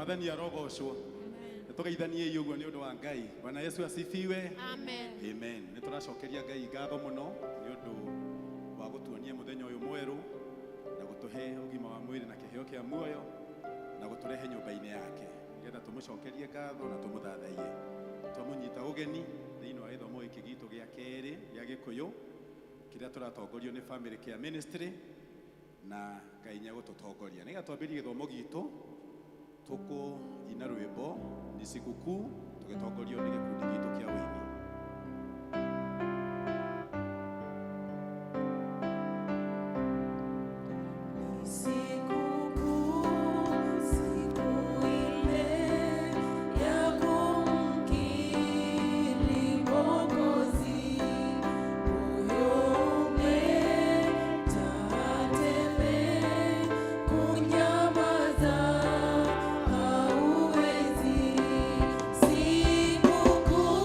Mwathani arogocwo. Nĩtũgeithaniei ũguo nĩ ũndũ wa Ngai. Bwana Yesu asifiwe. Amen. Amen. Nĩ tũracokeria Ngai ngatho mũno nĩ ũndũ wa gũtuonia mũthenya ũyũ mwerũ na gũtũhe ũgima wa mwĩrĩ na kĩheo kĩa muoyo na gũtũrehe nyũmba-inĩ yake nĩgetha tũmũcokerie ngatho na tũmũthathaiye. Twamũnyita ũgeni thĩinĩ wa gĩthomo gĩkĩ gitũ gĩa kerĩ gĩa Gĩkũyũ kĩrĩa tũratongorio nĩ Family Care Ministry na Ngai nĩegũtũtongoria. Nĩgetha twambĩrĩrie gĩthomo gitũ tũkũina rwĩmbo ni sikukuu tũgĩtongorio nĩ gĩkundi gitũ kĩa ũini. Sikukuu, siku ile ya kumkiri Mwokozi, moyo umejaa tele, kunyamaza hauwezi. Sikukuu,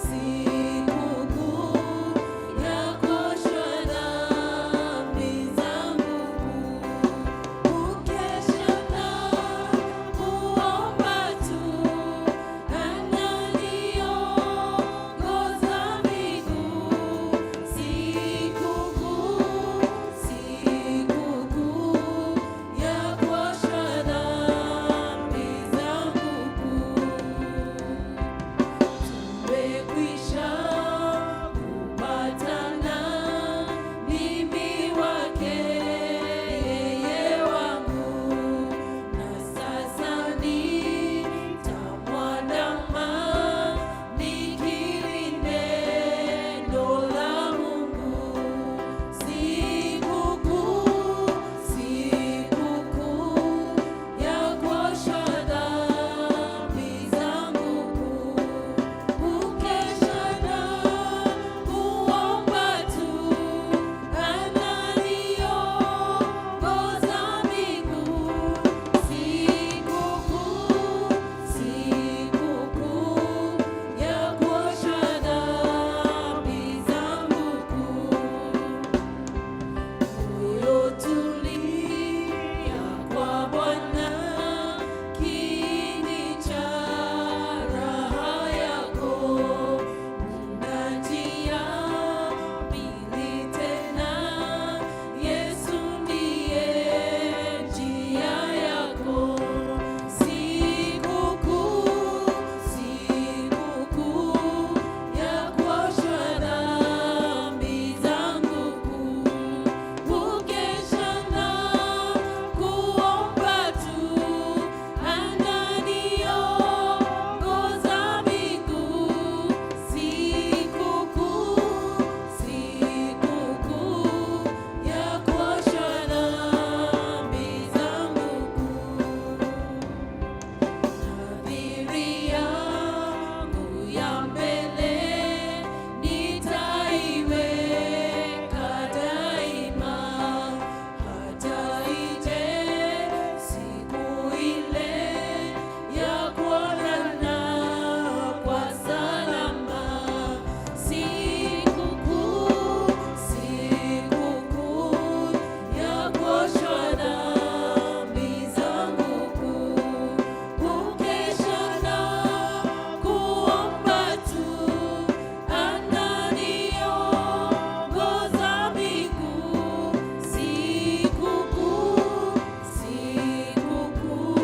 sikukuu ya kuoshwa dhambi zangu kukesha na kuomba tu, ananiongoza miguu. Sikukuu, sikukuu ya kuoshwa dhambi zangu kuu. Tumekwisha kupatana, mimi wake, yeye wangu, na sasa nitamwandama, nikiri neno la Mungu. Sikukuu, sikukuu ya kuoshwa dhambi zangu kuu, kukesha na kuomba tu, ananiongoza miguu. Sikukuu, sikukuu ya kuoshwa dhambi zangu kuu. Moyo tulia kwa Bwana, kiini cha raha yako. Una njia mbili tena, Yesu ndiye njia yako. Sikukuu, sikukuu ya kuoshwa dhambi zangu kuu, kukesha na kuomba tu, ananiongoza miguu. Sikukuu, sikukuu ya kuoshwa dhambi zangu kuu. Nadhiri yangu ya mbele nitaiweka daima, hata ije siku ile ya kuonana kwa salama. Sikukuu, sikukuu ya kuoshwa dhambi zangu kuu, kukesha na kuomba tu, ananiongoza miguu. Sikukuu, sikukuu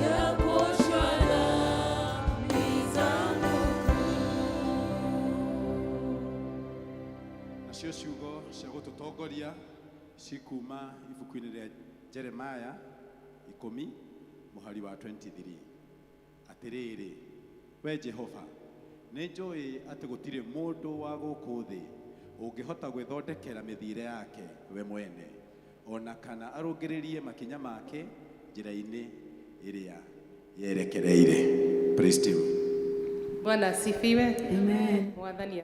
ya kuoshwa dhambi zangu kuu. Nacio ciugo cia gũtũtongoria cikuma ibuku-inĩ rĩa Jeremaya 10 mũhari wa 23. Atĩrĩrĩ, we Jehova, nĩ njũĩ atĩ gũtirĩ mũndũ wa gũkũ thĩ ũngĩhota gwĩthondekera mĩthiĩre yake we mwene, ona kana arũngĩrĩrie makinya make njĩra-inĩ ĩrĩa yerekereire. Praise team. Bwana asifiwe. Amen. Mwathani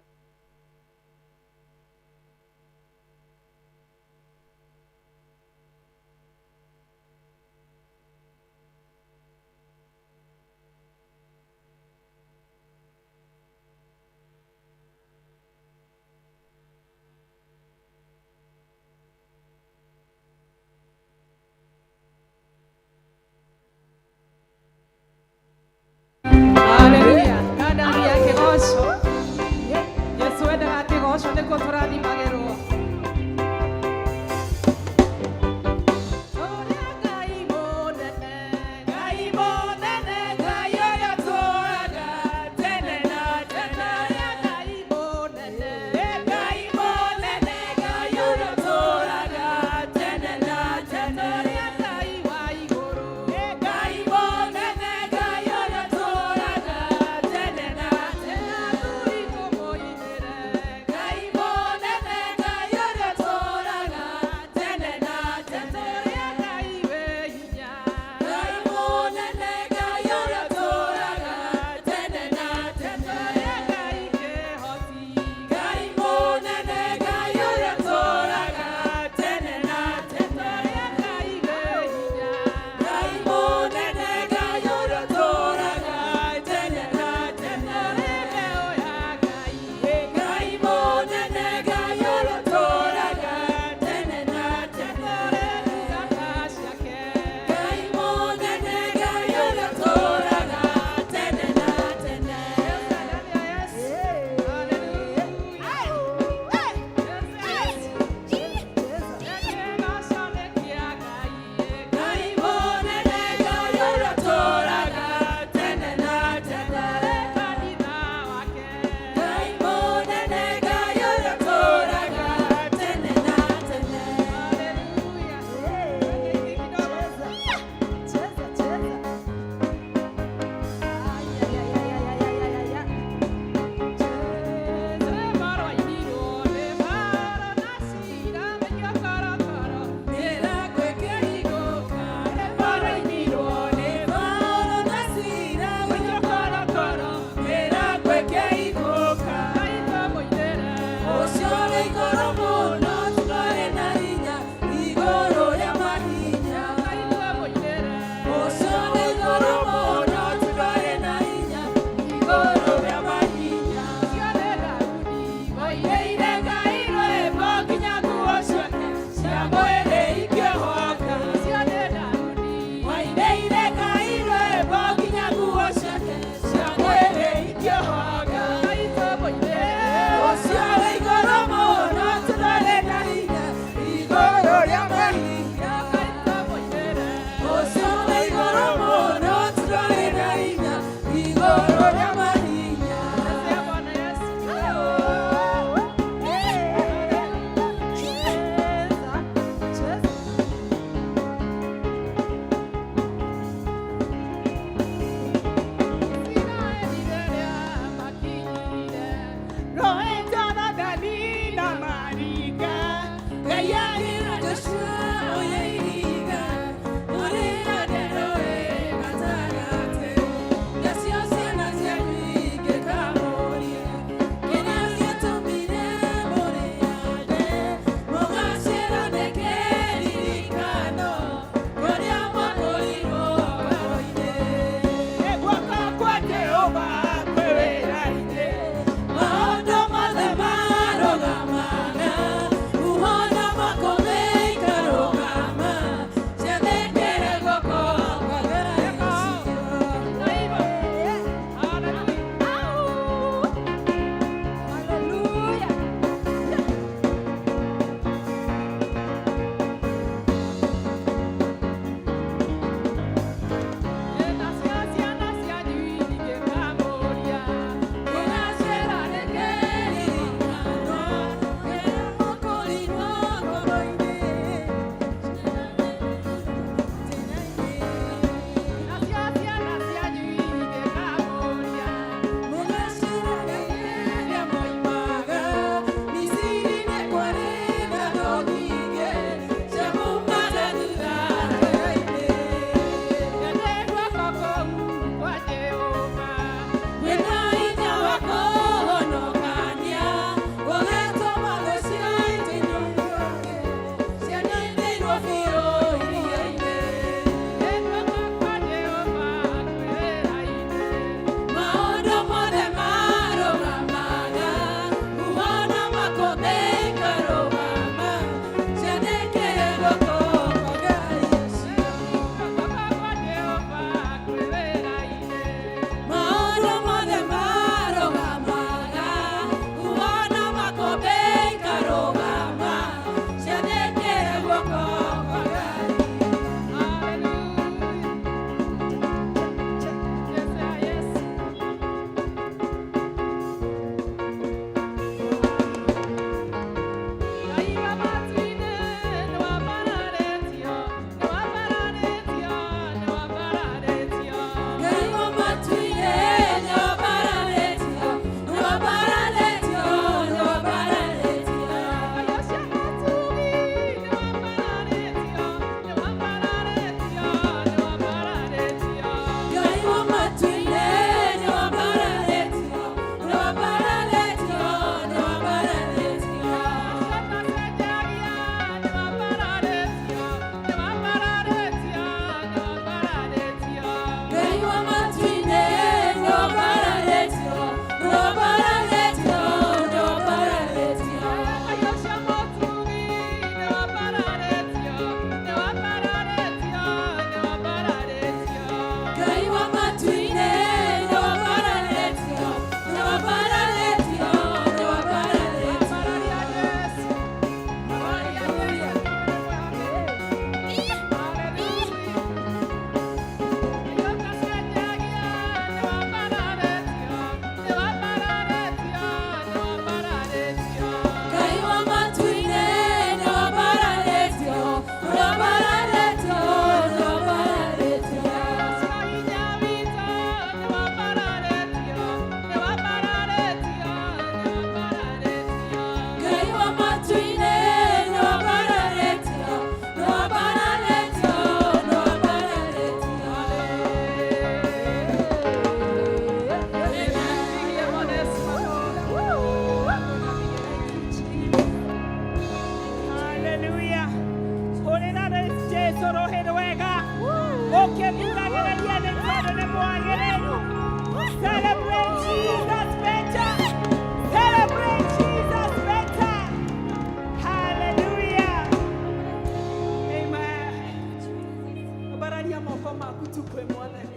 Celebrate Jesus better. Celebrate Jesus better. Hallelujah. Amen. Bararia moko maku tu kwĩ Mwathani.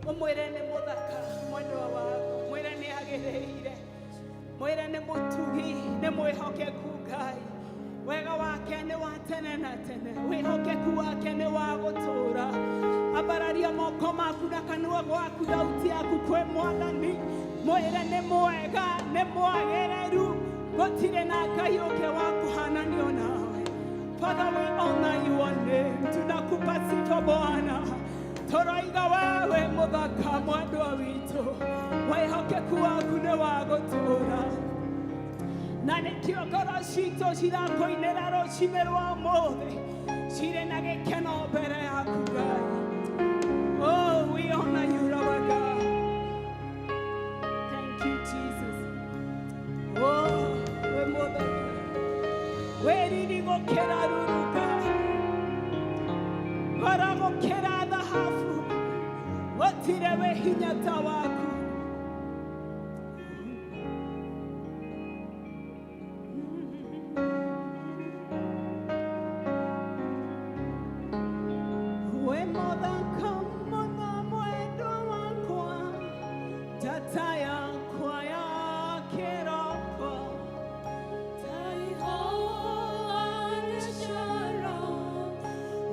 Ũmwĩre nĩ mũthaka mwendwa waku. Mwĩre nĩ agĩrĩire. Mwĩre nĩ mũtugi, nĩ mwĩhokeku Ngai. Wega wake nĩ wa tene na tene. Wĩhokeku wake nĩ wa gũtũũra. Ambararia moko maku. Waku na kanua gwaku thauti yaku kwĩ Mwathani. Mwĩre nĩ mwega, nĩ mwagĩrĩru, gũtirĩ na Ngai ũngĩ wa kũhananio nawe. Father, we honor your name. Tunakupa sifa Bwana. Tũroiga wewe mũthaka mwendwa witũ, wĩhokeku waku nĩ wa gũtũũra, na nĩkĩo ngoro citũ cirakũinĩra rũcinĩ rwa ũmũthĩ cirĩ na gĩkeno mbere yaku Ngai. Oh, we honor you, Lord God. Thank you, Jesus. Oh, wĩ mũthaka, wĩ riri gũkĩra ruruka, ngoro gũkĩra thahabu, gũtirĩ wĩ hinya ta waku. Wĩ mũthaka mũno mwendwa wakwa, njata yakwa ya kĩroko. Taiho Shalom,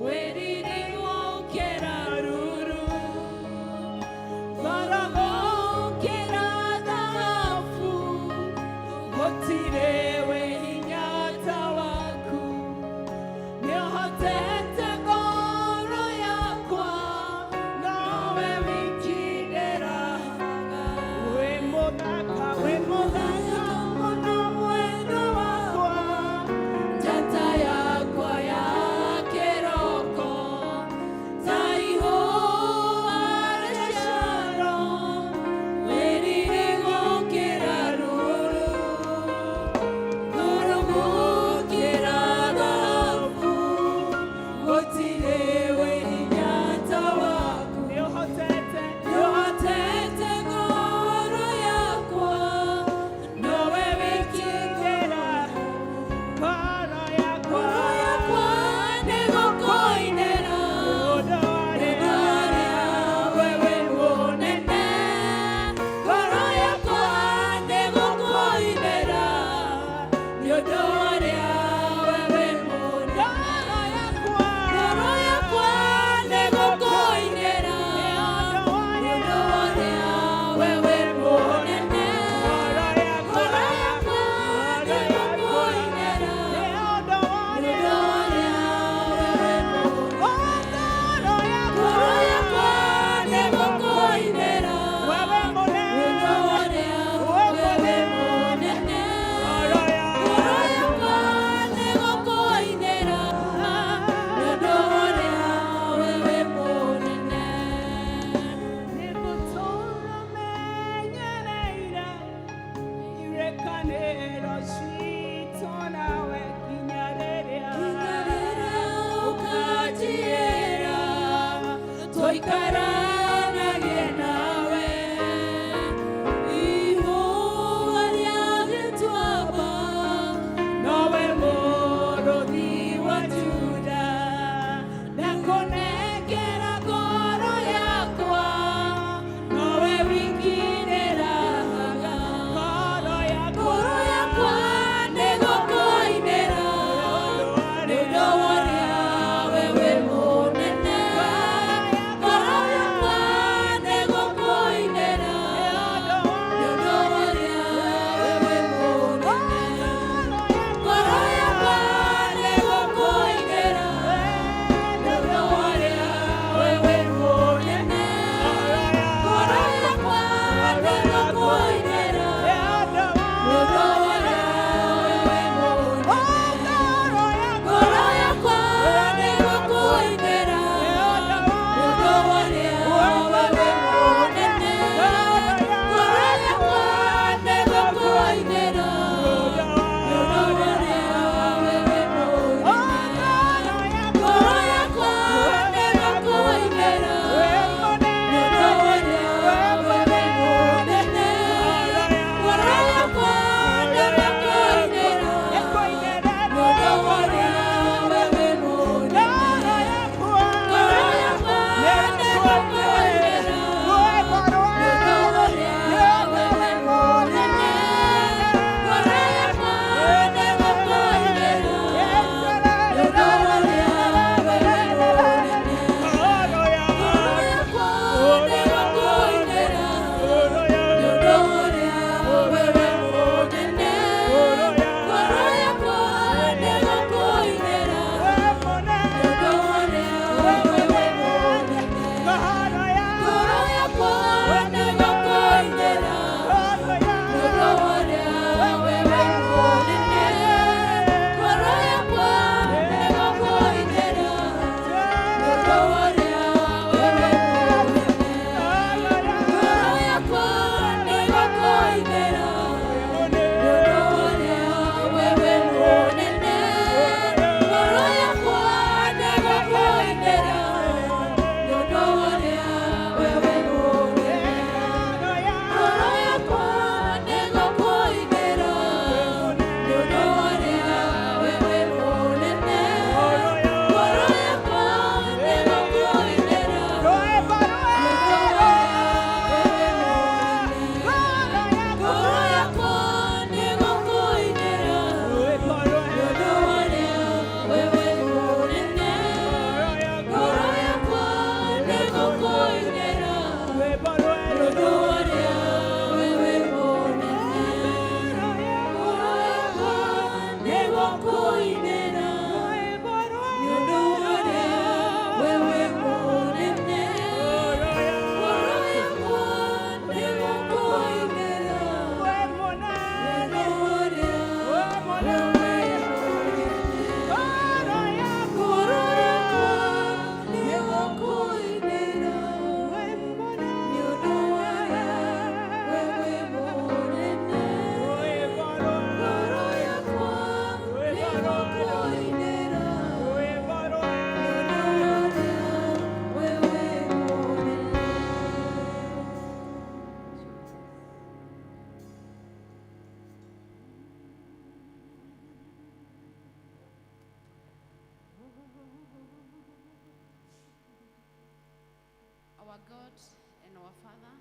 weriri gũkĩra ruru, ngoro gũkĩra thahabu, gũtirĩ wĩ hinya ta waku. Nĩũhotete ngoro yakwa, nowe wiki ndĩrahaga. Wĩ mũthaka, wĩ mũthaka mũno mwendwa wakwa, Njata yakwa ya kĩroko, Taiho Shalom, wĩriri gũkĩra ruru, ngoro gũkĩra thahabu, gũtirĩ wĩ hinya ta waku. Nĩũhotete, Nĩũhotete ngoro yakwa, nowe wiki ndĩra ngoro yakwa, ngoro yakwa nĩgũkũinĩra. Ũndũ arĩa Wewe mũnene, ngoro yakwa nĩgũkũinĩra, nĩ ũndũ ũrĩa wewe mũnene. Ngoro yakwa, Ngoro yakwa Our God and our Father,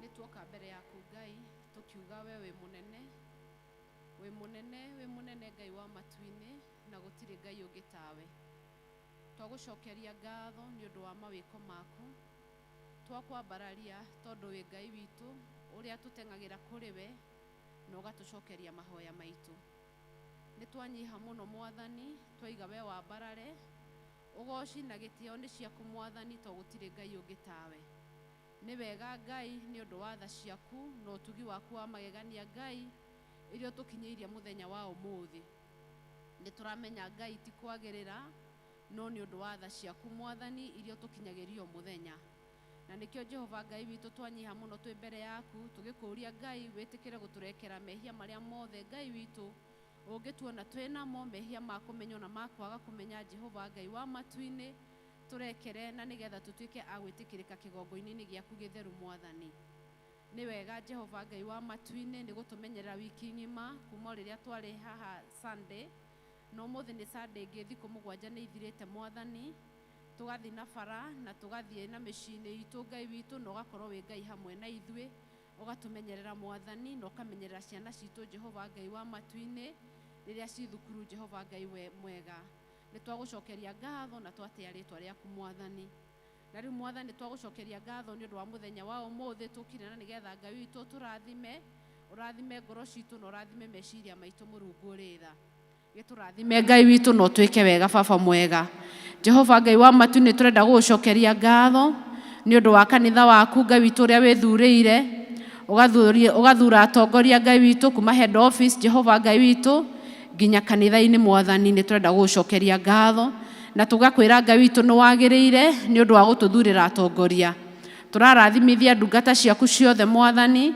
nĩ tuoka mbere yaku Ngai tũkiuga we wĩ mũnene, wĩ mũnene, wĩ mũnene Ngai wa matu-inĩ, na gũtirĩ Ngai ũngĩ tawe. Twagũcokeria ngatho nĩ ũndũ wa mawĩko maku, twakwambararia tondũ wĩ Ngai witũ ũrĩa tũteng'agĩra kũrĩ we na ũgatũcokeria mahoya maitũ. Nĩ twanyiha mũno Mwathani, twaiga we wambarare, ũgoci na gĩtĩo nĩ ciaku Mwathani, to gũtirĩ Ngai ũngĩ tawe. Nĩ wega Ngai nĩ ũndũ wa tha ciaku na ũtugi waku wa magegania Ngai iria ũtũkinyĩirie mũthenya wa ũmũthĩ. Nĩ tũramenya Ngai ti kwagĩrĩra, no nĩ ũndũ wa tha ciaku Mwathani iria ũtũkinyagĩria o mũthenya. Na nĩkĩo Jehova Ngai witũ twanyiha mũno twĩ mbere yaku tũgĩkũria Ngai wĩtĩkĩre gũtũrekera mehia marĩa mothe Ngai witũ ũngĩtuona twĩ namo, mehia ma kũmenya na ma kwaga kũmenya. Jehova Ngai wa matu-inĩ, tũrekere na nĩgetha tũtuĩke a gwĩtĩkĩrĩka kĩgongo-inĩ gĩaku gĩtheru Mwathani. Nĩ wega Jehova Ngai wa matu-inĩ nĩ gũtũmenyerera wiki ng'ima kuma o rĩrĩa twarĩ haha Sunday, na ũmũthĩ nĩ Sunday ĩngĩ, thikũ 7 nĩ ithirĩte Mwathani, tũgathiĩ na bara na tũgathiĩ na mĩciĩ-inĩ itũ Ngai witũ, na ũgakorwo wĩ Ngai hamwe na ithuĩ, ũgatũmenyerera Mwathani, na ũkamenyerera ciana citũ Jehova Ngai wa matu-inĩ rĩrĩa ci thukuru. Jehova Ngai we mwega, nĩ twagũcokeria ngatho na twatĩa rĩtwa rĩaku Mwathani. Na rĩu Mwathani, twagũcokeria ngatho nĩ ũndũ wa mũthenya wa ũmũthĩ tũkire, na nĩgetha Ngai witũ tũrathime, ũrathime ngoro citũ na ũrathime meciria maitũ. Mũrungu ũrĩ tha, gĩtũrathime Ngai witũ na ũtwĩke wega. Baba mwega, Jehova Ngai wa matu, nĩ tũrenda gũgũcokeria ngatho nĩ ũndũ wa kanitha waku Ngai witũ ũrĩa wĩthurĩire, ũgathura atongoria Ngai witũ kuma head office, Jehova Ngai witũ, nginya kanitha-inĩ. Mwathani, nĩ tũrenda gũgũcokeria ngatho na tũgakwĩra Ngai witũ nĩ wagĩrĩire nĩ ũndũ wa gũtũthurĩra atongoria. Tũrarathimithia ndungata ciaku ciothe Mwathani,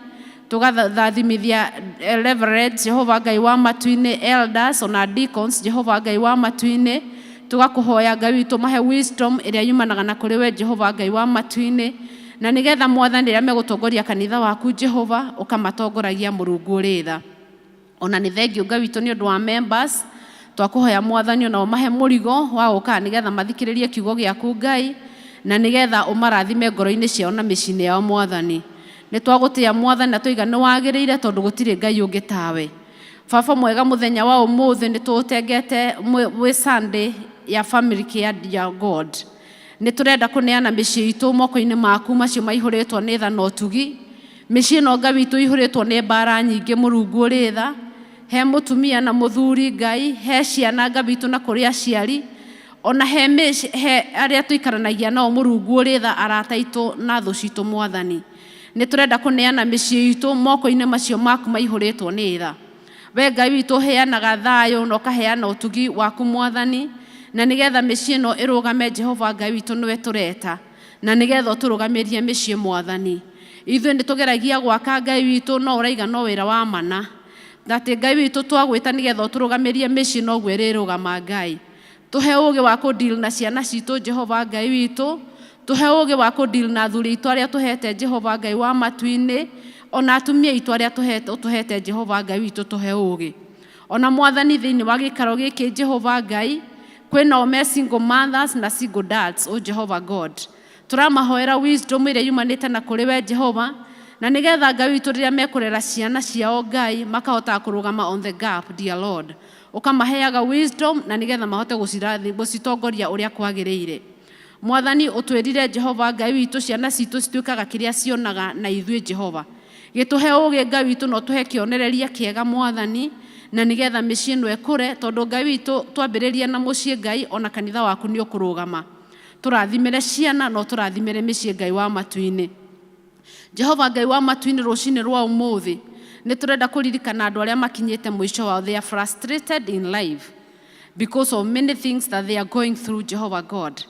tũgathathimithia Reverend, Jehova Ngai wa matu-inĩ, elders ona deacons. Jehova Ngai wa matu-inĩ, tũgakũhoya Ngai witũ mahe wisdom ĩrĩa yumanaga na kũrĩ we, Jehova Ngai wa matu-inĩ, na nĩgetha Mwathani rĩrĩa megũtongoria kanitha waku, Jehova, ũkamatongoragia. Mũrungu ũrĩ tha, ona nĩ thengio Ngai witũ nĩ ũndũ wa members. Twakũhoya Mwathani ona ũmahe mũrigo wa gũkaga nĩgetha mathikĩrĩrie kiugo gĩaku Ngai, na nĩgetha ũmarathime ngoro-inĩ ciao na mĩciĩ-inĩ yao. Mwathani, nĩ twagũtĩa Mwathani na tũiga nĩ wagĩrĩire tondũ gũtirĩ Ngai ũngĩ tawe. Baba mwega, mũthenya wa ũmũthĩ nĩ tũũtengete wĩ Sunday ya family care ya God. Nĩ tũrenda kũneana mĩciĩ itũ moko-inĩ maku macio maihũrĩtwo nĩ tha na ũtugi. Mĩciĩ ĩno Ngai witũ ihũrĩtwo nĩ mbara nyingĩ. Mũrungu ũrĩ tha, he mũtumia na mũthuri Ngai, he ciana Ngai witũ na kũrĩ aciari, ona he, he arĩa tũikaranagia nao. Mũrungu ũrĩ tha, arata aitũ na thũ citũ, Mwathani, nĩ tũrenda kũneana mĩciĩ itũ moko-inĩ macio maku maihũrĩtwo nĩ tha. We Ngai witũ ũheanaga thayũ na ũkaheana ũtugi waku Mwathani, na nĩgetha mĩciĩ ĩno ĩrũgame, Jehova Ngai witũ, nĩwe tũreta na nĩgetha ũtũrũgamĩrie mĩciĩ. Mwathani, ithuĩ nĩ tũgeragia gwaka Ngai witũ, no ũraiga no wĩra wa mana, na atĩ Ngai witũ twagwĩta nĩgetha ũtũrũgamĩrie mĩciĩ noguo ĩrĩrũgama. Ngai, tũhe ũũgĩ wa kũdeal na ciana citũ. Jehova Ngai witũ, tũhe ũũgĩ wa kũdeal na athuri aitũ arĩa tũhete, Jehova Ngai wa matu-inĩ, ona atumia aitũ arĩa ũtũhete. Jehova Ngai witũ, tũhe ũũgĩ. Ona Mwathani, thĩinĩ wa gĩikaro gĩkĩ, Jehova Ngai, kwĩna o me single mothers na single dads. O Jehova God, tũramahoera wisdom ĩrĩa yumanĩte na kũrĩ we Jehova, na nĩgetha Ngai witũ rĩrĩa mekũrera ciana ciao, Ngai, makahotaga kũrũgama on the gap. Dear Lord, ũkamaheaga wisdom na nĩgetha mahote gũcitongoria ũrĩa kwagĩrĩire. Mwathani, ũtwĩrire, Jehova Ngai witũ, ciana citũ cituĩkaga kĩrĩa cionaga na ithuĩ. Jehova, gĩtũhe ũũgĩ Ngai witũ na ũtũhe kĩonereria kĩega Mwathani, na nĩgetha mĩciĩ ĩno ĩkũre, tondũ Ngai witũ twambĩrĩria na mũciĩ, Ngai, ona kanitha waku nĩ ũkũrũgama. Tũrathimĩre ciana na ũtũrathimĩre mĩciĩ, Ngai wa matu-inĩ. Jehova Ngai wa matu-inĩ, rũcinĩ rwa ũmũthĩ nĩ tũrenda kũririkana andũ arĩa makinyĩte mũico wao. They are frustrated in life because of many things that they are going through, Jehovah God.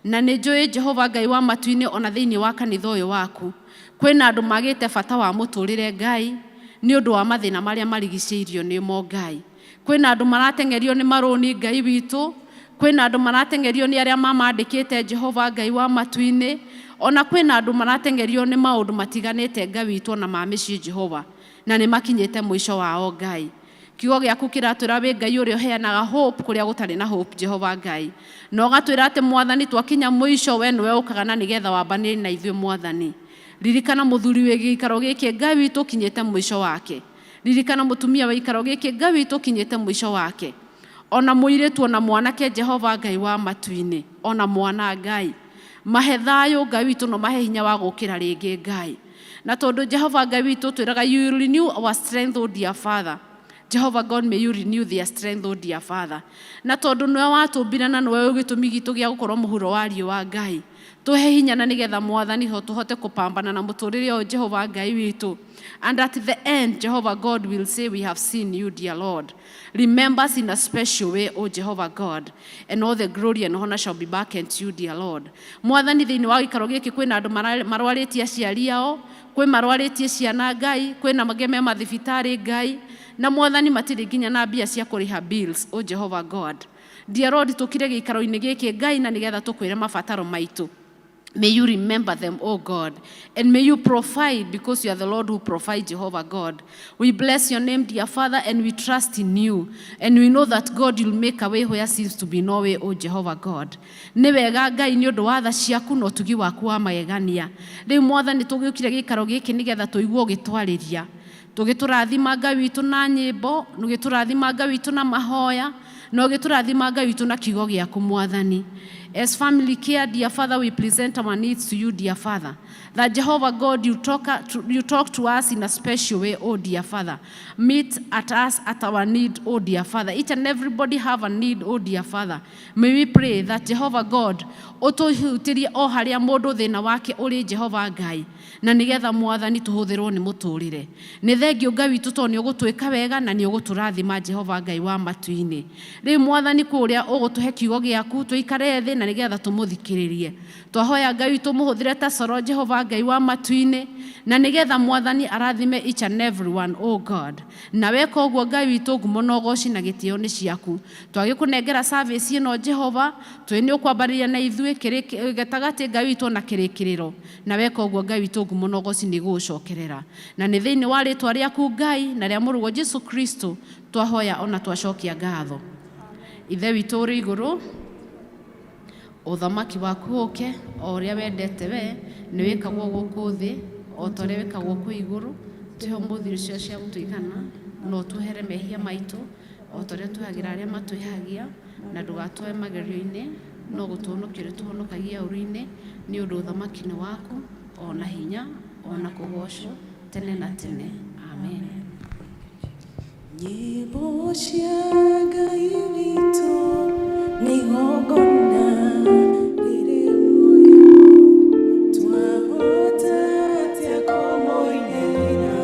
Na nĩ njũĩ, Jehova Ngai wa matu-inĩ, ona thĩinĩ wa kanitha ũyũ waku kwĩna andũ magĩte bata wa mũtũrĩre, Ngai, nĩ ũndũ wa mathĩna marĩa marigicĩirio nĩmo. Ngai, kwĩna andũ marateng'erio nĩ marũni. Ngai witũ, kwĩna andũ marateng'erio nĩ arĩa mamandĩkĩte, Jehova Ngai wa matu-inĩ, ona kwĩna andũ marateng'erio nĩ maũndũ matiganĩte, Ngai witũ, ona ma mĩciĩ, Jehova, na nĩ makinyĩte mũico wao. Ngai, Kiugo gĩaku kĩratwĩra wĩ Ngai ũrĩa ũheanaga hope kũrĩa gũtarĩ na hope, Jehova Ngai. Na ũgatwĩra atĩ Mwathani twakinya mũico we nĩwe ũkaga na nĩgetha wambanĩre na ithuĩ Mwathani. Ririkana mũthuri wĩ gĩikaro gĩkĩ Ngai witũ ũkinyĩte mũico wake. Ririkana mũtumia wa gĩikaro gĩkĩ Ngai witũ ũkinyĩte mũico wake. Ona mũirĩtu ona mwanake Jehova Ngai wa matu-inĩ, ona mwana Ngai. Mahe thayũ Ngai witũ no mahe hinya wa gũkĩra rĩngĩ Ngai. Na tondũ Jehova Ngai witũ twĩraga you will renew our strength, O dear Father. Jehovah God, may you renew their strength, O dear Father. Na tondũ nĩwe watũmbire na nĩwe gĩtũmi gitũ gĩa gũkorwo mũhuro wa riũa Ngai. Tũhe hinya na nĩgetha Mwathani ho tũhote kũpambana na mũtũrĩre ũyũ Jehova Ngai witũ. And at the end, Jehovah God will say, we have seen you, dear Lord. Remember us in a special way, O Jehovah God, and all the glory and honor shall be back unto you, dear Lord. Mwathani thĩinĩ wa gĩikaro gĩkĩ kwĩna andũ marwarĩtie aciari ao, kwĩ marwarĩtie ciana Ngai, kwĩna mangĩ me mathibitarĩ Ngai, na Mwathani matirĩ nginya na mbia cia kũrĩha bills, O Jehovah God. Dear Lord, tũkire gĩikaro-inĩ gĩkĩ Ngai na nĩgetha tũkwĩre mabataro maitũ. May you remember them, O God, and may you provide, because you are the Lord who provides, Jehovah God. We bless your name, dear Father, and we trust in you. And we know that God will make a way where seems to be no way, O Jehovah God. Nĩ wega Ngai nĩ ũndũ wa tha ciaku na ũtugi waku wa magegania. Rĩu Mwathani tũgĩũkire gĩikaro gĩkĩ nĩgetha tũigue ũgĩtwarĩria. Tũgĩtũrathima Ngai witũ na nyĩmbo, ũgĩtũrathima Ngai witũ na mahoya, na ũgĩtũrathima Ngai witũ na kiugo gĩaku Mwathani. As family care, dear Father, we present our needs to you, dear Father. That Jehovah God, you talk to us in a special way, oh dear Father. Meet at us at our need, oh dear Father. Each and everybody have a need, oh dear Father. May we pray that Jehovah God, ũtũhutĩrie o harĩa mũndũ thĩna wake ũrĩ Jehova Ngai, na nĩgetha Mwathani tũhũthĩrwo nĩ mũtũrĩre. Nĩ thengio Ngai witũ tondũ nĩ ũgũtwĩka wega na nĩ ũgũtũrathima Jehova Ngai wa matu-inĩ. Rĩu Mwathani kũrĩa ũgũtũhe kiugo gĩaku tũikare thĩ na nĩgetha tũmũthikĩrĩrie. Twahoya Ngai witũ mũhũthĩre ta coro Jehova Ngai wa matu-inĩ na nĩgetha Mwathani arathime each and every one, oh God. Na weka ũguo Ngai witũ ngumo na ũgoci na gĩtĩo nĩ ciaku. Twagĩkũnengera service ĩno Jehova, twĩ nĩ ũkwambarĩria na ithuĩ gatagatĩ Ngai witũ na kĩrĩkĩrĩro. Na weka ũguo Ngai witũ ngumo na ũgoci nĩ igũgũcokerera. Na nĩ thĩinĩ wa rĩtwa rĩaku Ngai na rĩa mũrũguo Jesu Kristo twahoya ona twacokia ngatho. Ithe witũ ũrĩ igũrũ, ũthamaki waku ũke o ũrĩa wendete we nĩ wĩkagwo gũkũ thĩ o ta ũrĩa wĩkagwo kũu igũrũ. Tũhe ũmũthĩ irio cia cia gũtũigana na ũtuohere mehia maitũ o ta ũrĩa tuohagĩra arĩa matwĩhagia, na ndũgatũhe magerio-inĩ no gũtũhonokia ũrĩtũhonokagia ũũru-inĩ, nĩ ũndũ ũthamaki nĩ waku ona hinya ona kũgocwo tene na tene. Amen. Nyĩmbo cia Ngai witũ nĩ igongona rĩrĩ muoyo, twahota atĩa kũmũinĩra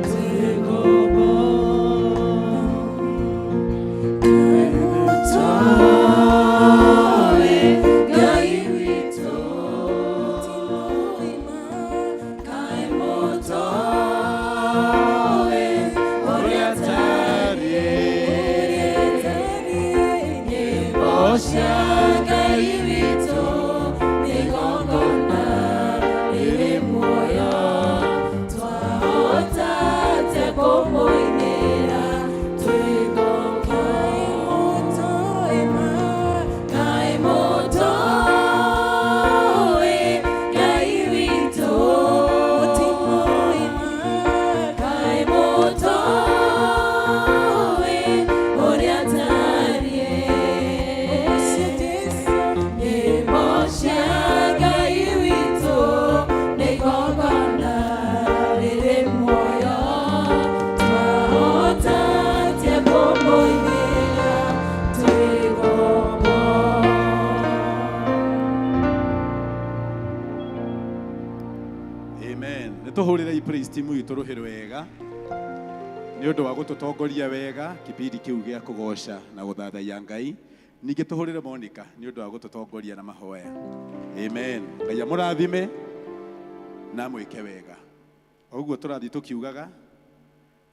twĩ ngombo? Kaĩ mũtoĩ Ngai witũ timũima, kaĩ mũtoĩ ũrĩa atariĩ, nyĩmbo cia Ngai witũ nĩ igongona rĩrĩ muoyo, twahota atĩa kũmũinĩra twĩ ngombo? Kaĩ mũtoĩ ma, kaĩ mũtoĩ Ngai witũ timũima, kaĩ mũtoĩ ũrĩa atariĩ, nyĩmbo cia Ngai witũ nĩ igongona rĩrĩ muoyo, twahota atĩa kũmũinĩra twĩ ngombo? Amen. Nĩ tũhũrĩrei praise team itũ rũhĩ rwega nĩ ũndũ wa gũtũtongoria wega kĩbindi kĩu gĩa kũgoca na gũthathaiya Ngai. Ningĩ tũhũrĩre Monica nĩ ũndũ wa gũtũtongoria na mahoya. Amen. Ngai amũrathime na amwĩke wega. O ũguo tũrathiĩ tũkiugaga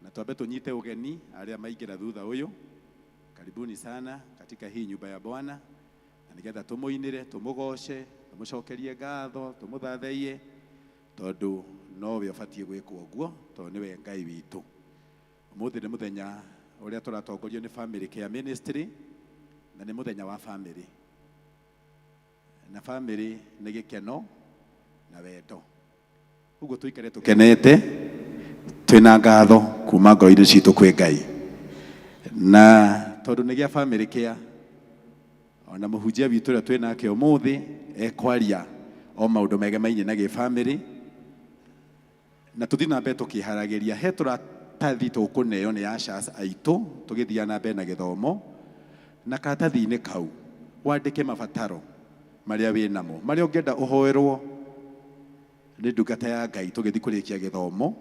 na twambe tũnyite ũgeni arĩa maingĩra thutha ũyũ. Karibuni sana katika hii nyumba ya Bwana na nĩgetha tũmũinĩre, tũmũgoce, tũmũcokerie ngatho, tũmũthathaiye tondũ nowe ũbatiĩ gwĩkwo ũguo tondũ nĩwe Ngai witũ. Ũmũthĩ nĩ mũthenya Ũrĩa tũratongorio nĩ Family Care Ministry, na nĩ mũthenya wa family, na family nĩ gĩkeno na wendo. Ũguo tũikare tũkenete, twĩna ngatho kuma ngoro-inĩ citũ kwĩ Ngai. Na tondũ nĩ gĩa Family Care, ona mũhunjia witũ ũrĩa twĩ nake ũmũthĩ ekwaria o maũndũ megemainie na gĩbamĩrĩ. Na tũthiĩ na mbere tũkĩharagĩria, he tũratathi tũkũneo nĩ ushers aitũ tũgĩthiaga na mbere na gĩthomo. Na karatathi-inĩ kau wandĩke mabataro marĩa wĩ namo, marĩa ũngĩenda ũhoerwo nĩ ndungata ya Ngai tũgĩthiĩ kũrĩkia gĩthomo.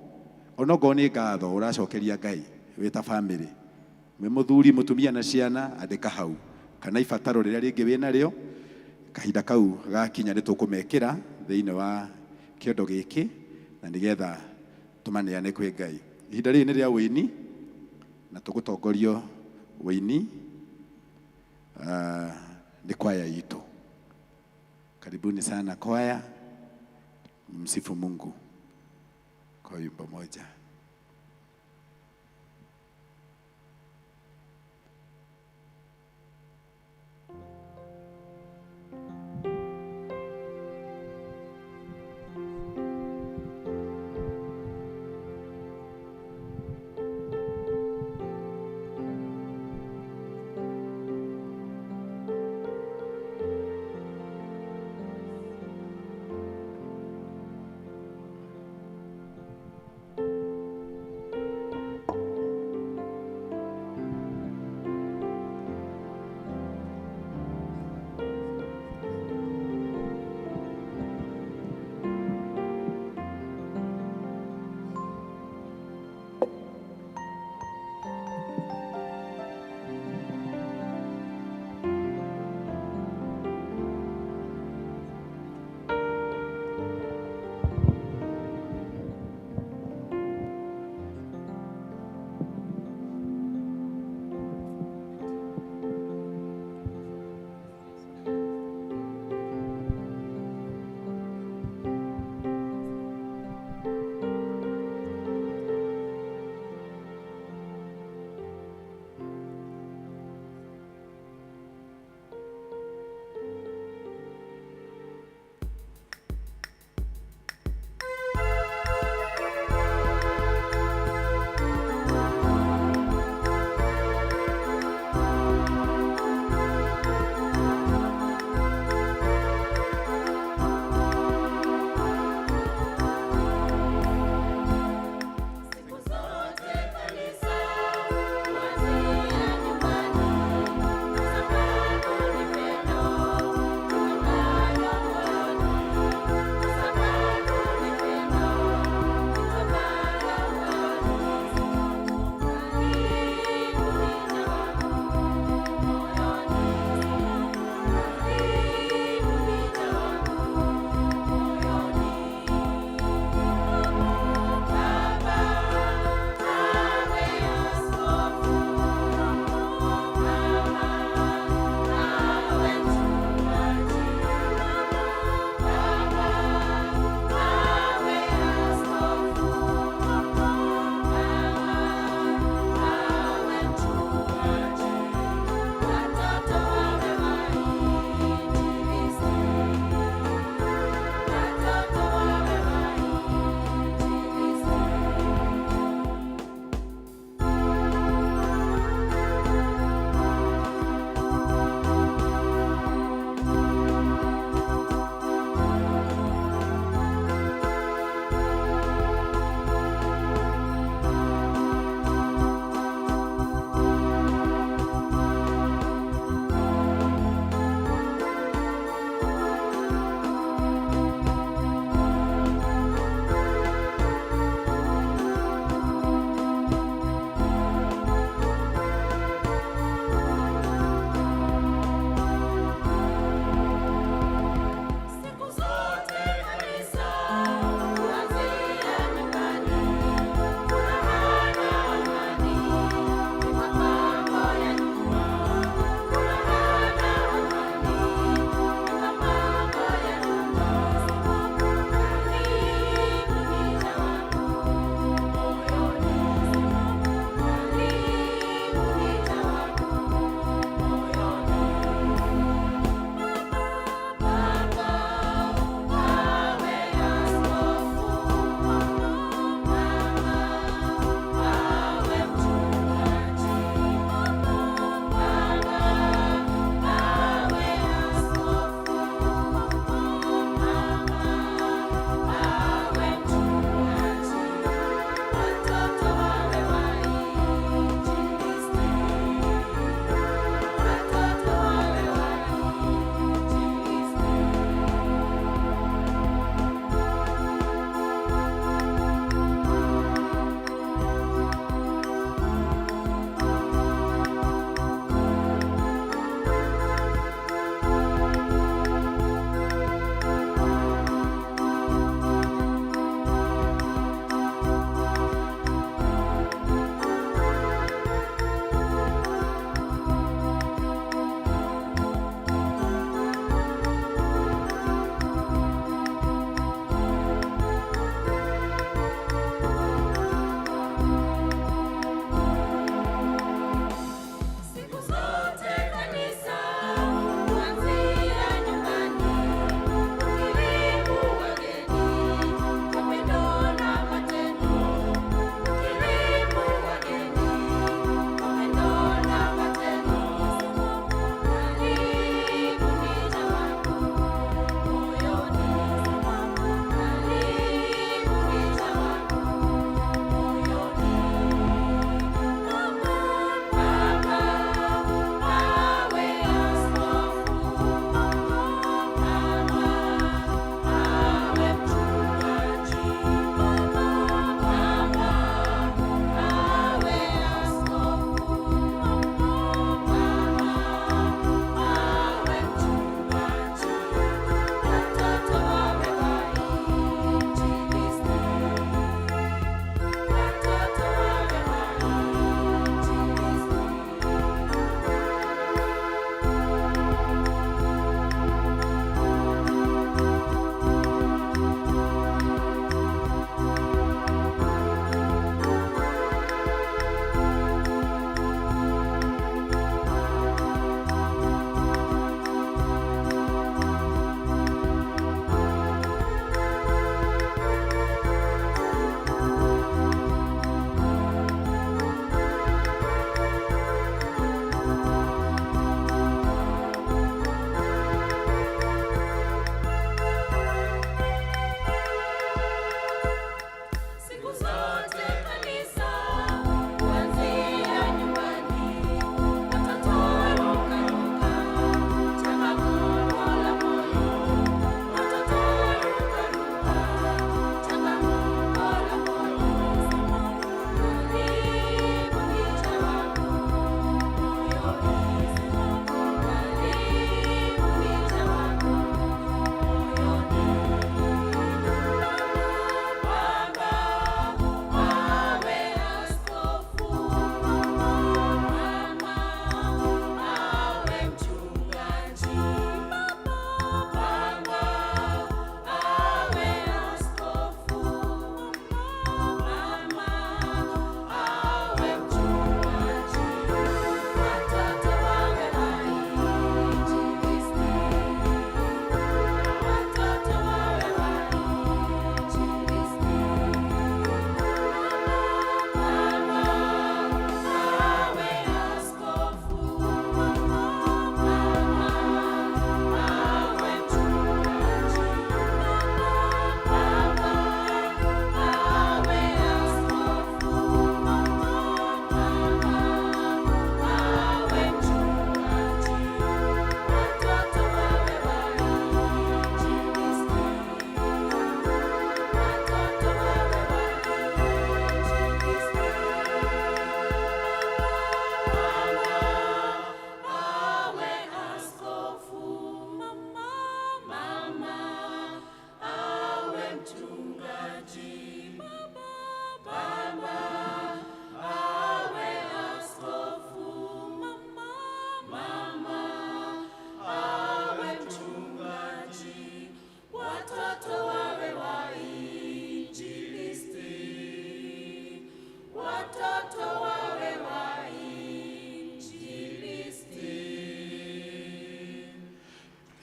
Onokorwo nĩ ngatho ũracokeria Ngai wĩ ta family, wĩ mũthuri, mũtumia na ciana, andĩka hau, kana ibataro rĩrĩa rĩngĩ wĩ narĩo. Kahinda kau gakinya nĩ tũkũmekĩra thĩinĩ wa kĩondo gĩkĩ, na nĩgetha tũmaneane kwĩ Ngai. Ihinda rĩrĩ nĩ rĩa ũini, na tũgũtongorio ũini nĩ kwaya itũ. Karibuni sana kwaya, msifu Mungu kwa wimbo moja.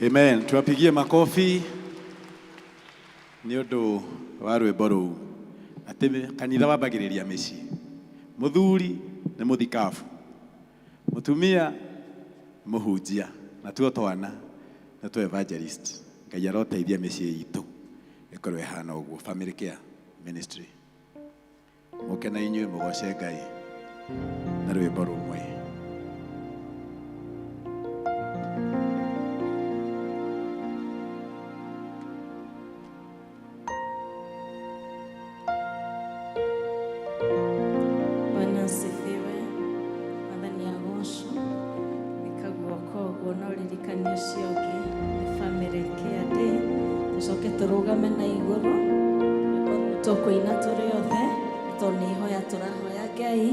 Amen. Tuwapigie makofi nĩ ũndũ wa rwĩmbo rũu atĩ kanitha wambagĩrĩria mĩciĩ. Mũthuri nĩ mũthikabu, mũtumia nĩ mũhunjia, na tuo twana nĩ tũ evangelist. Ngai aroteithia mĩciĩ itũ ĩkorwo ĩhana ũguo. Family care ministry. Mũke na inyuĩ mũgoce Ngai na rwĩmbo rũmwe. Bwana asifiwe. Mwathani agocwo. Nĩ kaguoko ũguo no ririkania ũcio ũngĩ nĩ family care day. Tũcoke tũrũgame na igũrũ tũkũina tũrĩ othe tondũ nĩ ihoya tũrahoya Ngai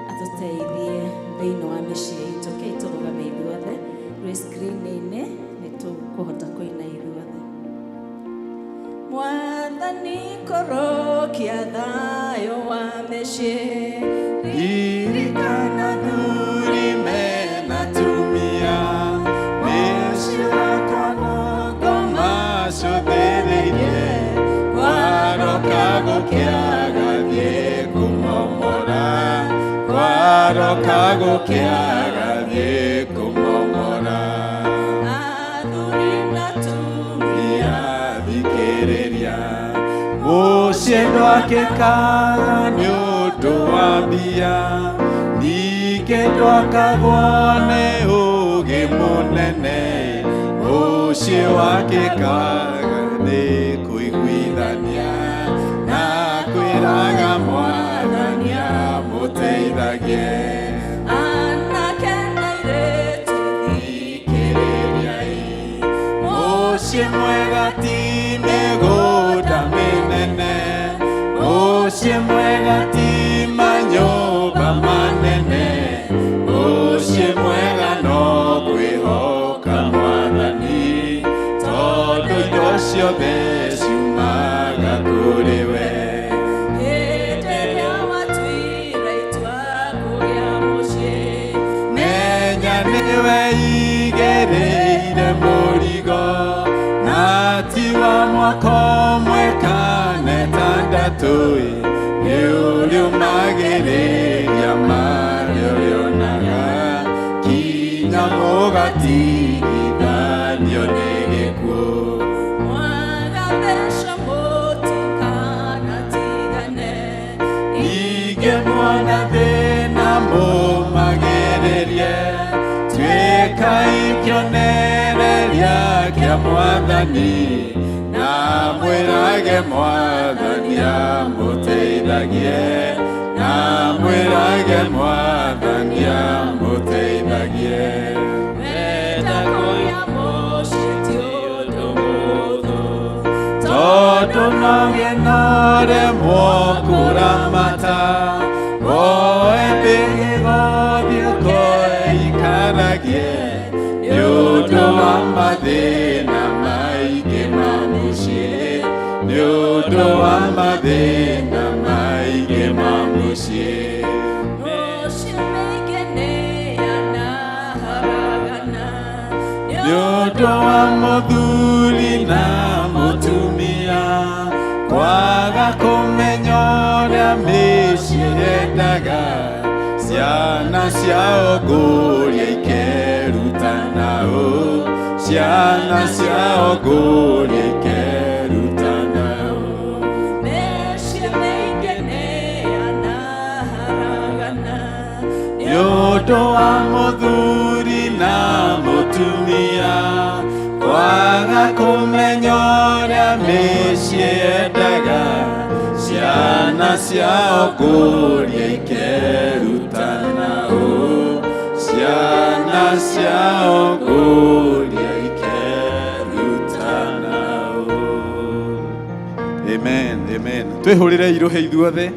atũteithie thĩinĩ wa mĩciĩ itũ. Kei tũrũgame ithuothe rwĩ screen-inĩ nĩ tũkũhota kũina ithuothe. Mwathani korokia thayũ wa mĩciĩ. Ririkana thuri mena atumia mĩciĩ yakwa macũthĩrĩirie kwaroka gũkĩaga thiĩ kũmomora kwaroka gũkĩaga thiĩ kũmomora. Athuri na atumia. Thikĩrĩria mũciĩ ndwakĩkaga nĩ ũndũ wa mbia ningĩ ndwakagwo nĩ ũũgĩ mũnene mũciĩ wakĩkaga nĩ kũiguithania na kwĩraga Mwathani amũteithagie. Anake na airĩtu. Thikĩrĩriai mũciĩ mwega ti mĩgũnda mĩnene mũciĩ mwega ti manyũmba manene mũciĩ mwega no kwĩhoka Mwathani tondũ indo ciothe ciumaga kũrĩ we. Hĩndĩ ĩrĩa watuire itua kũgĩa mũciĩ. Menya nĩwe igĩrĩire mũrigo na ti wa mwaka ũmwe kana ĩtandatũ ĩ nĩ ũrĩ ũmagĩrĩria marĩa ũrĩonaga kinya mũgatigithanio nĩ gĩkuũ. Mwaga mbeca mũtikanatigane. Ningĩ muona thĩna mũmagĩrĩrie tuĩkai kĩonereria kĩa Mwathani na mwĩrage Mwathani amũteithagie na mwĩrage Mwathani amũteithagie. Wenda kũgĩa mũciĩ ti ũndũ mũhũthũ. Tondũ no gĩnoremwo kũramata woe mbĩgĩgothiĩ ũkoikaragie nĩ ũndũ wa mathĩna maingĩ ma mũciĩ nĩ ũndũ wa mathĩna maingĩ ma mũciĩ. Mĩciĩ mĩingĩ nĩ yanaharagana. Nĩ ũndũ wa mũthuri na mũtumia kwaga kũmenya ũrĩa mĩciĩ yendaga ciana ciao ngũria ikeruta nao ciana ciao ngũria ikeruta nao. Mĩciĩ mĩingĩ nĩ yanaharagana. Nĩ ũndũ wa mũthuri na mũtumia kwaga kũmenya ũrĩa mĩciĩ yendaga ciana ciao ngũria ikeruta nao ciana ciao ngũria ikeruta nao. Amen, amen. Twĩhũrĩre iruhe ithuothe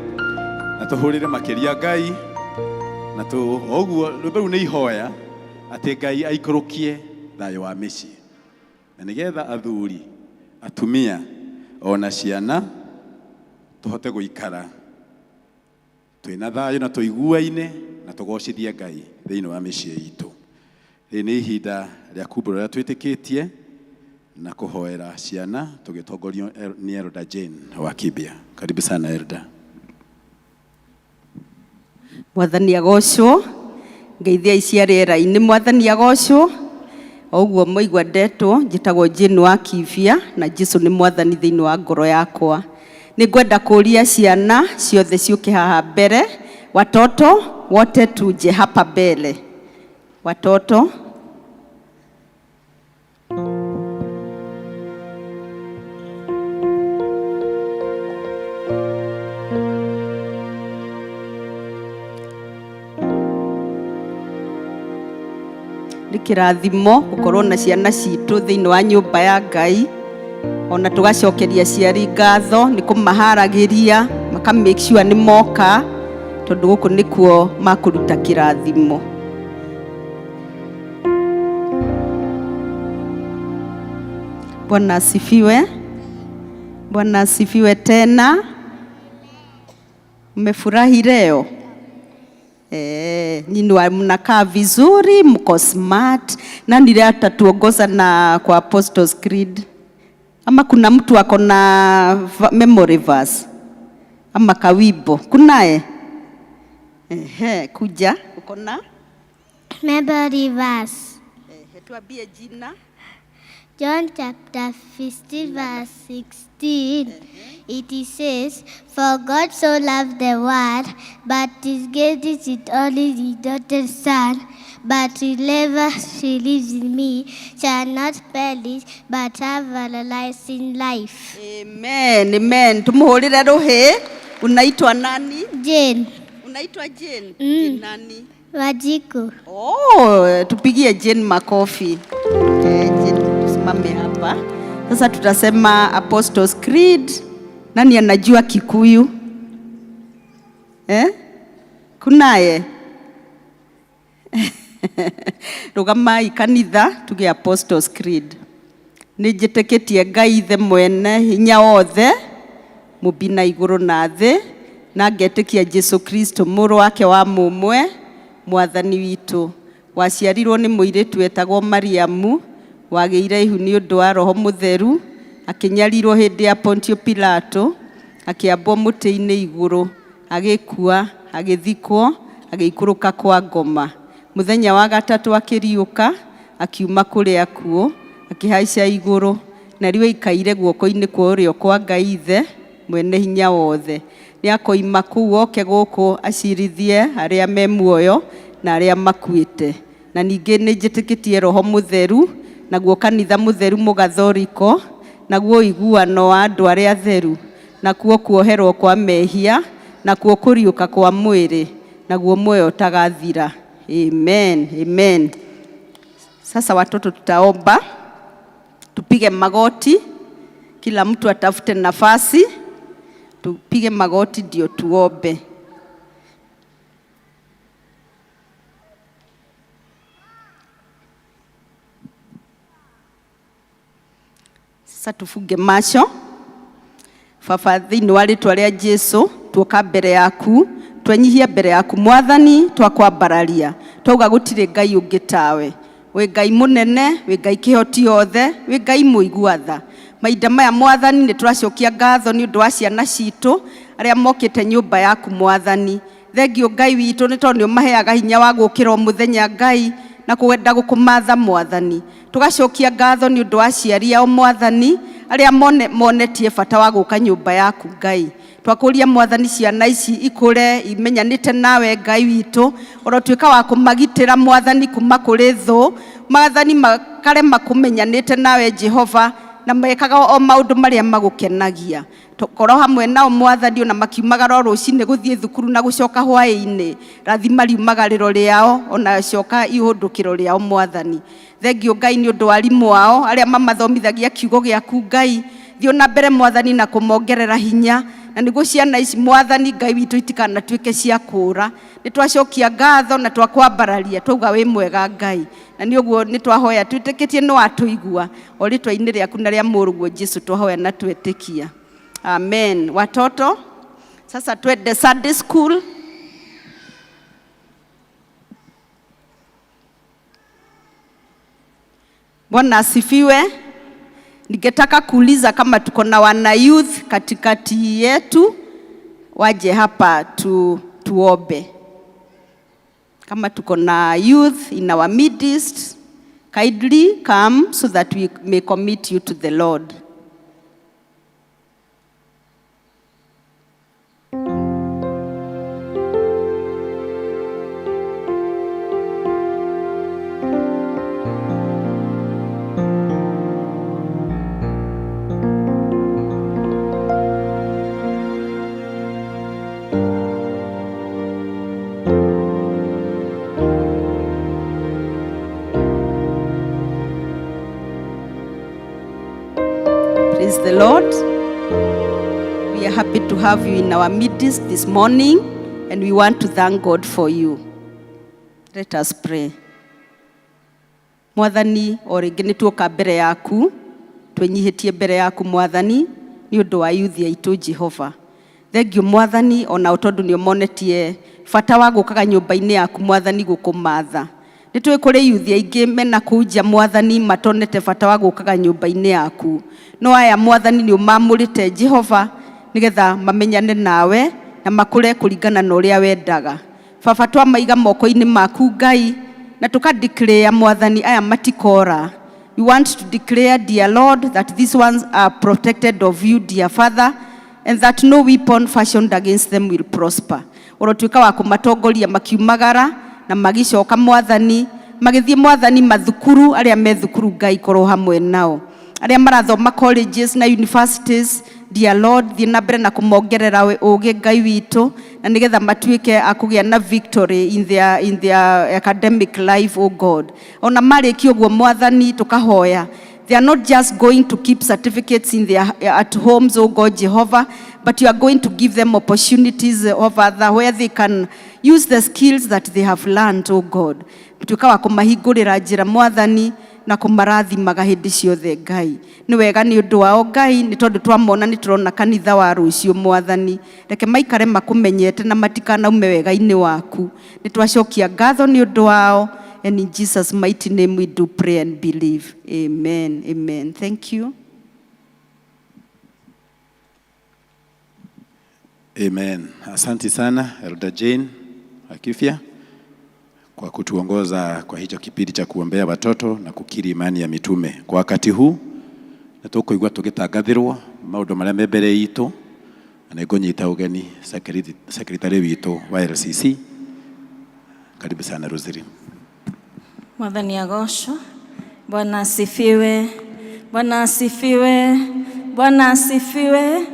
na tũhũrĩre makĩria Ngai na tũ ũguo rwĩmbo rũu nĩ ihoya atĩ Ngai aikũrũkie thayũ wa mĩciĩ na nĩgetha athuri atumia ona ciana tũhote gũikara twĩna thayũ na tũiguaine na tũgocithie Ngai thĩinĩ wa mĩciĩ itũ. Rĩrĩ nĩ ihinda rĩa kumbũra ũrĩa twĩtĩkĩtie. Na kũhoera ciana tũgĩtongorio nĩ Elder Jane wa Kibia. Karibu sana Elder. Mwathani agocwo, ngeithia ici rĩera-inĩ. Mwathani agocwo. O ũguo mwaigua ndetwo, njĩtagwo Jane wa Kibia na Jesu nĩ mwathani thĩinĩ wa ngoro yakwa. Nĩ ngwenda kũria ciana ciothe ciũke haha mbere. Watoto wote tuje hapa mbele. Watoto. Nĩ kĩrathimo gũkorwo na ciana citũ thĩinĩ wa nyũmba ya Ngai, ona tũgacokeria aciari ngatho nĩ kũmaharagĩria maka make sure nĩ moka, tondũ gũkũ nĩkuo makũruta kĩrathimo. Bwana asifiwe. Bwana asifiwe tena. Mmefurahi leo? Nyinyi mnakaa vizuri, mko smart. Nani leo atatuongoza na kwa Apostles Creed? Ama kuna mtu ako na memory verse ama kawibo? Kunaye? Ehe, kuja uko na memory verse. Ehe, tuambie jina. John chapter 15 verse 16, it says, For God so loved the world, but he gave his only begotten Son, but whoever believes in me shall not perish, but have everlasting life. Amen, amen. Tumuhurire ruhi. Unaitwa nani? Jane. Unaitwa Jane? Jane nani? Wajiko. Oh, tupigie Jane makofi. Jane, tusimame hapa. Sasa tutasema Apostles Creed. Nani anajua Kikuyu? Kunaye? Rugamai kanitha tuge Apostles Creed. Nĩnjĩtĩkĩtie Ngai Ithe mwene hinya wothe, mũmbi na igũrũ na thĩ, na ngetĩkia Jesu Kristo mũrũ wake wa mũmwe, mwathani witũ, waciarirwo nĩ mũirĩtu wetagwo Mariamu, wagĩire ihu nĩ ũndũ wa Roho Mũtheru, akĩnyarirwo hĩndĩ ya Pontio Pilato, akĩambwo mũtĩ-inĩ igũrũ, agĩkua, agĩthikwo, agĩikũrũka kwa ngoma. Mũthenya wa gatatũ akĩriũka, akiuma kũrĩ akuũ, akĩhaica igũrũ, na rĩu aikaire guoko-inĩ kwa ũrĩo kwa Ngai Ithe mwene hinya wothe. Nĩakoima kũu oke gũkũ acirithie arĩa me muoyo na arĩa makuĩte. Na ningĩ nĩnjĩtĩkĩtie Roho Mũtheru, naguo kanitha mũtheru mũgathoriko, naguo ũiguano wa andũ arĩa atheru, nakuo kuoherwo kwa mehia, nakuo kũriũka kwa mwĩrĩ, naguo muoyo ũtagathira. Amen, amen. Sasa watoto tutaomba, tupige magoti, kila mtu atafute nafasi, tupige magoti ndio tuombe. Sasa tufunge macho. Baba, thĩinĩ wa rĩtwa rĩa Jesu, tuoka mbere yaku, twenyihia mbere yaku Mwathani, twakwambararia, twauga gũtirĩ Ngai ũngĩ tawe. Wĩ Ngai mũnene, wĩ Ngai kĩhoti yothe, wĩ Ngai mũigua tha. Mahinda maya Mwathani nĩ tũracokia ngatho nĩ ũndũ wa ciana citũ arĩa mokĩte nyũmba yaku Mwathani. Thengio Ngai witũ nĩ tondũ nĩ ũmaheaga hinya wa gũkĩra o mũthenya Ngai na kwenda gũkũmatha Mwathani. Tũgacokia ngatho nĩ ũndũ wa aciari ao Mwathani arĩa monetie bata wa gũka nyũmba yaku Ngai. Twakũria Mwathani ciana ici ikũre imenyanĩte nawe Ngai witũ, orotuĩka wa kũmagitĩra Mwathani kuma kũrĩ thũ, Mwathani makarema kũmenyanĩte nawe Jehova, na mekaga o maũndũ marĩa magũkenagia. Tũkorwo hamwe nao Mwathani ona makiumagara o rũcinĩ gũthiĩ thukuru na gũcoka hwaĩ-inĩ, rathima riumagarĩro rĩao ona coka ihũndũkĩro rĩao Mwathani. Thengio Ngai nĩ ũndũ wa arimũ ao arĩa mamathomithagia kiugo gĩaku Ngai. Thiĩ na mbere Mwathani na kũmongerera hinya, na nĩguo ciana ici Mwathani Ngai witũ itikanatuĩke cia kũũra. Nĩ twacokia ngatho na twakwambararia, twauga wĩ mwega Ngai, na nĩ ũguo nĩ twahoya twĩtĩkĩtie nĩ watũigua, o rĩtwa-inĩ rĩaku na rĩa mũrũguo Jesu twahoya na twetĩkia. Amen. Watoto, sasa twende Sunday school. Bwana asifiwe. Ningetaka kuuliza kama tuko na wana youth katikati yetu, waje hapa tuombe. Kama tuko na youth in our midst, kindly come so that we may commit you to the Lord. Praise the Lord. We are happy to have you in our midst this morning, and we want to thank God for you. Let us pray. Mwathani, o rĩngĩ nĩ tuoka mbere yaku, twĩnyihĩtie mbere yaku Mwathani, nĩ ũndũ wa yuthi aitũ Jehova. Thengiũ Mwathani, ona tondũ nĩ ũmonetie bata wa gũkaga nyũmba-inĩ yaku Mwathani gũkũmatha. Nĩ tũĩ kũrĩ yuthi aingĩ mena kũu nja Mwathani matonete bata wa gũkaga nyũmba-inĩ yaku. No aya Mwathani nĩ ũmamũrĩte Jehova nĩgetha mamenyane nawe na makũre kũringana na ũrĩa wendaga. Baba, twamaiga moko-inĩ maku Ngai, na tuka declare Mwathani aya matikora. We want to declare, dear Lord, that these ones are protected of you, dear Father, and that no weapon fashioned against them will prosper. Ũrotuĩka wa kũmatongoria makiumagara na magicoka Mwathani, magĩthiĩ Mwathani mathukuru, arĩa me thukuru Ngai korwo hamwe nao. Arĩa marathoma colleges na universities, dear Lord, thiĩ na mbere na kũmongerera ũũgĩ Ngai witũ, na nĩgetha matuĩke a kũgĩa na victory in their academic life, oh God. Ona marĩkia ũguo Mwathani, tũkahoya they are not just going to keep certificates in their at homes, oh God Jehovah, but you are going to give them opportunities of other where they can use the skills that they have learned, oh God. Tuĩka wa kũmahingũrĩra njĩra Mwathani na kũmarathimaga hĩndĩ ciothe Ngai. Nĩ wega nĩ ũndũ wao Ngai, nĩ tondũ twamona nĩ tũrona kanitha wa rũciũ Mwathani. Reke maikare makũmenyete na matikanaume wega-inĩ waku. Nĩ twacokia ngatho nĩ ũndũ wao. And in Jesus' mighty name we do pray and believe. Amen. Amen. Thank you. Amen. Asante sana Elder Jane Akifia kwa kutuongoza kwa hicho kipindi cha kuombea watoto na kukiri imani ya mitume. Kwa wakati huu nĩ tũkũigua tũgĩtangathĩrwo maũndũ marĩa me mbere itũ, na nĩngũnyita ũgeni secretary witũ wa LCC. Karibu sana, Rosaline. Mwathani agocwo. Bwana asifiwe. Bwana asifiwe. Bwana asifiwe.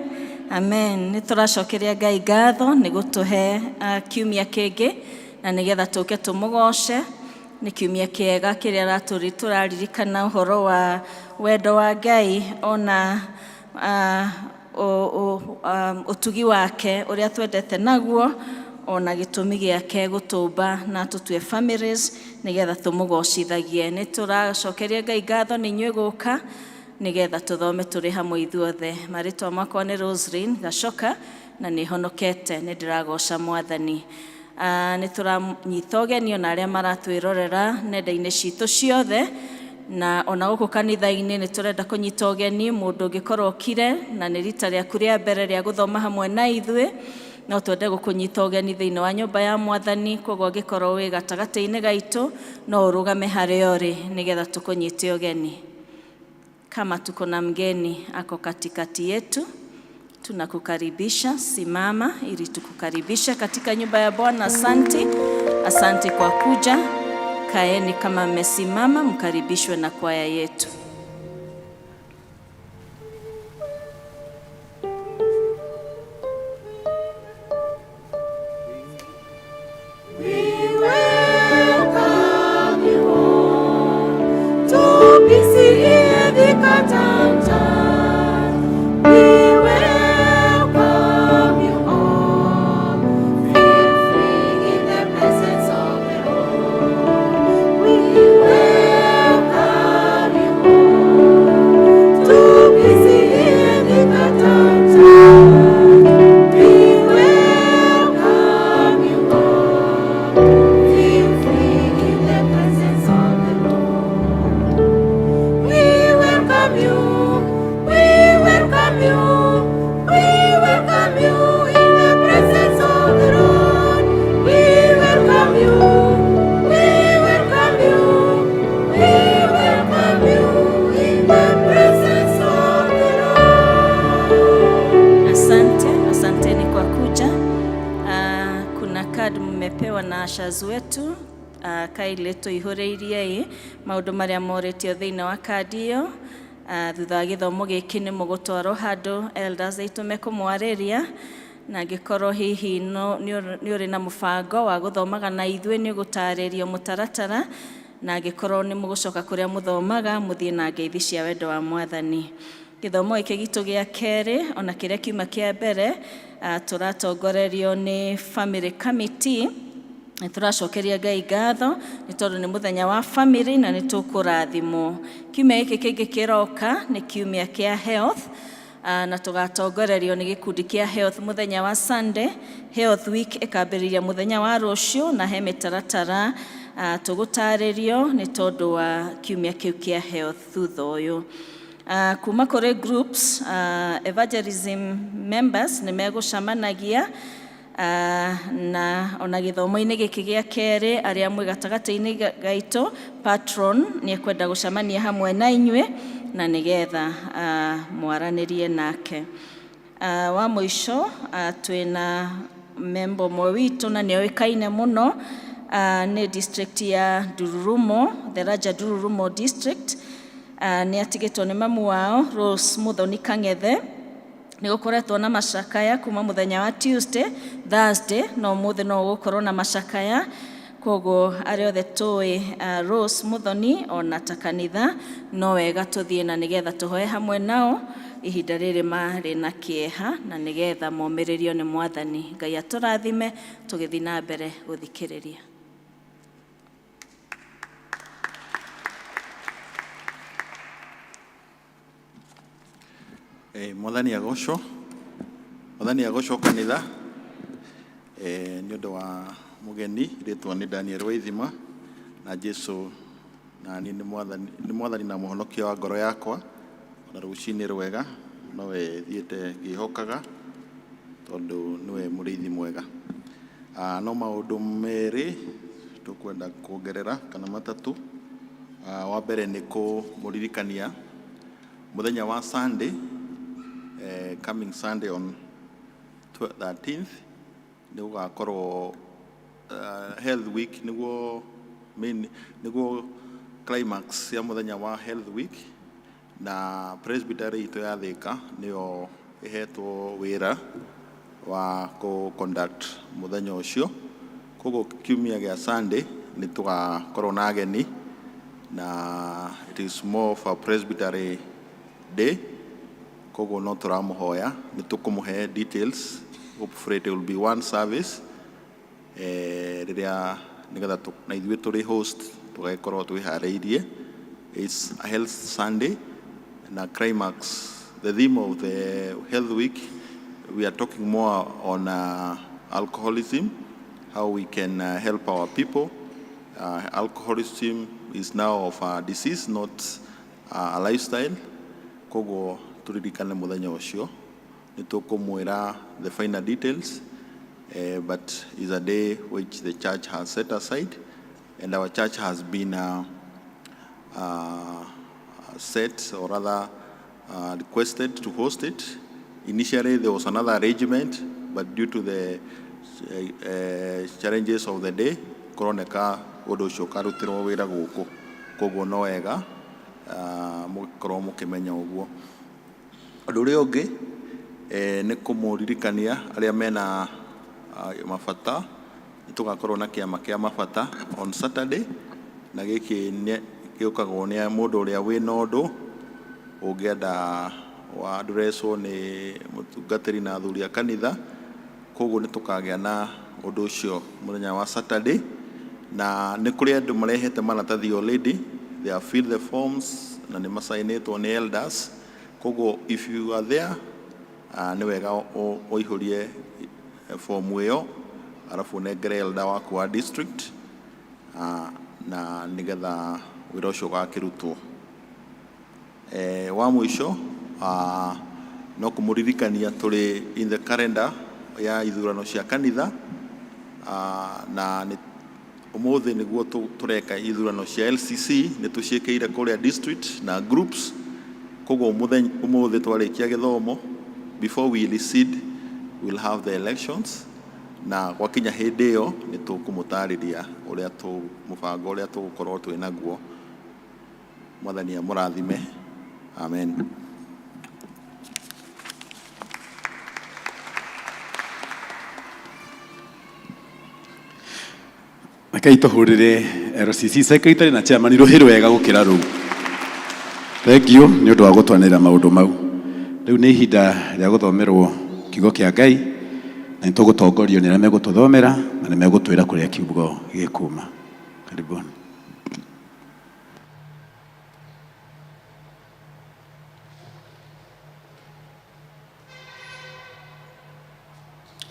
Amen. Nĩ tũracokeria Ngai ngatho nĩ gũtũhe kiumia kĩngĩ na nĩgetha tũke tũmũgoce. Nĩ kiumia kĩega kĩrĩa aratũri tũraririkana ũhoro wa wendo wa Ngai ona ũtugi wake ũrĩa twendete naguo, ona gĩtũmi gĩake gũtũmba na tũtue families nĩgetha tũmũgocithagie. Nĩ tũracokeria Ngai ngatho nĩ inyuĩ gũka nĩgetha tũthome tũrĩ hamwe ithuothe. Marĩtwa makwa nĩ Roslyn Gacoka na nĩ honokete, nĩ ndĩragoca Mwathani. Nĩ tũranyita ũgeni ona arĩa maratwĩrorera nenda-inĩ citũ ciothe, na ona gũkũ kanitha-inĩ nĩ tũrenda kũnyita ũgeni mũndũ ũngĩkorwo okire na nĩ rita rĩaku rĩa mbere rĩa gũthoma hamwe na ithuĩ, no twende gũkũnyita ũgeni thĩinĩ wa nyũmba ya Mwathani. Koguo angĩkorwo wĩ gatagatĩ-inĩ gaitũ, no ũrũgame harĩa ũrĩ nĩgetha tũkũnyite ũgeni. Kama tuko na mgeni ako katikati yetu, tunakukaribisha. Simama ili tukukaribishe katika nyumba ya Bwana. Asante, asante kwa kuja. Kaeni kama mmesimama, mkaribishwe na kwaya yetu. We welcome you all to PCEA Thika Town Church. We welcome you all. Feel free in the presence of the Lord. We welcome you. welcome you. We welcome you in the presence of the Lord. We welcome you. We welcome you. We welcome you in the presence of the Lord. Asante, asanteni kwa kuja. Kuna card mmepewa na ushers wetu kailetwo ihũrĩirie ĩ maũndũ marĩa morĩtio thĩinĩ wa kandi ĩyo. Thutha wa gĩthomo gĩkĩ nĩ mũgũtwarwo handũ elders aitũ mekũmwarĩria, na angĩkorwo hihi no nĩ ũrĩ na mũbango wa gũthomaga na ithuĩ, nĩ ũgũtarĩrio mũtaratara, na angĩkorwo nĩ mũgũcoka kũrĩa mũthomaga, mũthiĩ na ngeithi cia wendo wa Mwathani. Gĩthomo gĩkĩ gitũ gĩa kerĩ ona kĩrĩa kiuma kĩa mbere, tũratongorerio nĩ family committee. Nĩ tũracokeria Ngai ngatho nĩ tondũ nĩ mũthenya wa family na nĩ tũkũrathimwo. Kiumia gĩkĩ kĩngĩ kĩroka nĩ kiumia kĩa health, na tũgatongorerio nĩ gĩkundi kĩa health mũthenya wa Sunday. Health week ĩkambĩrĩria mũthenya wa rũciũ, na he mĩtaratara tũgũtarĩrio nĩ tondũ wa kiumia kĩu kĩa health thutha ũyũ. Kuma kũrĩ groups, evangelism members nĩ megũcemanagia, na ona gĩthomo-inĩ gĩkĩ gĩa kerĩ, arĩa mwĩ gatagatĩ-inĩ gaitũ, patron nĩ ekwenda gũcemania hamwe na inyuĩ na nĩgetha mwaranĩrie nake. Wa mũico, twĩna member ũmwe witũ na nĩ oĩkaine mũno, nĩ district ya Ndururumo, the larger Ndururumo district. Nĩ atigĩtwo nĩ mamu wao Rose Muthoni Kang'ethe. Nĩ gũkoretwo na macakaya kuma mũthenya wa Tuesday, Thursday na ũmũthĩ no gũkorwo na macakaya. Koguo arĩa othe tũĩ Rose Muthoni ona ta kanitha, no wega tũthiĩ na nĩgetha tũhoe hamwe nao ihinda rĩrĩ marĩ na kĩeha, na nĩgetha momĩrĩrio nĩ Mwathani. Ngai atũrathime tũgĩthiĩ na mbere gũthikĩrĩria. Mwathani agocwo, Mwathani agocwo kanitha. Nĩ ũndũ wa mũgeni, rĩtwa nĩ Daniel Waithima, na Jesu na niĩ nĩ Mwathani, nĩ Mwathani na mũhonokia wa ngoro yakwa. Ona rũcinĩ rwega, nowe thiĩte ngĩhokaga tondũ nĩwe mũrĩithi mwega. No maũndũ merĩ tũkwenda kuongerera kana matatũ. Wa mbere nĩ kũmũririkania mũthenya wa Sunday, coming Sunday on 13th, nĩ gũgakorwo Health Week, nĩguo main, nĩguo climax ya mũthenya wa Health Week, na presbytery itũ ya Thika nĩyo ĩhetwo wĩra wa kũ conduct mũthenya ũcio. Koguo kiumia gĩa Sunday nĩ tũgakorwo na ageni, na it is more of a presbytery day. Koguo no tũramũhoya, nĩ tũkũmũhe details. Hopefully it will be one service, rĩrĩa nĩgetha na ithuĩ tũrĩ host tũgagĩkorwo twĩharĩirie. It's a health Sunday na climax, the theme of the health week, we are talking more on alcoholism, how we can help our people. Alcoholism is now of a disease, not a lifestyle. Koguo turirikane muthenya ucio, nĩ tũkũmwĩra the final details, but is a day which the church has set aside, and our church has been set, or rather requested to host it. Initially there was another arrangement, but due to the challenges of the day, kũroneka ũndũ ũcio ũkarutĩrwo wĩra gũkũ. Koguo no wega mũgĩkorwo mũkĩmenya ũguo. Ũndũ ũrĩa ũngĩ, nĩ kũmũririkania arĩa mena mabata, nĩ tũgakorwo na kĩama kĩa mabata on Saturday, na gĩkĩ gĩũkagwo nĩ mũndũ ũrĩa wĩna ũndũ ũngĩenda wa addresswo nĩ mũtungatĩri na athuri a kanitha. Koguo nĩ tũkagĩa na ũndũ ũcio mũthenya wa Saturday, na nĩ kũrĩ andũ marehete maratathi already. They have filled the forms na nĩ macainĩtwo nĩ elders. Koguo if you are there, nĩ wega ũihũrie fomu ĩyo, arabu ũnengere elder waku wa district, na nĩgetha wĩra ũcio ũgakĩrutwo. Wa mũico, No kũmũririkania tũrĩ in the calendar ya ithurano cia kanitha, na nĩ ũmũthĩ nĩguo tũreka ithurano cia LCC. Nĩ tũciĩkĩire kũrĩa district na groups. Koguo mũthenya ũmũthĩ twarĩkia gĩthomo, before we recede, we'll have the elections, na gwakinya hĩndĩ ĩyo nĩ tũkũmũtarĩria ũrĩa tũ mũbango ũrĩa tũgũkorwo twĩ naguo. Mwathani amũrathime. Amen. Rekei tũhũrĩre LCC secretary na chairman rũhĩ rwega gũkĩra rũu. Thank you nĩ ũndũ wa gũtwanĩra maũndũ mau. Rĩu nĩ ihinda rĩa gũthomerwo kiugo kĩa Ngai, na nĩ tũgũtongorio nĩ arĩa megũtũthomera na nĩ megũtwĩra kũrĩa kiugo gĩkuma. Karibuni.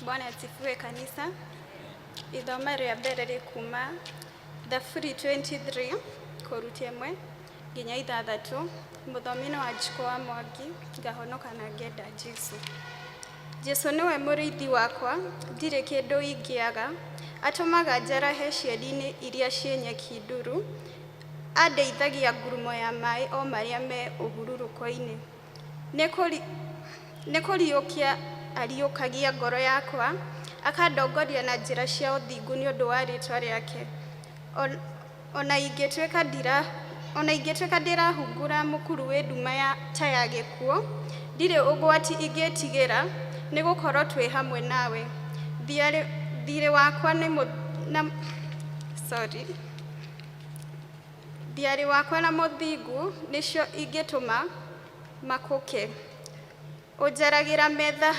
Bwana asifiwe, kanisa. Ithoma rĩa mbere rĩkuma Thaburi 23 kũruta 1 nginya 6. Mũthomi nĩ Wanjikũ wa Mwangi. Ngahonoka na ngenda Jesu. Jesu nĩwe mũrĩithi wakwa, ndirĩ kĩndũ ingĩaga. Atũmaga njarahe cieri-inĩ iria ciĩ nyeki nduru. Andeithagia ngurumo ya maĩ o marĩa me ũhurũko-inĩ. Nĩ kũriũkia ariũkagia ngoro yakwa, akandongoria na njĩra cia ũthingu nĩ ũndũ wa rĩĩtwa rĩake. Ona ingĩtuĩka ndĩrahungura mũkuru wĩ nduma ya ta ya gĩkuũ, ndirĩ ũgwati ingĩtigĩra, nĩ gũkorwo twĩ hamwe nawe. Thiirĩ wakwa nĩ mũ, na, sorry. Thiarĩ wakwa na mũthingu nĩcio ingĩtũma makũke. Ũnjaragĩra metha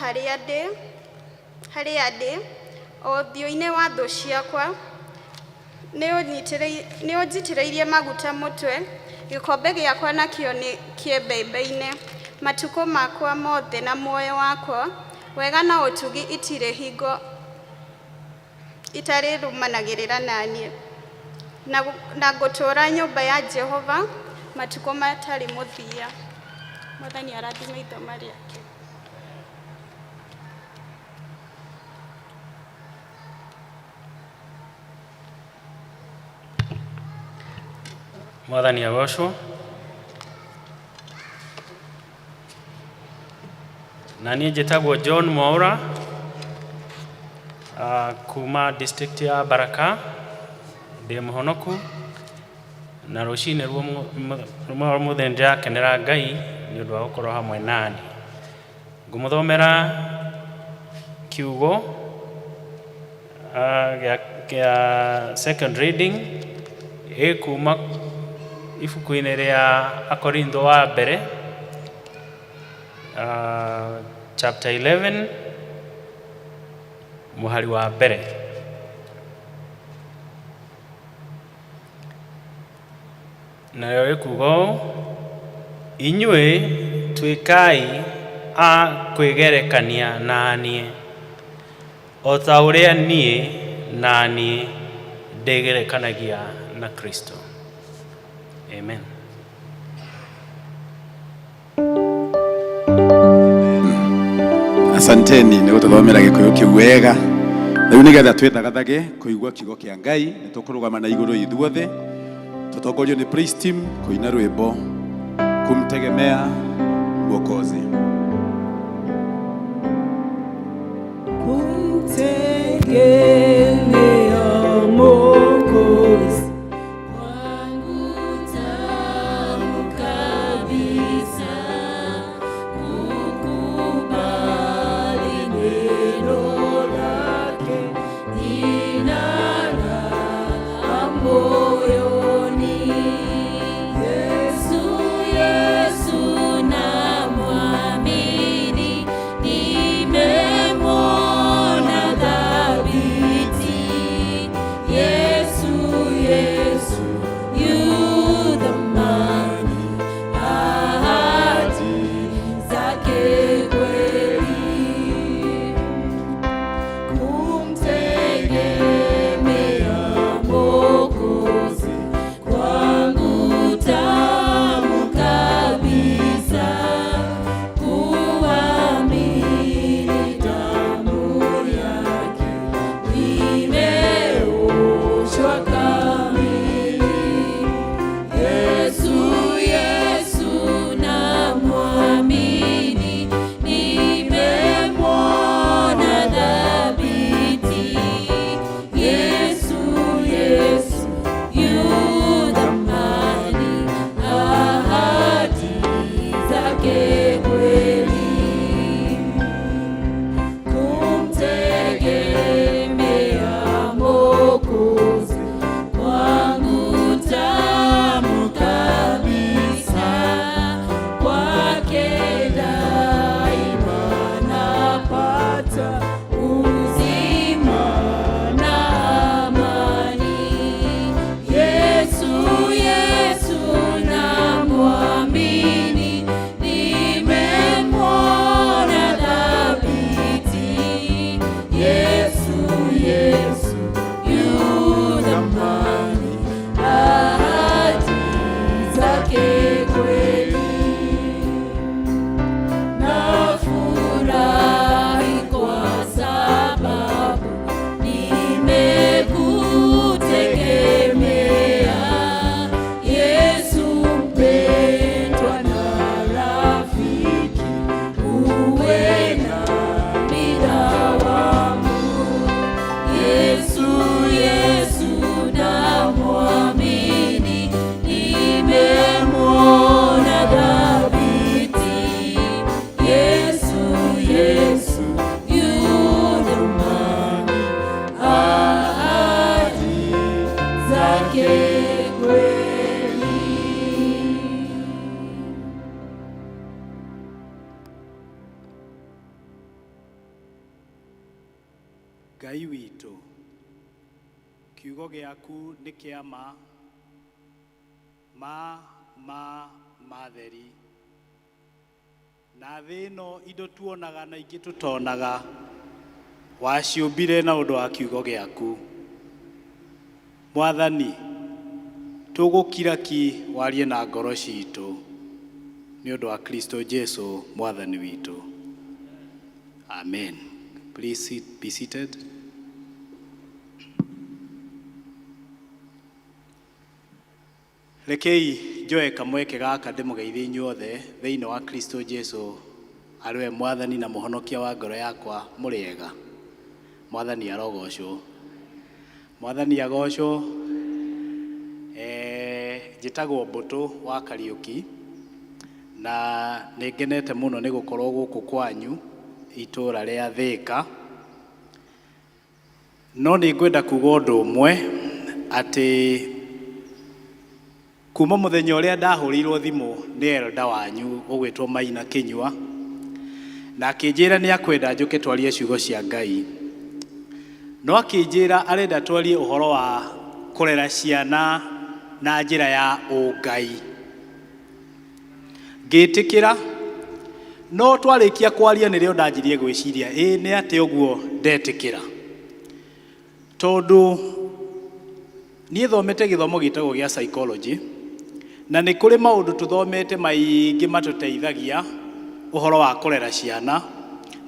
harĩa ndĩ o ũthiũ-inĩ wa thũ ciakwa. Nĩ ũnjitĩrĩirie maguta mũtwe, gĩkombe gĩakwa nakĩo nĩ kĩembembe-inĩ. Matukũ makwa mothe na muoyo wakwa, wega na ũtugi itirĩ hingo itarĩrũmanagĩrĩra naniĩ, na ngũtũũra nyũmba ya Jehova matukũ matarĩ mũthia. Mwathani arathime ithoma rĩake. Mwathani agocwo. Na niĩ njĩtagwo John Mwaura, kuma district ya Baraka. Ndĩ mũhonoku na rũcinĩ ruo mũthĩ nĩndĩrakenera Ngai nĩ ũndũ wa gũkorwo hamwe nani. Ngũmũthomera kiugo gĩa second reading ĩkuma ibuku-inĩ rĩa Akorintho wa mbere, chapter 11, mũhari wa mbere. Nayo ĩkuga ũũ: "Inyuĩ tuĩkai a kwĩgerekania na niĩ, o ta ũrĩa niĩ na niĩ ndĩgerekanagia na Kristo." Amen. Asanteni nĩ gũtũthomera Gĩkũyũ kĩu wega. Rĩu nĩgetha twĩthagathage kũigua kiugo kĩa Ngai, nĩ tũkũrũgama na igũrũ ithuothe, tũtongorio nĩ praise team kũina rwĩmbo "Kumtegemea Mwokozi". Kumtegemea Mwokozi kwangu tamu kabisa, kukubali neno lake, nina raha moyoni. Yesu, Yesu namwamini. Ngai witũ, kiugo gĩaku nĩ kĩa ma, ma ma ma theri. Na thĩ ĩno indo tuonaga na ingĩ tũtonaga, waciũmbire na ũndũ wa kiugo gĩaku. Mwathani, tũgũkira ki warie na ngoro citũ nĩ ũndũ wa Kristo Jesu Mwathani witũ. Amen. Please be seated. Rekei njoe kamweke gaka ndĩmũgeithie inyuothe thĩinĩ wa Kristo Jesu arĩ we Mwathani na Mũhonokia wa ngoro yakwa. Mũrĩ ega? Mwathani arogocwo. Mwathani agocwo. Njĩtagwo Mbũtũ wa Kariũki na nĩ ngenete mũno nĩ gũkorwo gũkũ kwanyu itũũra rĩa Thĩka. No nĩ ngwenda kuga ũndũ ũmwe atĩ kuma mũthenya ũrĩa ndahũrĩirwo thimũ nĩ elder wanyu ũgwĩtwo Maina Kĩnyua na akĩnjĩra nĩ akwenda njũke twarie ciugo cia Ngai, no akĩnjĩra arenda twarie ũhoro wa kũrera ciana na njĩra ya ũngai. Ngĩtĩkĩra, no twarĩkia kwaria nĩrĩo ndanjirie gwĩciria ĩ nĩ atĩ ũguo ndetĩkĩra, tondũ niĩ thomete gĩthomo gĩtagwo gĩa psychology, na nĩ kũrĩ maũndũ tũthomete maingĩ matũteithagia ũhoro wa kũrera ciana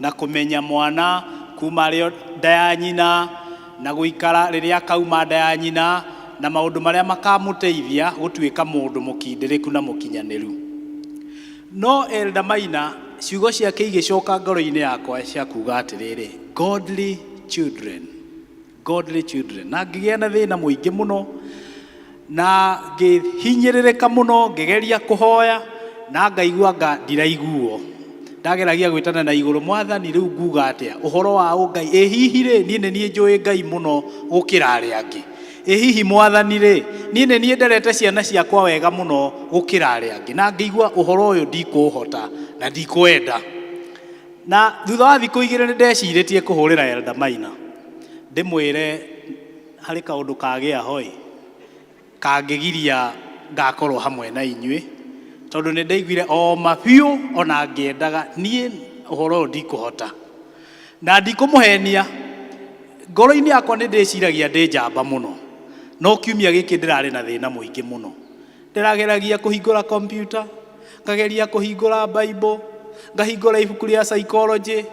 na kũmenya mwana kuma arĩ o nda ya nyina na gũikara rĩrĩa akauma nda ya nyina na maũndũ marĩa makamũteithia gũtuĩka mũndũ mũkindĩrĩku na mũkinyanĩru. No Elder Maina ciugo ciake igĩcoka ngoro-inĩ yakwa cia kuga atĩrĩrĩ, godly children, godly children. Na ngĩgĩa na thĩna mũingĩ mũno na ngĩhinyĩrĩrĩka mũno, ngĩgeria kũhoya na ngaigua nga ndiraiguo. Ndageragia gwĩtana na igũrũ, Mwathani rĩu nguga atĩa ũhoro wa ũngai? Ĩ hihi rĩ, niĩ nĩ niĩ njũĩ Ngai mũno gũkĩra arĩa angĩ? Ĩ hihi Mwathani rĩ, niĩ nĩ niĩ nderete ciana ciakwa wega mũno gũkĩra arĩa angĩ? Na ngĩigua ũhoro ũyũ ndikũũhota na ndikwenda. Na thutha wa thikũ igĩrĩ nĩ ndecirĩtie kũhũrĩra Elder Maina ndĩmwĩre harĩ kaũndũ kagĩa hoi kangĩgiria ngakorwo hamwe na inyuĩ, tondũ nĩ ndaiguire o ma biũ ona ngĩendaga niĩ ũhoro ũyũ ndikũhota na ndikũmũhenia. Ngoro-inĩ yakwa nĩ ndĩciragia ndĩ njamba mũno, no kiumia gĩkĩ ndĩrarĩ na thĩna mũingĩ mũno. Ndĩrageragia kũhingũra kompiuta, ngageria kũhingũra Bible, ngahingũra ibuku rĩa psychology,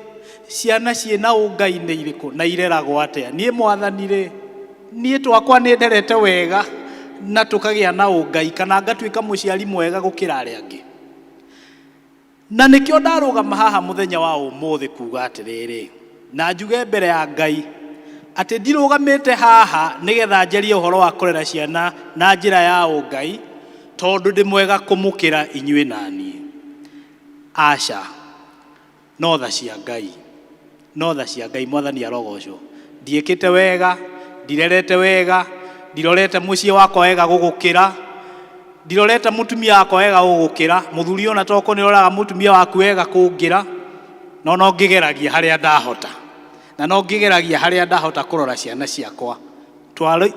ciana ciĩna ũngai nĩ irĩkũ na ireragwo atĩa? Niĩ Mwathani rĩ, niĩ twakwa nĩ nderete wega na tũkagĩa na ũngai kana ngatuĩka mũciari mwega gũkĩra arĩa angĩ. Na nĩkĩo ndarũgama haha mũthenya wa ũmũthĩ kuga atĩrĩrĩ, na njuge mbere ya Ngai, atĩ ndirũgamĩte haha nĩgetha njarie ũhoro wa kũrera ciana na njĩra ya ũngai, tondũ ndĩ mwega kũmũkĩra inyuĩ na niĩ. Aca, no tha cia Ngai, no tha cia Ngai. Mwathani arogocwo. Ndiĩkĩte wega, ndirerete wega, ndirorete mũciĩ wakwa wega gũgũkĩra, ndirorete mũtumia wakwa wega gũgũkĩra. Mũthuri ona toko nĩ ũroraga mũtumia waku wega kũngĩra, no no ngĩgeragia harĩa ndahota, na no ngĩgeragia harĩa ndahota kũrora ciana ciakwa.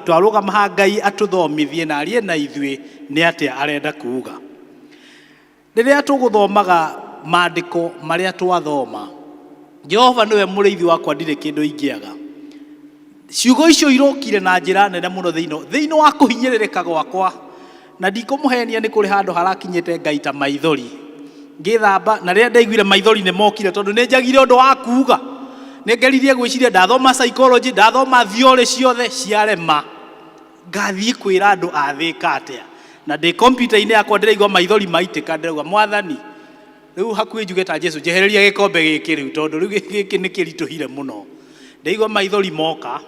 Twarũgama haha Ngai atũthomithie na arie na ithuĩ nĩ atĩa arenda kuga. Rĩrĩa tũgũthomaga maandĩko marĩa twathoma, Jehova nĩwe mũrĩithi wakwa ndirĩ kĩndũ ingĩaga. Ciugo icio irokire na njĩra nene mũno thĩinĩ wa kũhinyĩrĩrĩka gwakwa, na ndikũmũhenia nĩ kũrĩ handũ harakinyĩte ngaita maithori ngĩthamba, na rĩrĩa ndaiguire maithori nĩ mokire tondũ nĩ njagire ũndũ wa kuga. Nĩ ngeririe gwĩciria, ndathoma psychology, ndathoma theory ciothe ciarema. Ngathiĩ kwĩra andũ a Thĩka atĩa? Na ndĩ kompiuta-inĩ yakwa ndĩraigua maithori maitĩka, ndĩrauga Mwathani, rĩu hakuhĩ njuge ta Jesu, njehereria gĩkombe gĩkĩ rĩu, tondũ rĩu gĩkĩ nĩ kĩritũhire mũno. Ndaigua maithori moka,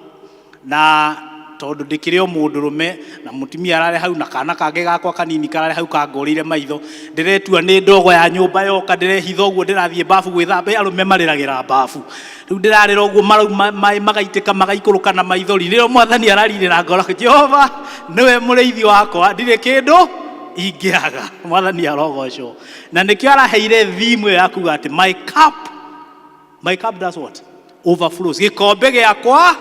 na tondũ ndĩkĩrĩ o mũndũrũme, na mũtumia ararĩ hau, na kana kangĩ gakwa kanini kararĩ hau kangũrĩire maitho, ndĩretua nĩ ndogo ya nyũmba yoka, ndĩrehitha ũguo, ndĩrathiĩ mbabu gwĩthamba, arũme marĩragĩra mbabu. Rĩu ndĩrarĩra ũguo, marauma maĩ magaitĩka magaikũrũka na maithori. Nĩrĩo Mwathani ararirĩra ngoro, Jehova nĩwe mũrĩithi wakwa, ndirĩ kĩndũ ingĩaga. Mwathani arogocwo. Na nĩkĩo araheire theme ĩyo ya kuga atĩ my cup, my cup does what? Overflows. Gĩkombe gĩakwa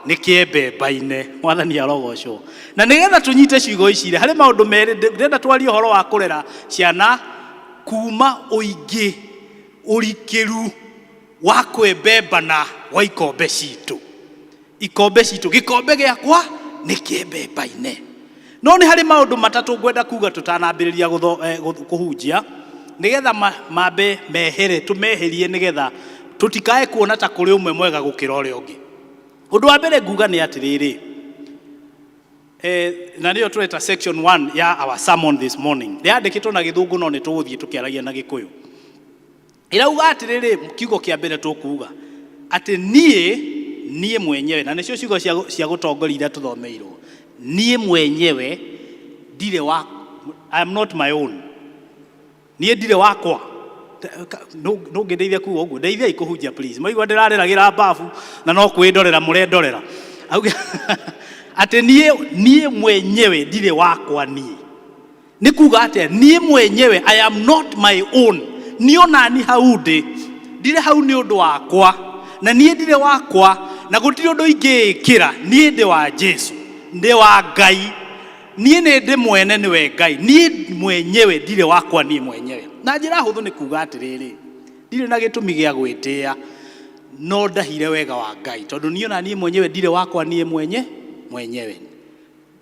nĩ kĩembembaine. Mwathani arogocwo. Na nĩgetha tũnyite ciugo ici rĩ, harĩ maũndũ merĩ ndĩrenda twarie ũhoro wa kũrera ciana kuma ũingĩ ũrikĩru wa kwembembana gwa ikombe citũ. Ikombe citũ, gĩkombe gĩakwa nĩ kĩembembaine. No nĩ harĩ maũndũ matatũ ngwenda kuga tũtanambĩrĩria kũhunjia, nĩgetha mambe mehere, tũmeherie nĩgetha tũtikae kuona ta kũrĩ ũmwe mwega gũkĩra ũrĩa ũngĩ. Ũndũ wa mbere nguga nĩ atĩrĩrĩ, na nĩyo tũreta section 1 ya our sermon this morning. Rĩandĩkĩtwo na Gĩthũngũ no nĩ tũgũthiĩ tũkĩaragia na Gĩkũyũ. Ĩrauga atĩrĩrĩ, kiugo kĩa mbere tũkuga atĩ niĩ mwenyewe, na nĩcio ciugo cia gũtongoria iria tũthomeirwo, niĩ mwenyewe ndirĩ wa, I am not my own. Niĩ ndirĩ wakwa. Ndũngĩndeithia kuga ũguo, ndeithiai kũhunjia please. Maigua ndĩrarĩragĩra mbabu na no kwĩndorera mũrendorera. Auge atĩ niĩ mwenyewe ndirĩ wakwa niĩ. Nĩ kuga atĩa? Niĩ mwenyewe I am not my own. Niĩ ona ni hau ndĩ, ndirĩ hau nĩ ũndũ wakwa, na niĩ ndirĩ wakwa, na gũtirĩ ũndũ ingĩĩkĩra. Niĩ ndĩ wa Jesu, ndĩ wa Ngai. Niĩ nĩ ndĩ mwene, nĩwe Ngai. Niĩ mwenyewe ndirĩ wakwa niĩ mwenyewe. Na njĩra hũthũ nĩ kuga atĩrĩrĩ, ndirĩ na gĩtũmi gĩa gwĩtĩa, no ndahire wega wa Ngai, tondũ niĩ ona niĩ mwenyewe ndirĩ wakwa niĩ mwenyewe.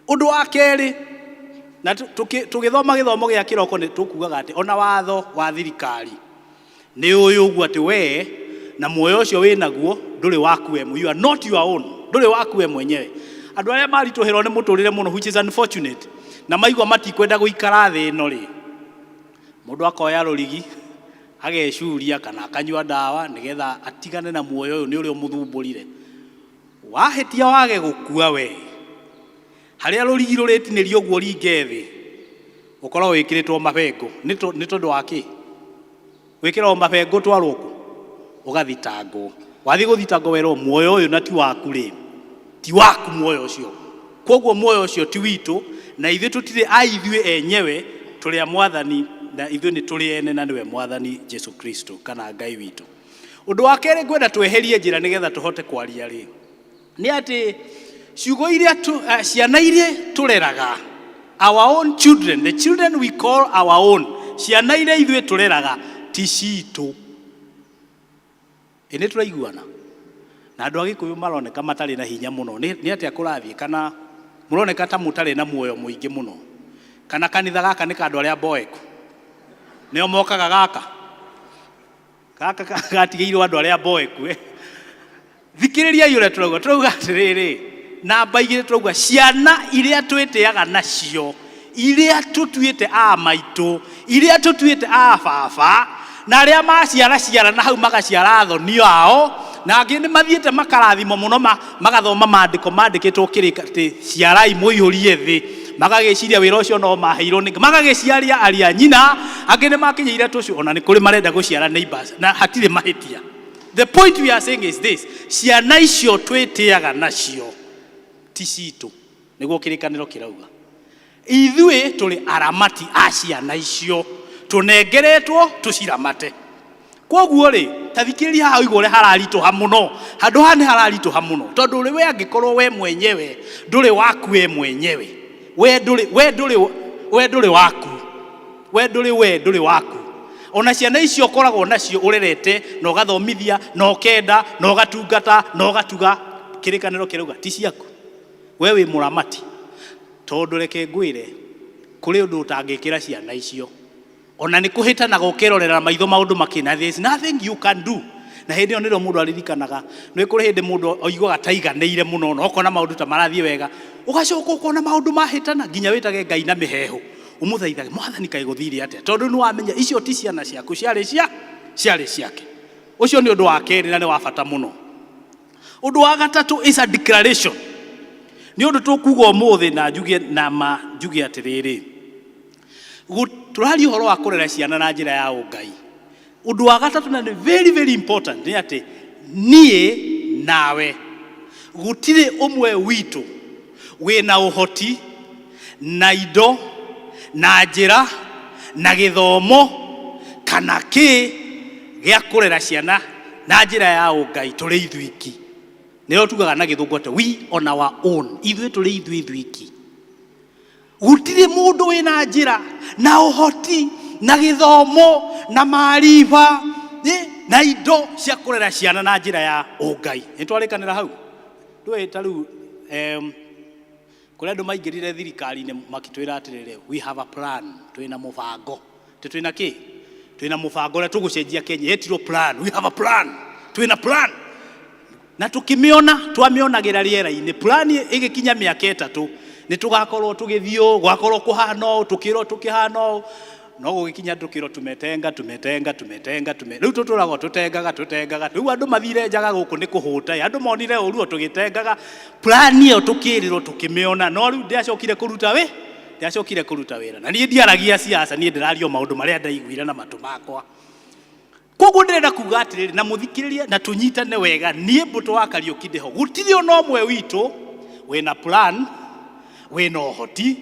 Ũndũ wa kerĩ, na tũgĩthoma gĩthomo gĩa kĩroko nĩ tũkugaga atĩ ona watho wa thirikari nĩ ũyũ ũguo atĩ we na muoyo ũcio wĩ naguo ndũrĩ waku we, you are not your own, ndũrĩ waku we mwenyewe. Andũ arĩa maritũhĩrwo nĩ mũtũrĩre mũno, which is unfortunate, na maigua matikwenda gũikara thĩ ĩno rĩ, mũndũ akoya rũrigi agecuria kana akanyua ndawa nĩgetha atigane na muoyo ũyũ nĩ ũrĩa ũmũthumbũrire. Wahĩtia wage gũkua we, harĩa rũrigi rũrĩtinĩrio ũguo ringe thĩ, ũkorwo wĩkĩrĩtwo mabengũ. Nĩ tondũ wa kĩ? Wĩkĩragwo mabengũ twarwo kũ? Ũgathitangwo. Wathiĩ gũthitangwo werwo muoyo ũyũ na ti waku rĩ, ti waku muoyo ũcio. Kwoguo muoyo ũcio ti witũ, na ithuĩ tũtirĩ a ithuĩ enyewe, tũrĩ a Mwathani, na ithuĩ nĩ tũrĩ ene na nĩwe Mwathani Jesu Kristo kana Ngai witũ. Ũndũ wa kerĩ ngwenda tweherie njĩra nĩgetha tũhote kwaria rĩ, nĩ atĩ ciugo iria ciana iria tũreraga, our own children, the children we call our own, ciana iria ithuĩ tũreraga ti citũ. Ĩ nĩ tũraiguana? Na andũ a Gĩkũyũ maroneka matarĩ na hinya mũno. Nĩ atĩa kũrathiĩ? Kana mũroneka ta mũtarĩ na muoyo mũingĩ mũno? Kana kanitha gaka nĩ ka andũ arĩa mboeku? Nĩo mokaga gaka? Gaka gatigĩirwo andũ arĩa mboeku. Thikĩrĩriai ũrĩa tũrauga. Tũrauga atĩrĩrĩ, namba igĩrĩ tũrauga ciana iria twĩtĩaga nacio, iria tũtuĩte a maitũ, iria tũtuĩte a baba, na arĩa maciara ciara na hau magaciara athoni ao, na angĩ nĩ mathiĩte makarathimwo mũno magathoma maandĩko mandĩkĩtwo kĩrĩka atĩ ciarai mũihũrie thĩ, magagĩciria wĩra ũcio no maheirwo nĩ Ngai, magagĩciaria ariũ a nyina, angĩ nĩ makinyĩire tũcũ, ona nĩ kũrĩ marenda gũciara neighbors, na hatirĩ mahĩtia. The point we are saying is this, ciana icio twĩtĩaga nacio ti citũ, nĩguo kĩrĩkanĩro kĩrauga. Ithuĩ tũrĩ aramati a ciana icio, tũnengeretwo tũciramate. Kwoguo rĩ, ta thikĩrĩria haha ũigue ũrĩa hararitũha mũno. Handũ haha nĩ hararitũha mũno, tondũ rĩ we angĩkorwo we mwenyewe ndũrĩ waku we mwenyewe, we ndũrĩ, we ndũrĩ, we ndũrĩ waku, we ndũrĩ, we ndũrĩ waku. Ona ciana icio ũkoragwo nacio ũrerete na ũgathomithia na ũkenda na ũgatungata na ũgatuga, kĩrĩkanĩro kĩrauga ti ciaku, we wĩ mũramati. Tondũ reke ngwĩre, kũrĩ ũndũ ũtangĩkĩra ciana icio. Ona nĩ kũhĩtanaga ũkerorera maitho maũndũ makĩna, there is nothing you can do. Na hĩndĩ ĩyo nĩrĩo mũndũ aririkanaga, nĩ kũrĩ hĩndĩ mũndũ aiguaga ta aiganĩire mũno, na ũkona maũndũ ta marathiĩ wega, ũgacoka ũkona maũndũ mahĩtana, nginya wĩtage Ngai na mĩheehũ, ũmũthaithage, Mwathani kaĩ gũthire atĩa? Tondũ nĩ wamenya icio ti ciana ciaku, ciarĩ cia, ciarĩ ciake. Ũcio nĩ ũndũ wa kerĩ na nĩ wa bata mũno. Ũndũ wa gatatũ is a declaration. Nĩ ũndũ tũkuga ũmũthĩ na njuge na ma njuge atĩrĩrĩ, tũraria ũhoro wa kũrera ciana na njĩra ya ũngai. Ũndũ wa gatatũ na nĩ very very important nĩ atĩ niĩ nawe gũtirĩ ũmwe witũ wĩna ũhoti na indo na njĩra na gĩthomo kana kĩ gĩa kũrera ciana Na njĩra ya ũngai tũrĩ ithuiki. Nĩyo tugaga na gĩthũngũ atĩ we on our own, ithuĩ tũrĩ ithuĩ ithuiki. Gũtirĩ mũndũ wĩna njĩra na ũhoti na gĩthomo na maariba na indo cia kũrera ciana na njĩra ya ũngai. Nĩ twarĩkanĩra hau? Ndũĩ ta rĩu kũrĩ andũ maingĩrire thirikari-inĩ makĩtwĩra atĩrĩrĩ, we have a plan, twĩna mũbango. Tĩ twĩna kĩ? Twĩna mũbango ũrĩa tũgũcenjia Kenya. Ĩtirwo plan, we have a plan, twĩna plan. Na tũkĩmĩona, twamĩonagĩra rĩera-inĩ. Plan ĩgĩkinya mĩaka ĩtatũ, nĩ tũgakorwo tũgĩthiĩ ũũ, gwakorwo kũhana ũũ, tũkĩrwo tũkĩhana ũũ. No gũgĩkinya tũkĩrwo tumetenga, tumetenga, tumetenga, tume. Rĩu tũtũragwo tũtengaga, tũtengaga. Rĩu andũ mathire njaga gũkũ nĩ kũhũta. Andũ monire ũru o tũgĩtengaga. Plan ĩyo tũkĩrĩrwo tũkĩmĩona. No rĩu ndĩacokire kũruta wĩ? Ndĩacokire kũruta wĩra. Na niĩ ndiaragia siasa, niĩ ndĩraria o maũndũ marĩa ndaiguire na matũ makwa. Koguo ndĩrenda kuga atĩrĩrĩ, na mũthikĩrĩrie na tũnyitane wega, niĩ Mbũtũ wa Kariũki ndĩho. Gũtirĩ ona ũmwe witũ wĩna plan, wĩna ũhoti,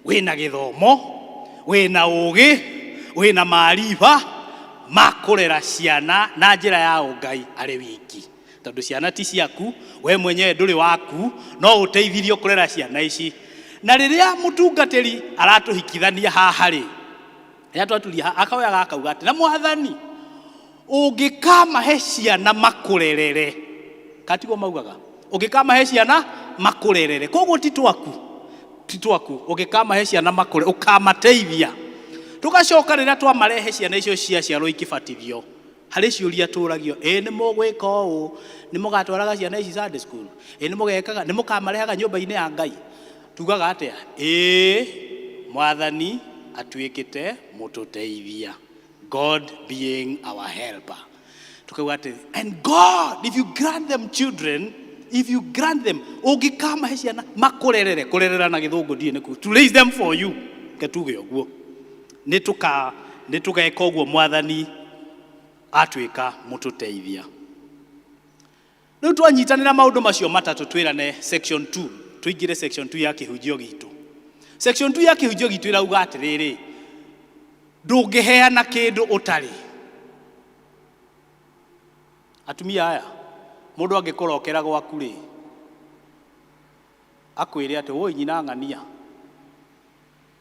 wĩna gĩthomo, wĩna ũgĩ, wĩna maariba ma kũrera ciana na njĩra ya ũngai arĩ wiki. Tondũ ciana ti ciaku, we mwenyewe ndũrĩ waku, no ũteithirio kũrera ciana ici. Na rĩrĩa mũtungatĩri aratũhikithania haha rĩ, rĩrĩa twaturia haha, akoyaga akauga atĩ, na mwathani, ũngĩkamahe ciana makũrerere. Katiguo maugaga? Ũngĩkamahe ciana makũrerere. Koguo ti twaku, ti twaku. Ũngĩkamahe ciana makũre, ũkamateithia. Tũgacoka rĩrĩa twamarehe ciana icio ciaciarwo ikĩbatithio, harĩ ciũria tũragio, ĩ nĩ mũgwĩka ũũ, nĩ mũgatwaraga ciana ici Sunday school, ĩ nĩ mũgekaga, nĩ mũkamarehaga nyũmba-inĩ ya Ngai. Tugaga atĩa? Ĩĩ, mwathani atuĩkĩte mũtũteithia. God being our helper. Tukauga atĩ, and God, if you grant them children, if you grant them, ũngĩkamahe ciana makũrerere, kũrerera na gĩthũngũ ndiũĩ nĩkũ, to raise them for you, reke tuge ũguo. Nĩ tũka, nĩ tũgeka ũguo mwathani atuĩka mũtũteithia. Rĩu twanyitanĩra maũndũ macio matatũ twĩrane section 2, tũingĩre section 2 ya kĩhunjio gitũ. Section 2 ya kĩhunjio gitũ ĩrauga atĩrĩrĩ, ndũngĩheana kĩndũ ũtarĩ. Atumia aya, mũndũ angĩkũrokera gwaku rĩ, akwĩre atĩ woi nyina ng'ania,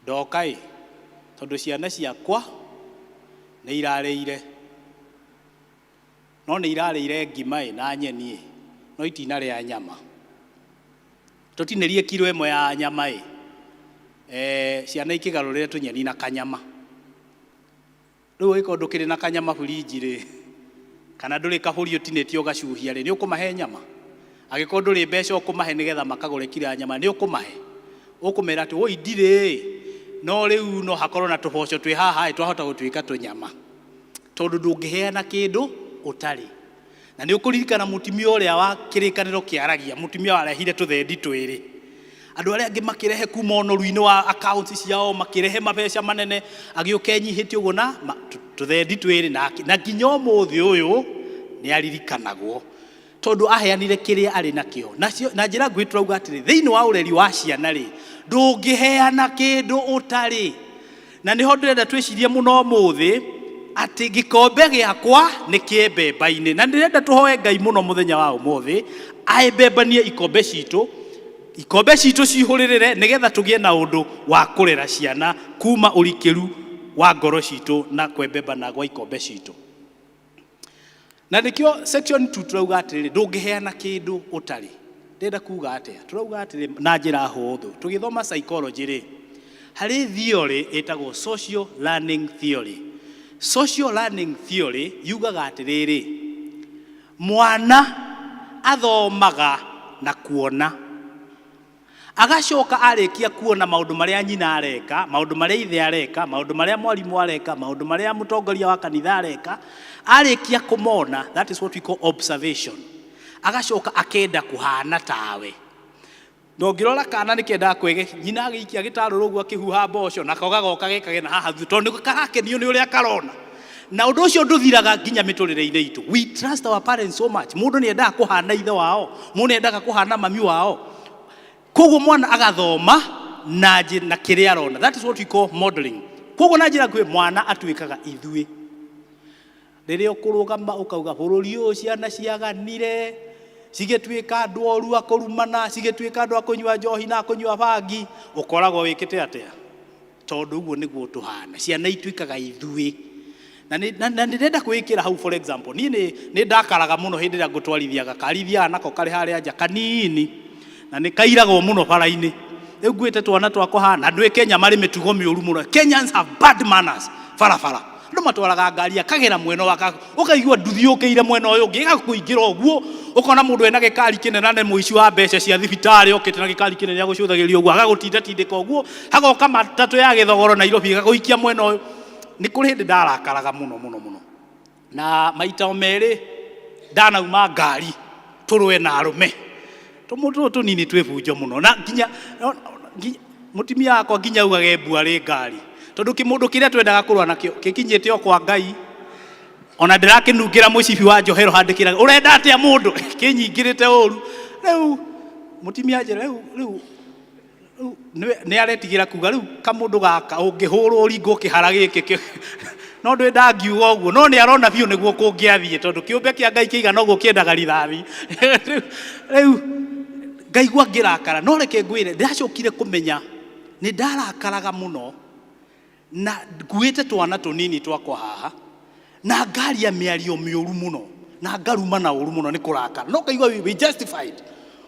ndoka ĩ, tondũ ciana ciakwa nĩ irarĩire. No nĩ irarĩire ngima ĩ na nyeni ĩ, no itinarĩa nyama. Tũtinĩrie kiro ĩmwe ya nyama ĩ, ciana ikĩgarũrĩre tũnyeni na kanyama. Rĩu ũngĩkorwo ndũkĩrĩ na kanyama burinji rĩ, kana ndũrĩ kabũri ũtinĩtie ũgacuhia rĩ, nĩ ũkũmahe nyama? Angĩkorwo ndũrĩ mbeca ũkũmahe nĩgetha makagũre kiro ya nyama, nĩ ũkũmahe? Ũkũmera atĩ woi ndirĩ ĩ, no rĩu no hakorwo na tũboco twĩ haha ĩ, twahota gũtuĩka tũnyama. Tondũ ndũngĩheana kĩndũ ũtarĩ. Na nĩ ũkũririkana mũtumia ũrĩa wa kĩrĩkanĩro kĩaragia, mũtumia warehire tũthendi twĩrĩ. Andũ arĩa angĩ makĩrehe kuma ũnoru-inĩ wa accounts ciao, makĩrehe mabeca manene, agĩũka enyihĩtie ũguo na tũthendi twĩrĩ, na nginya ũmũthĩ ũyũ nĩ aririkanagwo. Tondũ aheanire kĩrĩa arĩ nakĩo. Na njĩra nguhĩ tũrauga atĩrĩ, thĩinĩ wa ũreri wa ciana rĩ, ndũngĩheana kĩndũ ũtarĩ. Na nĩho ndĩrenda twĩcirie mũno ũmũthĩ, atĩ gĩkombe gĩakwa nĩ kĩembemba-inĩ. Na ndĩrenda tũhoe Ngai mũno mũthenya wa ũmũthĩ, aembembanie ikombe citũ, ikombe citũ cihũrĩrĩre, nĩgetha tũgĩe na ũndũ wa kũrera ciana kuma ũrikĩru wa ngoro citũ na kwembembana gwa ikombe citũ. Na nĩkĩo section 2 tũrauga atĩrĩrĩ, ndũngĩheana kĩndũ ũtarĩ. Ndĩrenda kuga atĩa? Tũrauga atĩrĩ na njĩra hũthũ, tũgĩthoma psychology rĩ, harĩ theory ĩtagwo social learning theory. Social learning theory yugaga atĩrĩrĩ, mwana athomaga na kuona. Agacoka arĩkia kuona maũndũ marĩa nyina areka, maũndũ marĩa ithe areka, maũndũ marĩa mwarimũ areka, maũndũ marĩa mũtongoria wa kanitha areka, arĩkia kũmona, that is what we call observation. Agacoka akenda kũhana tawe. Na ũngĩrora kana nĩ kendaga kwege, nyina agĩikia gĩtarũrũ ũguo akĩhuha mboco, nako gagoka gekage na haha thutha, tondũ nĩ karakenio nĩ ũrĩa karona. Na ũndũ ũcio ndũthiraga nginya mĩtũrĩre-inĩ itũ. We trust our parents so much. Mũndũ nĩ endaga kũhana ithe wao, mũndũ nĩ endaga kũhana mami wao. Koguo mwana agathoma na na kĩrĩa arona. That is what we call modeling. Koguo na njĩra nguhĩ mwana atuĩkaga ithuĩ. Rĩrĩa ũkũrũgama ũkauga bũrũri ũyũ ciana ciaganire, cigĩtuĩka andũ oru a kũrumana, cigĩtuĩka andũ a kũnyua njohi na a kũnyua bangi, ũkoragwo wĩkĩte atĩa? Tondũ ũguo nĩguo tũhana. Ciana ituĩkaga ithuĩ. Na nĩ na, na ndĩrenda kwĩkĩra hau for example, niĩ nĩ nĩ ndakaraga mũno hĩndĩ ĩrĩa ngũtwarithia gakari, thiaga nako karĩ harĩa nja kanini, na nĩ kairagwo mũno bara-inĩ. Rĩu nguĩte twana twakwa haha, na ndũĩ Kenya marĩ mĩtugo mĩũru mũno. Kenyans have bad manners barabara. Andũ matwaraga ngari akagera mwena wa ũkaigua nduthi yũkĩire mwena ũyũ ũngĩ ĩgakũingĩra ũguo, ũkona mũndũ ena gĩkari kĩnene na nĩ mũici wa mbeca cia thibitarĩ okĩte na gĩkari kĩnene agũcũthagĩria ũguo, agagũtindatindĩka ũguo, hagoka matatũ ya gĩthogoro Nairobi ĩgagũikia mwena ũyũ. Nĩ kũrĩ hĩndĩ ndarakaraga mũno mũno mũno, na maita o merĩ ndanauma ngari tũrũe na arũme. Tũmũndũ tũtũ tũnini twĩ bunjo mũno, na nginya mũtumia wakwa nginya augage mbu arĩ ngari, tondũ kĩmũndũ kĩrĩa twendaga kũrũa nakĩo gĩkinyĩte o kwa Ngai, ona ndĩrakĩnungĩra mũcibi wa njohero handĩkĩra ũrenda atĩa mũndũ kĩnyingĩrĩte ũru. Rĩu mũtumia anjĩra rĩu rĩu rĩu nĩ aretigĩra kuga rĩu kamũndũ gaka ũngĩhũrwo ũringwo kĩhara gĩkĩ no ndĩ ndangiuga ũguo, no nĩ arona biũ nĩguo kũngĩathiĩ, tondũ kĩũmbe kĩa Ngai kĩigana ũguo kĩendaga rithathi. Rĩu ngaigua ngĩrakara, no reke ngwĩre, ndacokire kũmenya nĩ ndarakaraga mũno na nguĩte twana tũnini twakwa haha, na ngaria mĩario mĩũru mũno, na ngarumana ũru mũno nĩ kũrakara, no ũkaigua wĩ justified,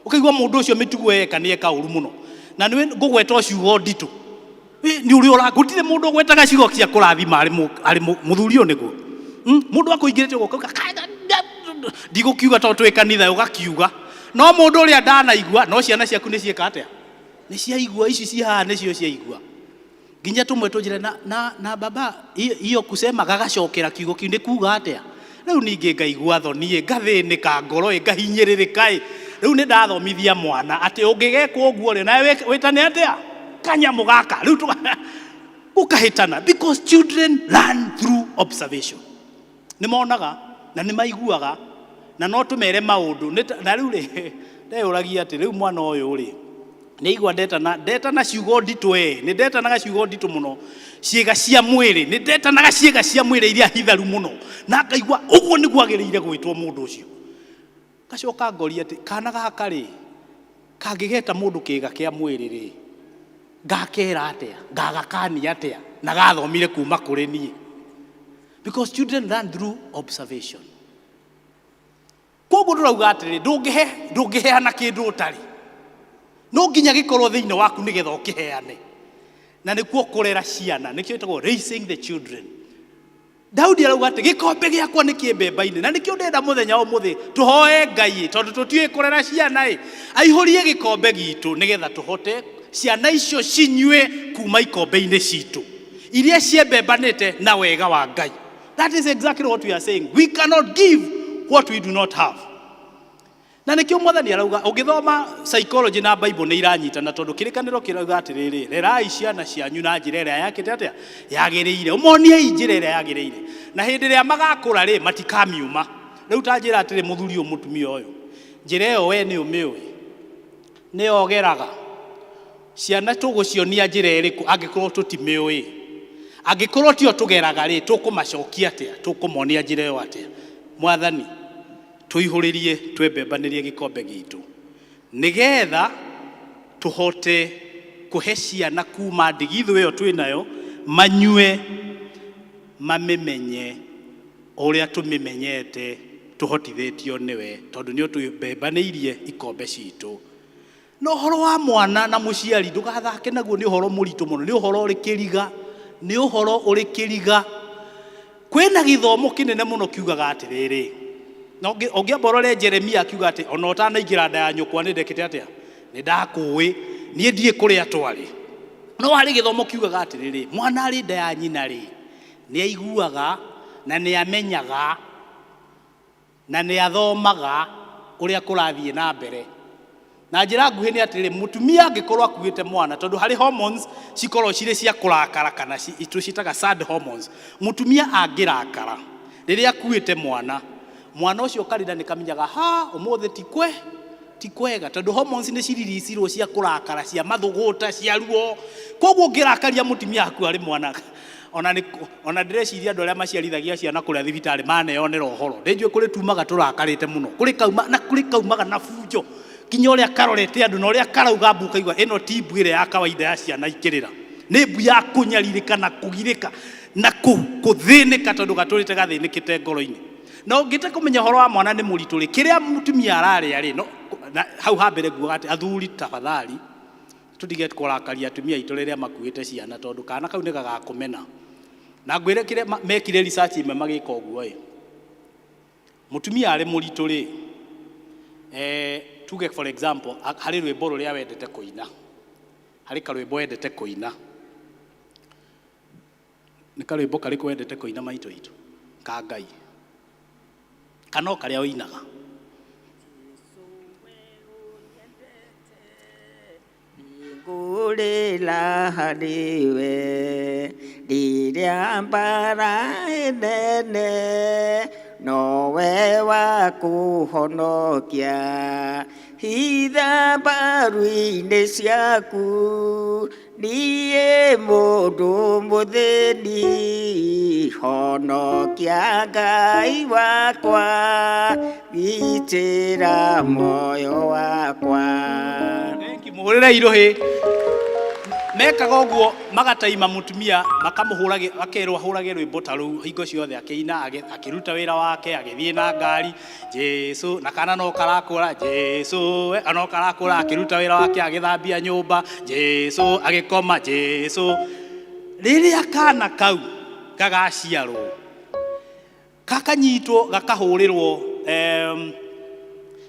ũkaigua mũndũ ũcio mĩtugo eka nĩ eka ũru mũno, na nĩ ngũgweta o ciugo nditũ. Nĩ ũrĩa ũra, gũtirĩ mũndũ ũgwetaga ciugo cia kũrathima arĩ mũthuri ũyũ nĩguo. Mũndũ akũingĩrĩte ũguo ũkauga, ndigũkiuga tondũ twĩ kanitha, ũgakiuga. No mũndũ ũrĩa ndanaigua, no ciana ciaku nĩ ciĩka atĩa? Nĩ ciaigua, ici ci haha nĩcio ciaigua. Nginya tũmwe tũnjĩre na, na, na baba, hiyo kusema gagacokera kiugo kĩu nĩ kuga atĩa? Rĩu ningĩ ngaigua thoni ĩ, ngathĩnĩka ngoro ĩ, ngahinyĩrĩrĩka ĩ. Rĩu nĩ ndathomithia mwana atĩ ũngĩgekwo ũguo rĩ, nawe wĩtane atĩa? Kanyamũ gaka. Rĩu ũkahĩtana, because children learn through observation. Nĩ monaga na nĩ maiguaga, na no tũmere maũndũ. Na rĩu rĩ, ndeyũragia atĩ rĩu mwana ũyũ rĩ, nĩ aigua ndetana, ndetana ciugo nditũ ĩ, nĩ ndetanaga ciugo nditũ mũno, ciĩga cia mwĩrĩ, nĩ ndetanaga ciĩga cia mwĩrĩ iria hitharu mũno, na ngaigua ũguo nĩguo agĩrĩire gwĩtwo mũndũ ũcio. Ngacoka ngoria atĩ kana gaka rĩ, kangĩgeta mũndũ kĩĩga kĩa mwĩrĩ rĩ, ngakera atĩa, ngagakania atĩa, na gathomire kuma kũrĩ niĩ. Because children learn through observation. Koguo ndũrauga atĩrĩrĩ, ndũngĩheana kĩndũ ũtarĩ. No nginya gĩkorwo thĩinĩ waku nĩgetha ũkĩheane. Na nĩkuo kũrera ciana, nĩkĩo ĩtagwo raising the children. Daudi arauga atĩ gĩkombe gĩakwa nĩ kĩmbemba-inĩ, na nĩkĩo ndĩrenda mũthenya ũmũthĩ tũhoe Ngai, tondũ tũtiũĩ kũrera ciana ĩ, aihũrie gĩkombe gitũ nĩgetha tũhote ciana icio cinyue kuma ikombe-inĩ citũ iria ciembembanĩte na wega wa Ngai. That is exactly what we are saying. We cannot give what we do not have. Na nĩkĩo Mwathani arauga, ũngĩthoma psychology na Bible nĩ iranyitana, tondũ kĩrĩkanĩro kĩrauga atĩrĩrĩ, rerai ciana cianyu na njĩra ĩrĩa yakĩte atĩa? Yagĩrĩire. Ũmoniei njĩra ĩrĩa yagĩrĩire. Na hĩndĩ ĩrĩa magakũra rĩ, matikamiuma. Rĩu ta njĩra atĩrĩ, mũthuri ũyũ mũtumia ũyũ, njĩra ĩyo we nĩ ũmĩũĩ? Nĩyo ũgeraga? Ciana tũgũcionia njĩra ĩrĩkũ angĩkorwo tũtimĩũĩ? Angĩkorwo tiyo tũgeraga rĩ, tũkũmacokia atĩa? Tũkũmonia njĩra ĩyo atĩa? Mwathani, tũihũrĩrie, twembembanĩrie gĩkombe gitũ, nĩgetha tũhote kũhe ciana kuma ndigithũ ĩyo twĩ nayo, manyue, mamĩmenye ũrĩa tũmĩmenyete, tũhotithĩtio nĩwe, tondũ nĩ ũtwembembanĩirie ikombe citũ. Na ũhoro wa mwana na mũciari ndũgathake naguo, nĩ ũhoro mũritũ mũno, nĩ ũhoro ũrĩ kĩriga, nĩ ũhoro ũrĩ kĩriga. Kwĩna gĩthomo kĩnene mũno kiugaga atĩrĩrĩ, na ũngĩamba ũrore Jeremia akiuga atĩ ona ũtanaingĩra nda ya nyũkwa nĩ ndekĩte atĩa? Nĩ ndakũĩ, niĩ ndiĩ kũrĩa twarĩ. No harĩ gĩthomo kiugaga atĩrĩrĩ, mwana arĩ nda ya nyina rĩ, nĩ aiguaga na nĩ amenyaga na nĩ athomaga ũrĩa kũrathiĩ na mbere. Na njĩra nguhĩ nĩ atĩrĩrĩ, mũtumia angĩkorwo akuĩte mwana, tondũ harĩ hormones cikoragwo cirĩ cia kũrakara kana tũciĩtaga sad hormones. Mũtumia angĩrakara rĩrĩa akuĩte mwana, mwana ũcio karĩra nĩ kamenyaga ha ũmũthĩ ti kwega, tondũ hormones nĩ cirilicirwo cia kũrakara, cia mathũgũta, cia ruo. Koguo ũngĩrakaria mũtumia waku arĩ mwana, Ona nĩ ona ndĩreciria andũ arĩa maciarithagia ciana kũrĩa thibitarĩ maneyonera ũhoro. Ndĩnjũĩ kũrĩ tumaga tũrakarĩte mũno. Kũrĩ kauma na kũrĩ kaumaga na bunjo. Nginya ũrĩa karorete andũ na ũrĩa karauga mbu ũkaigua ĩno ti mbu ĩrĩa ya kawaida ya ciana ikĩrĩra. Nĩ mbu ya kũnyarirĩka na kũgirĩka na kũthĩnĩka tondũ gatũrĩte gathĩnĩkĩte ngoro-inĩ. Na ũngĩte kũmenya ũhoro wa mwana nĩ mũritũ rĩ, kĩrĩa mũtumia ararĩa rĩ, no, na, hau ha mbere nguaga atĩ athuri tafadhali tũtige kũrakaria atumia aitũ rĩrĩa makuĩte ciana tondũ kana kau nĩ gagakũmena. Na ngwĩre kĩrĩa mekire research ĩmwe magĩka ũguo ĩ, mũtumia arĩ mũritũ rĩ, eh, tuge for example, harĩ rwĩmbo rũrĩa wendete kũina, harĩ karwĩmbo wendete kũina, nĩ karwĩmbo karĩkũ wendete kũina maitũ itũ ka Ngai kana o karĩa ũinaga? Ngũrĩra harĩ we rĩrĩa mbara ĩnene, nowe wa kũhonokia. Hitha mbaru-inĩ ciaku, niĩ mũndũ mũthĩni, honokia Ngai wakwa, gitĩra muoyo wakwa. Mũhũrĩre irũhĩ. Mekaga ũguo magataima mũtumia makamũhũrage akerwo ahũrage rwĩmbo ta rũu hingo ciothe akĩina akĩruta wĩra wake agĩthiĩ na ngari Jesu na kana no karakũra Jesu we no karakũra akĩruta wĩra wake agĩthambia nyũmba Jesu agĩkoma Jesu. Rĩrĩa kana kau gagaciarwo gakanyitwo gakahũrĩrwo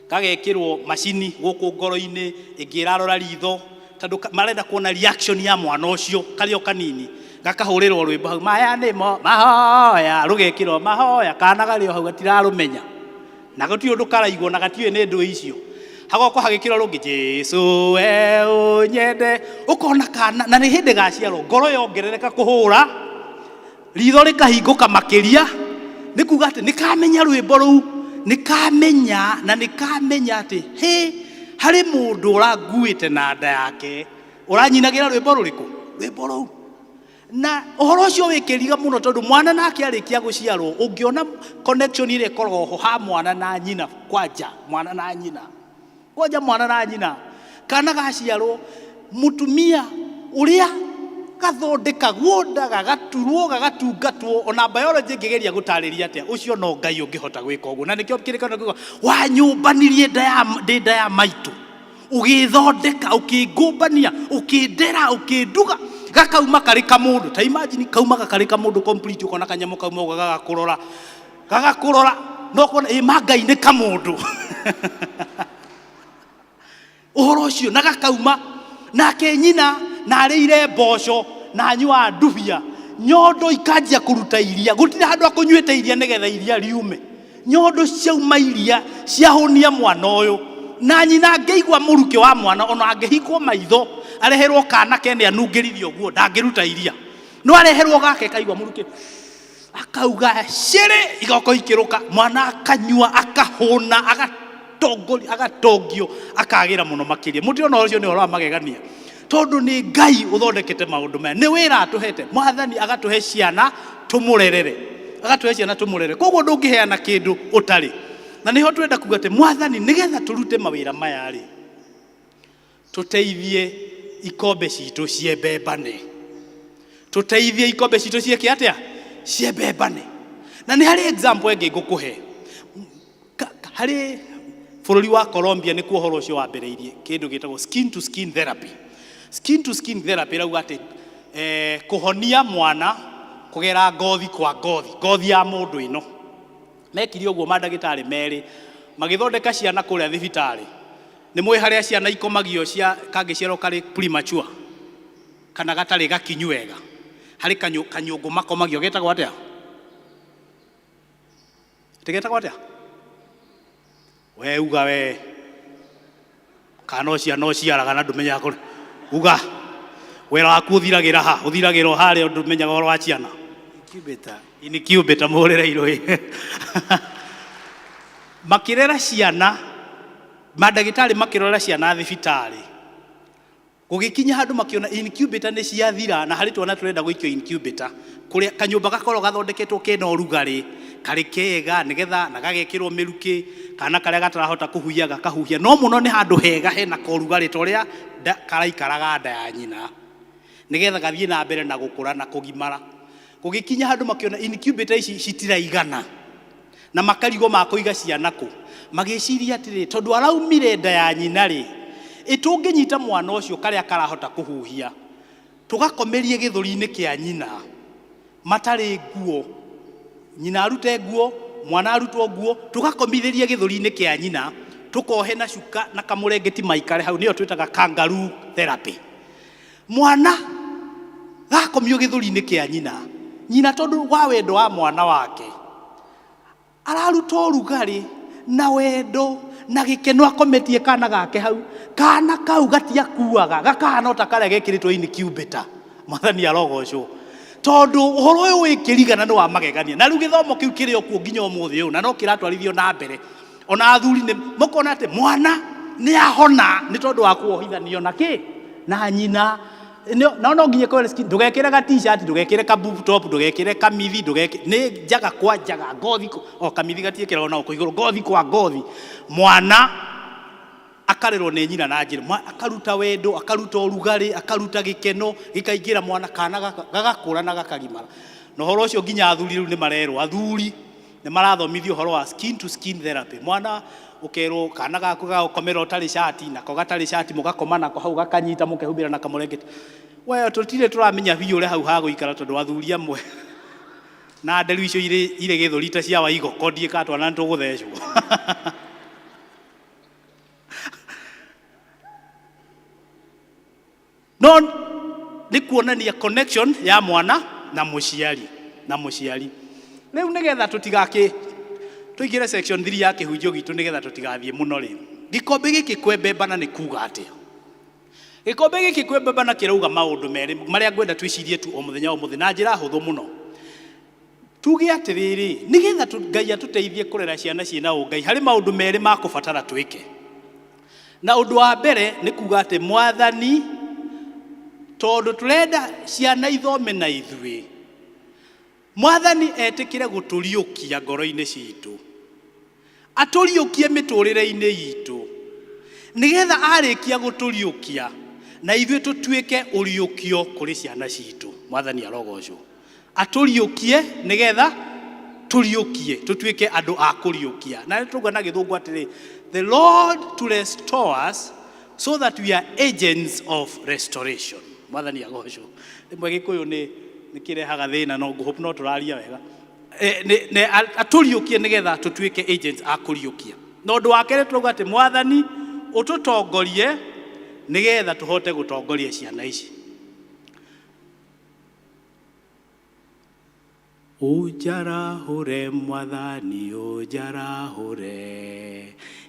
gagekĩrwo macini gũkũ ngoro-inĩ ĩngĩ ĩrarora ritho tondũ marenda kuona reaction ya mwana ũcio karĩ o kanini, gakahũrĩrwo rwĩmbo hau maya nĩmo mahoya, rũgekĩrwo mahoya, kana karĩ o hau gatirarũmenya na gũtirĩ ũndũ karaigua na gatiũĩ nĩ ndũĩ icio. Hagoka hagĩkĩrwo rũngĩ Jesu we ũnyende, ũkona kana na nĩ hĩndĩ gaciarwo ngoro yongerereka kũhũra, ritho rĩkahingũka makĩria, nĩ kuga atĩ nĩ kamenya rwĩmbo rũu, nĩ kamenya na nĩ kamenya atĩ hĩ, harĩ mũndũ ũranguĩte na nda yake, ũranyinagĩra rwĩmbo rũrĩkũ? Rwĩmbo rũu. Na ũhoro ũcio wĩkĩriga mũno tondũ mwana nake arĩkia gũciarwo, ũngĩona connection ĩrĩa ĩkoragwo ho ha mwana na nyina, kwanja mwana na nyina, kwanja mwana na nyina, kana gaciarwo mũtumia ũrĩa gathondekagwo nda, gagaturwo, gagatungatwo, ona biology ĩngĩgeria gũtarĩria atĩa, ũcio no Ngai ũngĩhota gwĩka ũguo. Na nĩkĩo kĩrĩkanĩro kiuga, wanyũmbanirie nda ya, ndĩ nda ya maitũ, ũgĩthondeka, ũkĩngũmbania, ũkĩndera, ũkĩnduga, gakauma karĩ kamũndũ. Ta imagine kaumaga karĩ kamũndũ complete, ũkona kanyamũ kauma ũguo gagakũrora, gagakũrora, no ũkona ĩ ma Ngai nĩ kamũndũ. Ũhoro ũcio na gakauma nake nyina na arĩire mboco na anyua ndubia, nyondo ikanjia kũruta iria, gũtirĩ handũ akũnyuĩte iria nĩgetha iria riume. Nyondo ciauma iria ciahũnia mwana ũyũ, na nyina angĩigua mũrukĩ wa mwana, ona angĩhingwo maitho areherwo kana kene anungĩrithio ũguo ndangĩruta iria, no areherwo gake kaigua mũrukĩ akauga cĩrĩ, igoko ikĩrũka, mwana akanyua akahũna agatongio akagĩra mũno makĩria. Mũtirona ũcio nĩ ũhoro wa magegania, tondũ nĩ Ngai ũthondekete maũndũ maya, nĩ wĩra atũhete Mwathani, agatũhe ciana tũmũrerere, agatũhe ciana tũmũrerere. Koguo ndũngĩheana kĩndũ ũtarĩ. Na nĩho twenda kuga atĩ Mwathani, nĩgetha tũrute mawĩra maya rĩ, tũteithie ikombe citũ ciembembane, tũteithie ikombe citũ ciĩke atĩa? Ciembembane. Na nĩ harĩ example ĩngĩ ngũkũhe. Harĩ bũrũri wa Colombia nĩkuo ũhoro ũcio wambĩrĩirie, kĩndũ gĩtagwo skin to skin therapy. Skin to skin therapy ĩrauga atĩ kũhonia mwana kũgera ngothi kwa ngothi, ngothi ya mũndũ ĩno. Mekire ũguo mandagĩtarĩ merĩ, magĩthondeka ciana kũrĩa thibitarĩ. Nĩ mũĩ harĩa ciana ikomagio cia kangĩciarwo karĩ premature kana gatarĩ gakinyu wega, harĩ kanyũngũ makomagio getagwo atĩa? Tĩgetagwo atĩa? We uga we, kana no ciana ũciaraga na ndũmenyaga kũrĩa. Uga, wĩra waku ũthiragĩra ha? Ũthiragĩra o harĩa ndũmenyaga ũhoro wa ciana? Incubator. Incubator, mũhũrĩre irũĩ. Makĩrera ciana, mandagĩtarĩ makĩrora ciana thibitarĩ, Gũgĩkinya handũ makĩona incubator nĩ ciathira na harĩ twana tũrenda gũikio incubator kũrĩa kanyũmba gakoragwo gathondeketwo kena ũrugarĩ karĩ kega nĩgetha na gagekĩrwo mĩrukĩ kana karĩa gatarahota kũhuhia gakahuhia no mũno nĩ handũ hega hena korugarĩ ta ũrĩa karaikaraga nda ya nyina nĩgetha gathiĩ na mbere na gũkũra na kũgimara. Gũgĩkinya handũ makĩona incubator ici citiraigana na makarigwo makũiga ciana kũ. Magĩciria atĩrĩ, tondũ araumire nda ya nyina rĩ, ĩ tũngĩnyita mwana ũcio karĩa karahota kũhuhia tũgakomerie gĩthũri-inĩ kĩa nyina matarĩ nguo, nyina arute nguo, mwana arutwo nguo, tũgakomithĩrie gĩthũri-inĩ kĩa nyina, tũkohe na cuka na kamũrengeti maikare hau, nĩyo twĩtaga kangaroo therapy. Mwana gakomio gĩthũri-inĩ kĩa nyina, nyina tondũ wa wendo wa mwana wake araruta ũrugarĩ na wendo na gĩkeno akometie kana gake hau. Kana kau gatiakuaga, gakahana o ta karĩa gekĩrĩtwo incubator. Mwathani arogocwo. Tondũ ũhoro ũyũ wĩkĩrigana nĩ wa magegania. Na rĩu gĩthomo kĩu kĩrĩ o kuo nginya ũmũthĩ ũyũ, na no kĩratwarithio na mbere. Ona athuri nĩ mũkona atĩ mwana nĩ ahona nĩ tondũ wa kuohithanio na kĩ? Na nyina. No no nginya ĩkorwo skin, ndũgekĩre ga t-shirt, ndũgekĩre ka boob top, ndũgekĩre kamithi, ndũgekĩre, nĩ njaga kwa njaga, ngothi, o kamithi gatiĩkĩragwo na gũkũ igũrũ, ngothi kwa ngothi. Mwana akarerwo nĩ nyina na njĩra, akaruta wendo, akaruta ũrugarĩ, akaruta gĩkeno, gĩkaingĩra mwana, kana gagakũra na gakagimara. Na ũhoro ũcio nginya athuri rĩu nĩ marerwo, athuri nĩ marathomithio ũhoro wa skin to skin therapy. Mwana ũkerwo kana gaku gagũkomera ũtarĩ cati, nako gatarĩ cati, mũgakoma nako hau gakanyita mũkehumbĩra na kamũrengeti. We tũtirĩ tũramenya biũ ũrĩa hau hagũikara tondũ athuri amwe na nderu icio irĩ gĩthũri ta cia Waigoko ndiĩ kana twana nĩ tũgũthecwo. No nĩ kuonania connection ya mwana na mũciari, na mũciari. Rĩu nĩgetha tũtigakĩ tũingĩre section 3 ya kĩhunjio gitũ nĩgetha tũtigathiĩ mũno rĩ. Gĩkombe gĩkĩ kwembembana nĩ kuga atĩa? Gĩkombe gĩkĩ kwembembana kĩrauga maũndũ merĩ marĩa ngwenda twĩcirie tu o mũthenya o mũthenya na njĩra hũthũ mũno. Tuge atĩrĩrĩ, nĩgetha Ngai atũteithie kũrera ciana ciĩna ũngai, harĩ maũndũ merĩ ma kũbatara twĩke. Na ũndũ wa mbere nĩ kuga atĩ Mwathani, tondũ tũrenda ciana ithome na ithuĩ, Mwathani etĩkĩre gũtũriũkia ngoro-inĩ citũ, atũriũkie mĩtũrĩre-inĩ itũ, nĩgetha arĩkia gũtũriũkia na ithuĩ tũtuĩke ũriũkio kũrĩ ciana citũ. Mwathani arogocwo. Atũriũkie nĩgetha tũriũkie, tũtuĩke andũ a kũriũkia. Na nĩ tũrauga na gĩthũngũ atĩrĩ, the Lord to restore us so that we are agents of restoration. Mwathani agocwo. Rĩmwe gĩkũyũ nĩ kĩrehaga thĩna, no ngũhope no tũraria wega. Atũriũkie nĩgetha tũtuĩke agents a kũriũkia. Na ũndũ wa kerĩ tũrauga atĩ Mwathani ũtũtongorie nĩgetha tũhote gũtongoria ciana ici. Ũnjarahũre Mwathani, ũnjarahũre,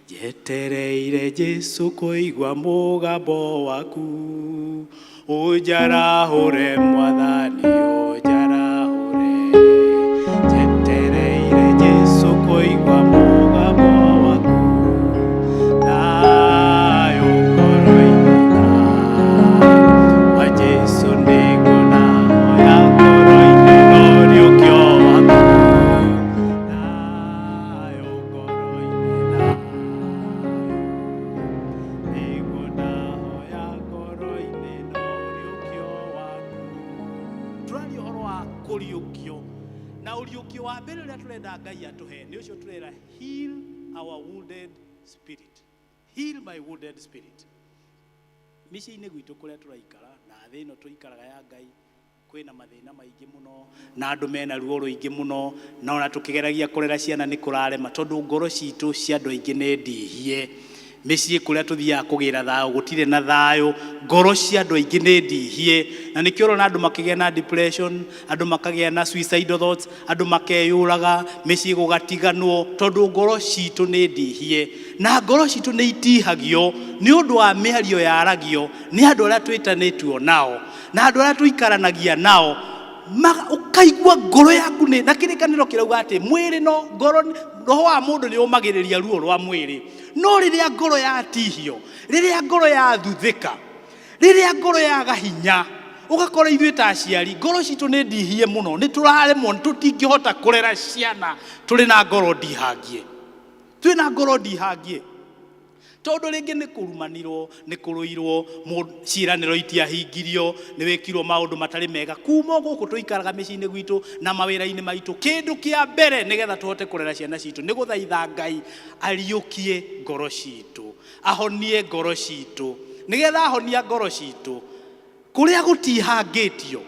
njetereire Jesũ kũigua mũgambo waku. Ũnjarahũre Mwathani, ũnjarahũre, njetereire Jesũ kũigua mũgambo waku. Thayũ ngoro-inĩ wa Jesũ nĩguo ndahoya ngoro-inĩ ũriũkio waku. Thayũ ngoro-inĩ nĩguo ndahoya ngoro-inĩ ũriũkio waku. Tũraria ũhoro wa kũriũkio, na ũriũkio wa mbere ũrĩa tũrenda Ngai atũhe nĩ ũcio tũrera heal our wounded spirit. Heal my wounded spirit. Mĩciĩ-inĩ gwitũ kũrĩa tũraikara na thĩ ĩno tũikaraga ya Ngai, kwĩna mathĩna maingĩ mũno na andũ mena ruo rũingĩ mũno, na ona tũkĩgeragia kũrera ciana nĩ kũrarema tondũ ngoro citũ cia andũ aingĩ nĩ ndihie. Mĩciĩ kũrĩa tũthiaga kũgĩra thayũ gũtirĩ na thayũ, ngoro cia andũ aingĩ nĩ ndihie, na nĩkĩo ũrona andũ makĩgĩa na depression, andũ makagĩa na suicidal thoughts, andũ makeyũraga, mĩciĩ gũgatiganwo, tondũ ngoro citũ nĩ ndihie. Na ngoro citũ nĩ itihagio nĩ ũndũ wa mĩario yaragio nĩ andũ arĩa twĩtanĩtio nao, na andũ arĩa tũikaranagia nao. Ũkaigua ngoro yaku nĩ, na kĩrĩkanĩro kĩrauga atĩ mwĩrĩ no ngoro, roho wa mũndũ nĩ ũmagĩrĩria ruo rwa mwĩrĩ. No rĩrĩa ngoro yatihio, rĩrĩa ngoro yathuthĩka, Rĩrĩa ngoro yaga hinya, ũgakora ithuĩ ta aciari ngoro citũ nĩ ndihie mũno, nĩ tũraremwo, tũtingĩhota kũrera ciana tũrĩ na ngoro ndihangie, twĩ na ngoro ndihangie tondũ rĩngĩ nĩ kũrumanirwo, nĩ kũrũirwo, ciĩranĩro itiahingirio, nĩ wĩkirwo maũndũ matarĩ mega. Kuma o gũkũ tũikaraga mĩciĩ-inĩ gwitũ na mawĩra-inĩ maitũ, kĩndũ kĩa mbere nĩgetha tũhote kũrera ciana citũ nĩ gũthaitha Ngai ariũkie ngoro citũ, ahonie ngoro citũ, nĩgetha ahonia ngoro citũ kũrĩa gũtihangĩtio,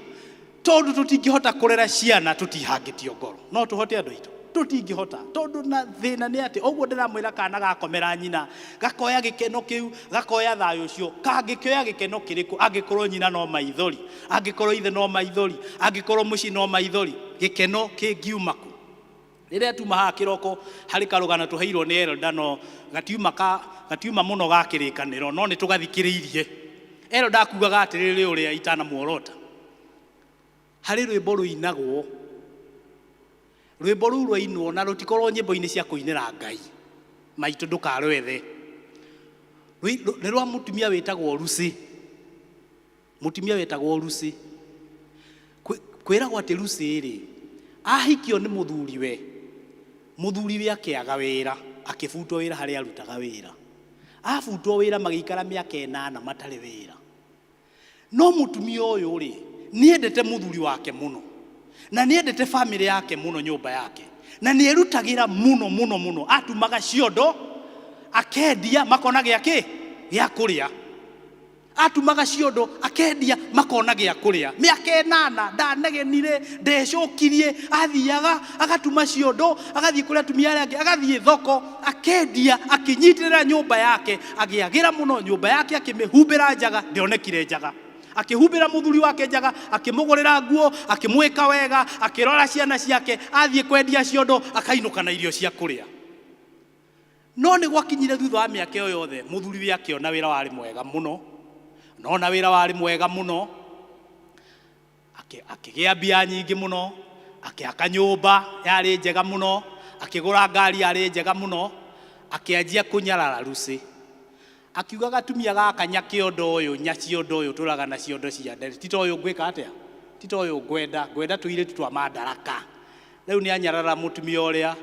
tondũ tũtingĩhota kũrera ciana tũtihangĩtio ngoro. No tũhote andũ aitũ? Tũtingĩhota, tondũ na thĩna nĩ atĩ ũguo ndĩramwĩra, kana gakomera nyina gakoya gĩkeno kĩu, gakoya thayũ ũcio. Kangĩkĩoya gĩkeno kĩrĩkũ angĩkorwo nyina no maithori, angĩkorwo ithe no maithori, angĩkorwo mũciĩ no maithori? Gĩkeno kĩngiuma kũ? Rĩrĩa tuma haha kĩroko, harĩ karũgano tũheirwo nĩ elda, no gatiuma ka gatiuma mũno ga kĩrĩkanĩro, no nĩ tũgathikĩrĩirie. Elda akugaga atĩrĩrĩ, ũrĩa itanamuorota, harĩ rwĩmbo rũinagwo, rwĩmbo rũu rwainwo na rũtikorwo nyĩmbo-inĩ cia kũinĩra Ngai maitũ, ndũkarwethe. Nĩ rwa mũtumia wĩtagwo Lucy, mũtumia wetagwo Lucy. Kwĩragwo atĩ Lucy rĩ, ahikio nĩ mũthuriwe, mũthuriwe akĩaga wĩra, akĩbutwo wĩra harĩa arutaga wĩra. Abutwo wĩra magĩikara mĩaka 8 matarĩ wĩra. No mũtumia ũyũ rĩ, nĩendete mũthuri wake mũno, na nĩendete famĩlĩ yake mũno, nyũmba yake, na nĩerutagĩra mũno mũno mũno. Atumaga ciondo akendia makona gĩa kĩ gĩa kũrĩa, atumaga ciondo akendia makona gĩa kũrĩa. Mĩaka 8 ndanegenire, ndecokirie, athiaga agatuma ciondo, agathiĩ kũrĩ atumia arĩa angĩ, agathiĩ thoko akendia, akĩnyitĩrĩra nyũmba yake, agĩagĩra mũno nyũmba yake, akĩmĩhumbĩra njaga, ndĩonekire njaga, akĩhumbĩra mũthuri wake njaga, akĩmũgũrĩra nguo, akĩmwĩka wega, akĩrora ciana ciake. Athiĩ kwendia ciondo akainũka na irio cia kũrĩa. No nĩ gwakinyire thutha wa mĩaka ĩyo yothe, mũthuri we akĩona wĩra warĩ mwega mũno, nona wĩra warĩ mwega mũno, akĩgĩa mbia nyingĩ mũno, akĩaka nyũmba yarĩ njega mũno, akĩgũra ngari yarĩ njega mũno, akĩanjia kũnyarara Lucy. Akiuga, gatumia gaka nyakĩondo ũyũ, nyaciondo ũyũ tũraga na ciondo cia ndere, ti ta ũyũ ngwĩka atĩa, ti ta ũyũ ngwenda, ngwenda tũirĩtu twa mandaraka. Rĩu nĩ anyarara mũtumia ũrĩa,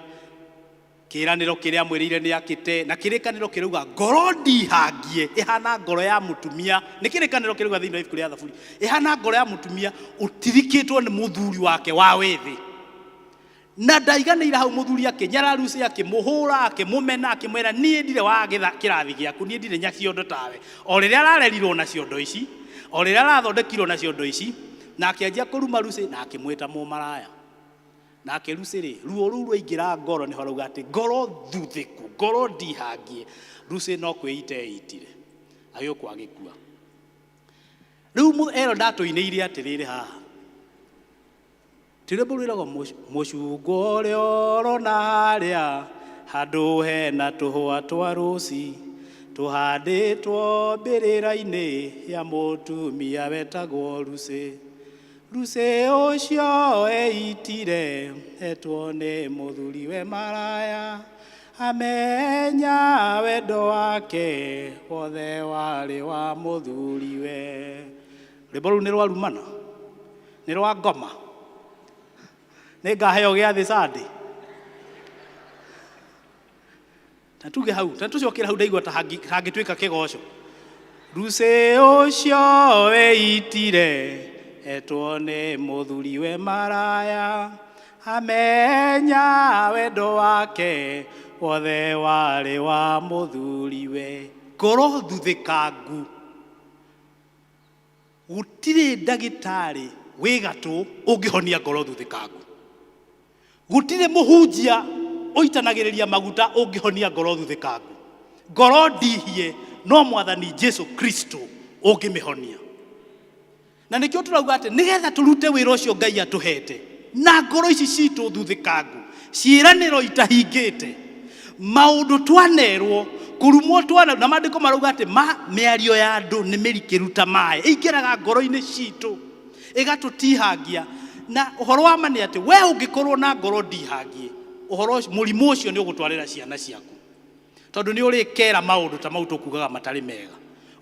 kĩranĩro kĩrĩa amwĩrĩire nĩ akĩte, na kĩrĩkanĩro kĩrauga ngoro ndihangie ĩhana ngoro ya mũtumia. Nĩ kĩrĩkanĩro kĩrauga thĩinĩ wa ibuku rĩa Thaburi, ĩhana ngoro ya mũtumia ũtirikĩtwo nĩ mũthuri wake wa wĩthĩ. Na ndaiganĩire hau, mũthuri akĩnyara Lucy, akĩmũhũra, akĩmũmena, akĩmwĩra, niĩ ndirĩ wa kĩrathi gĩaku, niĩ ndirĩ nyaciondo tawe. O rĩrĩa ararerirwo na ciondo ici, o rĩrĩa arathondekirwo na ciondo ici, na akĩanjia kũruma Lucy na akĩmwĩta mũmaraya. Nake Lucy rĩ, ruo rũu rwaingĩra ngoro, nĩho arauga atĩ ngoro thuthĩku, ngoro ndihangie. Lucy no kwĩita eitire, agĩũkwo agĩkua. Rĩu ero ndatũinĩire atĩrĩrĩ haha, ti rwĩmbo rwĩragwo mũcungwa ũrĩa ũrona harĩa handũ hena tũhũa twa rũci tũhandĩtwo mbĩrĩra-inĩ ya mũtumia wetagwo Lucy. Lucy ũcio eitire etwo nĩ mũthuri we maraya, amenya wendo wake wothe warĩ wa mũthuriwe. Rwĩmbo rũu nĩ rwa rumana, nĩ rwa ngoma, nĩ ngaheo gĩathĩ Sunday. Ta tuge hau, ta tũcokere hau, ndaigua ta hangĩtuĩka kĩgoco. Lucy ũcio eitire etwo nĩ mũthuri we maraya, amenya wendo wake wothe warĩ wa mũthuriwe. Ngoro thuthĩkangu, gũtirĩ ndagĩtarĩ wĩ gatũ ũngĩhonia ngoro thuthĩkangu, gũtirĩ mũhunjia ũitanagĩrĩria maguta ũngĩhonia ngoro thuthĩkangu. Ngoro ndihie no Mwathani Jesu Kristo ũngĩmĩhonia. Na nĩkĩo tũrauga atĩ nĩgetha tũrute wĩra ũcio Ngai atũhete na ngoro ici citũ thuthĩkangu, ciĩranĩro itahingĩte, maũndũ twanerwo, kũrumwo twana, na maandĩko marauga atĩ mĩario ya andũ nĩ mĩrikĩru ta maĩ, ĩingĩraga ngoro-inĩ citũ ĩgatũtihangia. Na ũhoro wa ma nĩ atĩ we ũngĩkorwo na ngoro ndihangie, ũhoro mũrimũ ũcio nĩ ũgũtwarĩra ciana ciaku, tondũ nĩ ũrĩkera maũndũ ta mau tũkugaga matarĩ mega.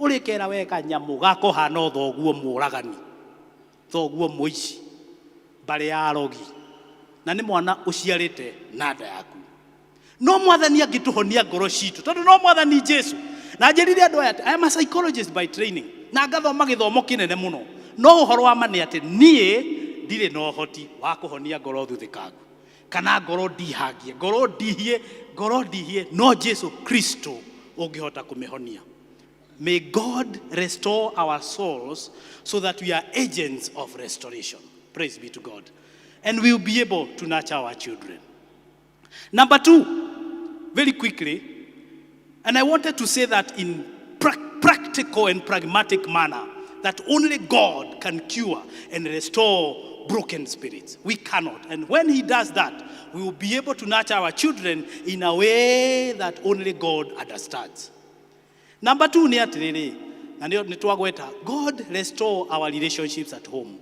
Ũrĩkera we kanyamũ gako hana o thoguo mũragani, thoguo mũici, mbarĩ ya arogi, na nĩ mwana ũciarĩte na nda yaku. No Mwathani angĩtũhonia ngoro citũ, tondũ no Mwathani Jesu. Na njĩrire andũ aya atĩ I am a psychologist by training, na ngathoma gĩthomo kĩnene mũno, no ũhoro wa ma nĩ atĩ niĩ ndirĩ na ũhoti wa kũhonia ngoro thuthĩkangu kana ngoro ndihangie, ngoro ndihie, ngoro ndihie, no Jesu Kristo ũngĩhota kũmĩhonia. May God restore our souls so that we are agents of restoration. Praise be to God. And we will be able to nurture our children. Number two, very quickly, and I wanted to say that in practical and pragmatic manner, that only God can cure and restore broken spirits. We cannot. And when he does that, we will be able to nurture our children in a way that only God understands. Number two nĩ atĩrĩrĩ, na nĩ twagweta, God restore our relationships at home.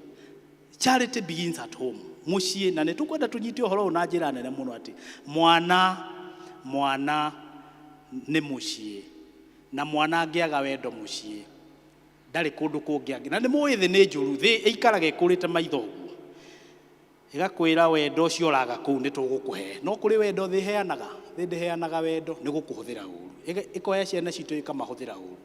Charity begins at home. Mũciĩ, na nĩ tũkwenda tũnyite ũhoro ũyũ na njĩra nene mũno atĩ mwana, mwana nĩ mũciĩ, na mwana angĩaga wendo mũciĩ ndarĩ kũndũ kũngĩ angĩ. Na nĩ mũĩ thĩ nĩ njũru, thĩ ĩikaraga ĩkũrĩte maitho ũguo, ĩgakwĩra wendo ũcio ũraga kũu nĩ tũgũkũhe. No kũrĩ wendo thĩ ĩheanaga, thĩ ndĩheanaga wendo, nĩ gũkũhũthĩra ũru. Ĩkoya ciana citũ ĩkamahũthĩra ũru.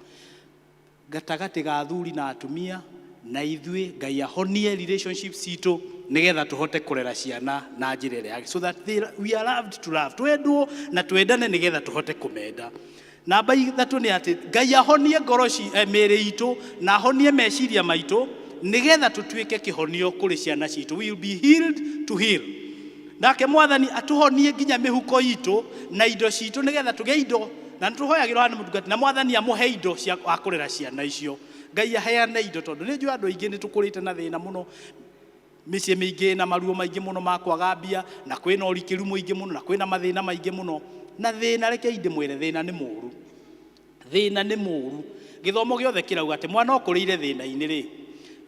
Gatagatĩ ga athuri na atumia, na ithuĩ Ngai ahonie relationship citũ nĩgetha tũhote kũrera ciana na njĩra ĩrĩa yagĩrĩire, so that we are loved to love, twendwo na twendane nĩgetha tũhote kũmenda. Namba ithatũ nĩ atĩ Ngai ahonie ngoro mĩĩrĩ itũ na ahonie meciria maitũ nĩgetha tũtuĩke kĩhonio kũrĩ ciana citũ. We will be healed to heal. Nake Mwathani atũhonie nginya mĩhuko itũ na indo citũ nĩgetha tũgĩe indo, na nĩtũhoyagĩrwo haha nĩ mũtungati, na Mwathani amũhe indo cia wa kũrera ciana icio. Ngai aheane indo, tondũ nĩ njũĩ andũ aingĩ nĩ tũkũrĩte na thĩna mũno, mĩciĩ mĩingĩ na maruo maingĩ mũno ma kwaga mbia, na kwĩna ũrikĩru mũingĩ mũno, na kwĩna mathĩna maingĩ mũno. Na thĩna, rekei ndĩmwĩre, thĩna nĩ mũũru. Thĩna nĩ mũũru. Gĩthomo gĩothe kĩrauga atĩ mwana ũkũrĩire thĩna-inĩ rĩ,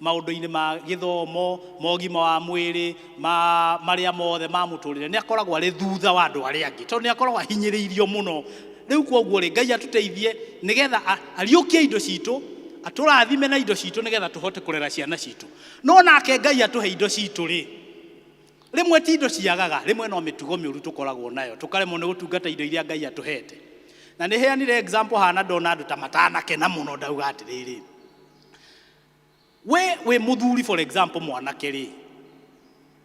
maũndũ-inĩ ma gĩthomo, ma ũgima wa mwĩrĩ, ma marĩa mothe ma mũtũrĩre, nĩ akoragwo arĩ thutha wa andũ arĩa angĩ, tondũ nĩ akoragwo ahinyĩrĩirio mũno. Rĩu kwoguo rĩ, Ngai atũteithie nĩgetha ariũkie indo citũ, atũrathime na indo citũ nĩgetha tũhote kũrera ciana citũ. No nake Ngai atũhe indo citũ rĩ, rĩmwe ti indo ciagaga, rĩmwe no mĩtugo mĩũru tũkoragwo nayo, tũkaremwo nĩ gũtungata indo iria Ngai atũhete. Na nĩ heanire example haha na ndona andũ ta matanakena mũno, ndauga atĩrĩrĩ, we wĩ mũthuri for example mwanake rĩ,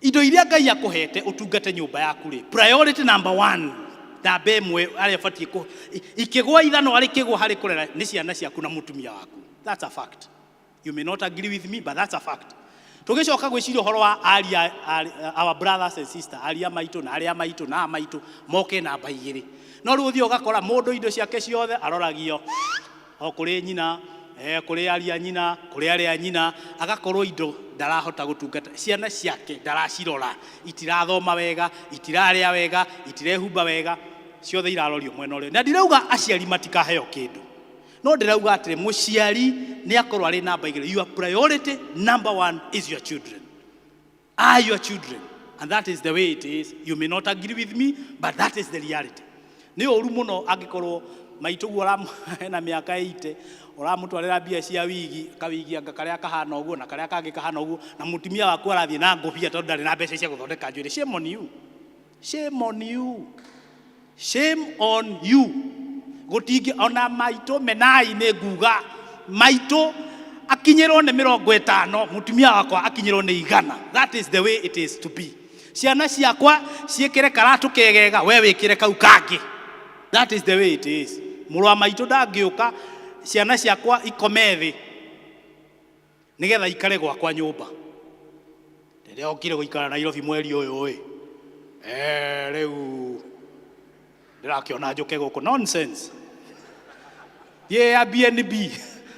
indo iria Ngai akũhete ũtungate nyũmba yaku rĩ, priority number one, namba ĩmwe arĩa ũbatiĩ ikĩgwa ithano arĩ kĩgwa harĩ kũrera nĩ ciana ciaku na mũtumia waku. That's a fact. You may not agree with me, but that's a fact. Tũgĩcoka gwĩciria ũhoro wa aria, our brothers and sisters, aria maitũ na arĩa maitũ na maitũ moke namba igĩrĩ. No rĩu ũthiĩ ũgakora mũndũ indo ciake ciothe aroragio o kũrĩ nyina, kũrĩ aria nyina, kũrĩ arĩa nyina, agakorwo indo ndarahota gũtungata ciana ciake, ndaracirora, itirathoma wega, itirarĩa wega, itirehumba wega, ciothe irarorio mwena ũrĩa. Na ndirauga aciari matikaheo kĩndũ, no ndĩrauga atĩrĩ, mũciari nĩ akorwo arĩ namba igĩrĩ. Your priority number one is your children, are your children, and that is the way it is. You may not agree with me, but that is the reality. Nĩ ũru mũno angĩkorwo maitũ guo ena mĩaka 80 ũramũtwarĩra mbia cia wigi, kawigi anga karĩa kahana ũguo na karĩa kangĩ kahana ũguo, na mũtumia waku arathiĩ na ngũbia tondũ ndarĩ na mbeca cia gũthondeka njuĩrĩ. Shame on you. Shame on you. Shame on you. Gũtingĩ ona maitũ menai nĩ nguga maitũ akinyĩrwo nĩ 50, mũtumia wakwa akinyĩrwo nĩ 100. That is the way it is to be. Ciana ciakwa ciĩkĩre karatũ kegega, we wĩkĩre kau kangĩ. That is the way it is. Mũrũ wa maitũ ndangĩũka ciana ciakwa ikome thĩ nĩgetha ikare gwakwa nyũmba. Rĩrĩa okire gũikara Nairobi mweri ũyũ ĩ, rĩu ndĩrakĩona njũke gũkũ. Nonsense. Thiĩ Airbnb.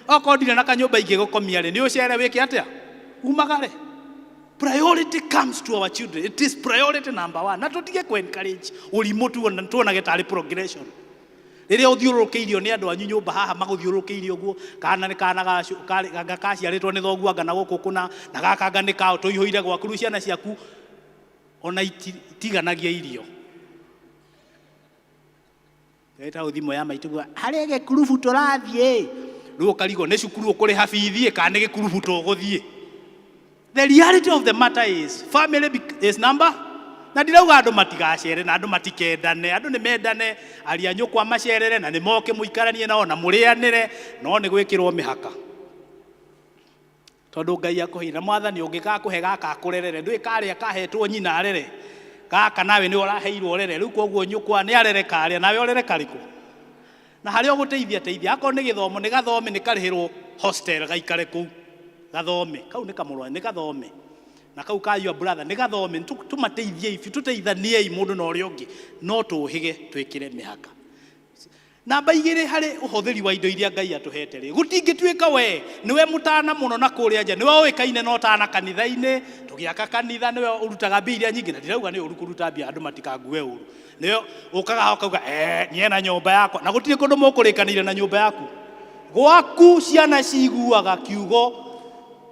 Okorwo ndirĩ na kanyũmba ingĩgũkomia rĩ, nĩ ũcere wĩke atĩa? Umagare. Priority comes to our children. It is priority number one. Na tũtige kũ encourage ũrimũ tuonage tarĩ progression. Rĩrĩa ũthiũrũrũkĩirio nĩ andũ anyu nyũmba haha magũthiũrũrũkĩirie ũguo, kana nĩ kana anga kaciarĩtwo nĩ thoguo anga na gũkũ kũna, na gaka anga nĩ kao tũihũire gwaku, rĩu ciana ciaku ona itiganagia irio. Ĩtagwo thimũ ya maitũ kuga, harĩ gĩkurubu tũrathiĩ. Rĩu ũkarigwo nĩ cukuru ũkũrĩha bithi kana nĩ gĩkurubu tũgũthiĩ. The reality of the matter is family is number na ndirauga andũ matigacere na andũ matikendane, andũ nĩ mendane, aria nyũkwa macerere na nĩ moke mũikaranie nao na mũrĩanĩre, no nĩ gwĩkĩrwo mĩhaka tondũ Ngai akũheire na mwathani ũngĩgakũhe gaka akũrerere, ndũĩ karĩa kahetwo nyina arere gaka nawe nĩ ũraheirwo ũrere, rĩu koguo nyũkwa nĩ arere karĩa nawe ũrere karĩkũ, na harĩa ũgũteithia teithia, akorwo nĩ gĩthomo nĩ gathome, nĩ karĩhĩrwo hostel gaikare kũu gathome, kau nĩ kamũrwa nĩ gathome, na kau ka your brother nĩ gathome, tũmateithiei biũ, tũteithaniei mũndũ na ũrĩa ũngĩ, no tũhĩge twĩkĩre mĩhaka. Namba igĩrĩ harĩ ũhũthĩri wa indo iria Ngai atũhete rĩ, gũtingĩtuĩka we nĩwe mũtana mũno na kũrĩa nja, nĩwe ũĩkaine na ũtana kanitha-inĩ, tũgĩaka kanitha nĩwe ũrutaga mbia iria nyingĩ, na ndirauga nĩ ũru kũruta mbia, andũ matikangue ũru, nĩwe ũkaga haha ũkauga niĩ na nyũmba yakwa, na gũtirĩ kũndũ mũkũrĩkanĩire na nyũmba yaku. Gwaku ciana ciguaga kiugo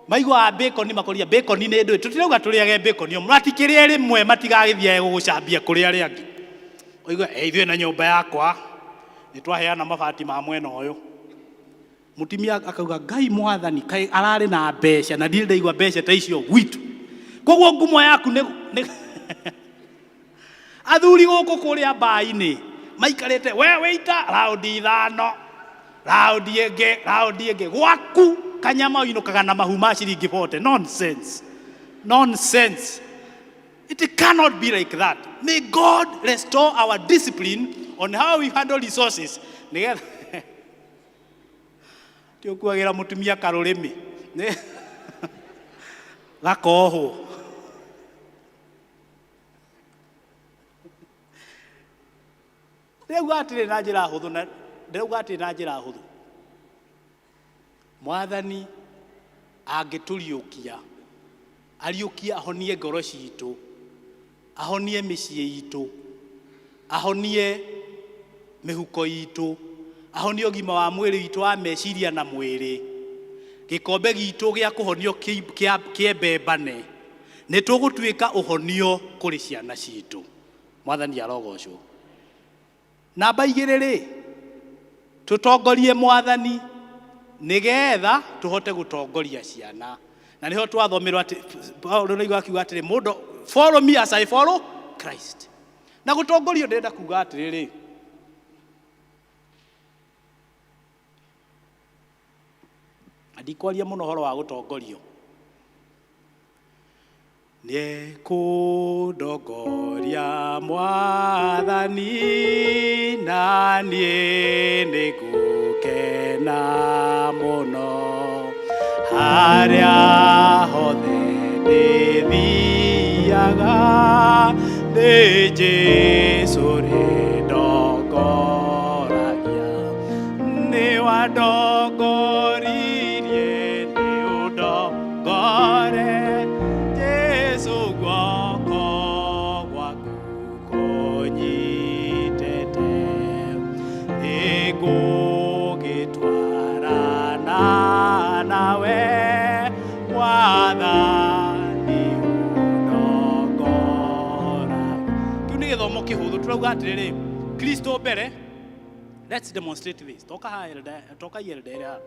maiguaga bacon makoria bacon nĩ ndũĩ, tũtirauga tũrĩage bacon o matikĩrĩe rĩmwe matigagĩthiage gũgũcambia kũrĩ arĩa angĩ. Ũigue ithuĩ na nyũmba yakwa nĩ twaheana mabati ma mwena ũyũ. Mũtumia akauga Ngai mwathani kaĩ ararĩ na mbeca na ndirĩ ndaigua mbeca ta icio gwitũ. Koguo ngumo yaku nĩ athuri gũkũ kũrĩa mbainĩ maikarĩte we wĩita raundi ithano raundi ĩngĩ raundi ĩngĩ, gwaku kanyama ũinũkaga na mahu ma ciringi 40. Nonsense, nonsense. It cannot be like that. May God restore our discipline on how we handle resources. Nĩgetha ti ũkuagĩra mũtumia karũrĩmĩ gakohwo. Ndĩrauga atĩrĩ na njĩra hũthũ, na ndĩrauga atĩrĩ na njĩra hũthũ, mwathani angĩtũriũkia, ariũkie ahonie ngoro citũ, ahonie mĩciĩ itũ, ahonie mĩhuko itũ, ahonie ũgima wa mwĩrĩ witũ wa meciria na mwĩrĩ, gĩkombe gitũ gĩa kũhonio kĩembembane, nĩ tũgũtuĩka ũhonio kũrĩ ciana citũ. Mwathani arogocwo. Namba igĩrĩ rĩ, tũtongorie mwathani nĩgetha tũhote gũtongoria ciana, na nĩho twathomerwo atĩ Paulo nĩguo akiuga atĩrĩ, mũndũ follow me as I follow Christ. Na gũtongorio ndĩrenda kuga atĩrĩrĩ, ndikwaria mũno ũhoro wa gũtongorio, nĩekũndongoria mwathani na niĩ nĩngũkena mũno, harĩa hothe ndĩthiaga nĩ Jesũ rĩndongoragia, nĩ wandongoririe nĩ ũndongore Jesũ, guoko gwaku kũnyitĩte, nĩngũgĩtwarana nawe mwathani ũndongora. Kĩu nĩ gĩthomo kĩhũthũ, tũrauga atĩrĩrĩ, Kristo mbere. Let's demonstrate this. Toka haha elder, toka hii elder haha.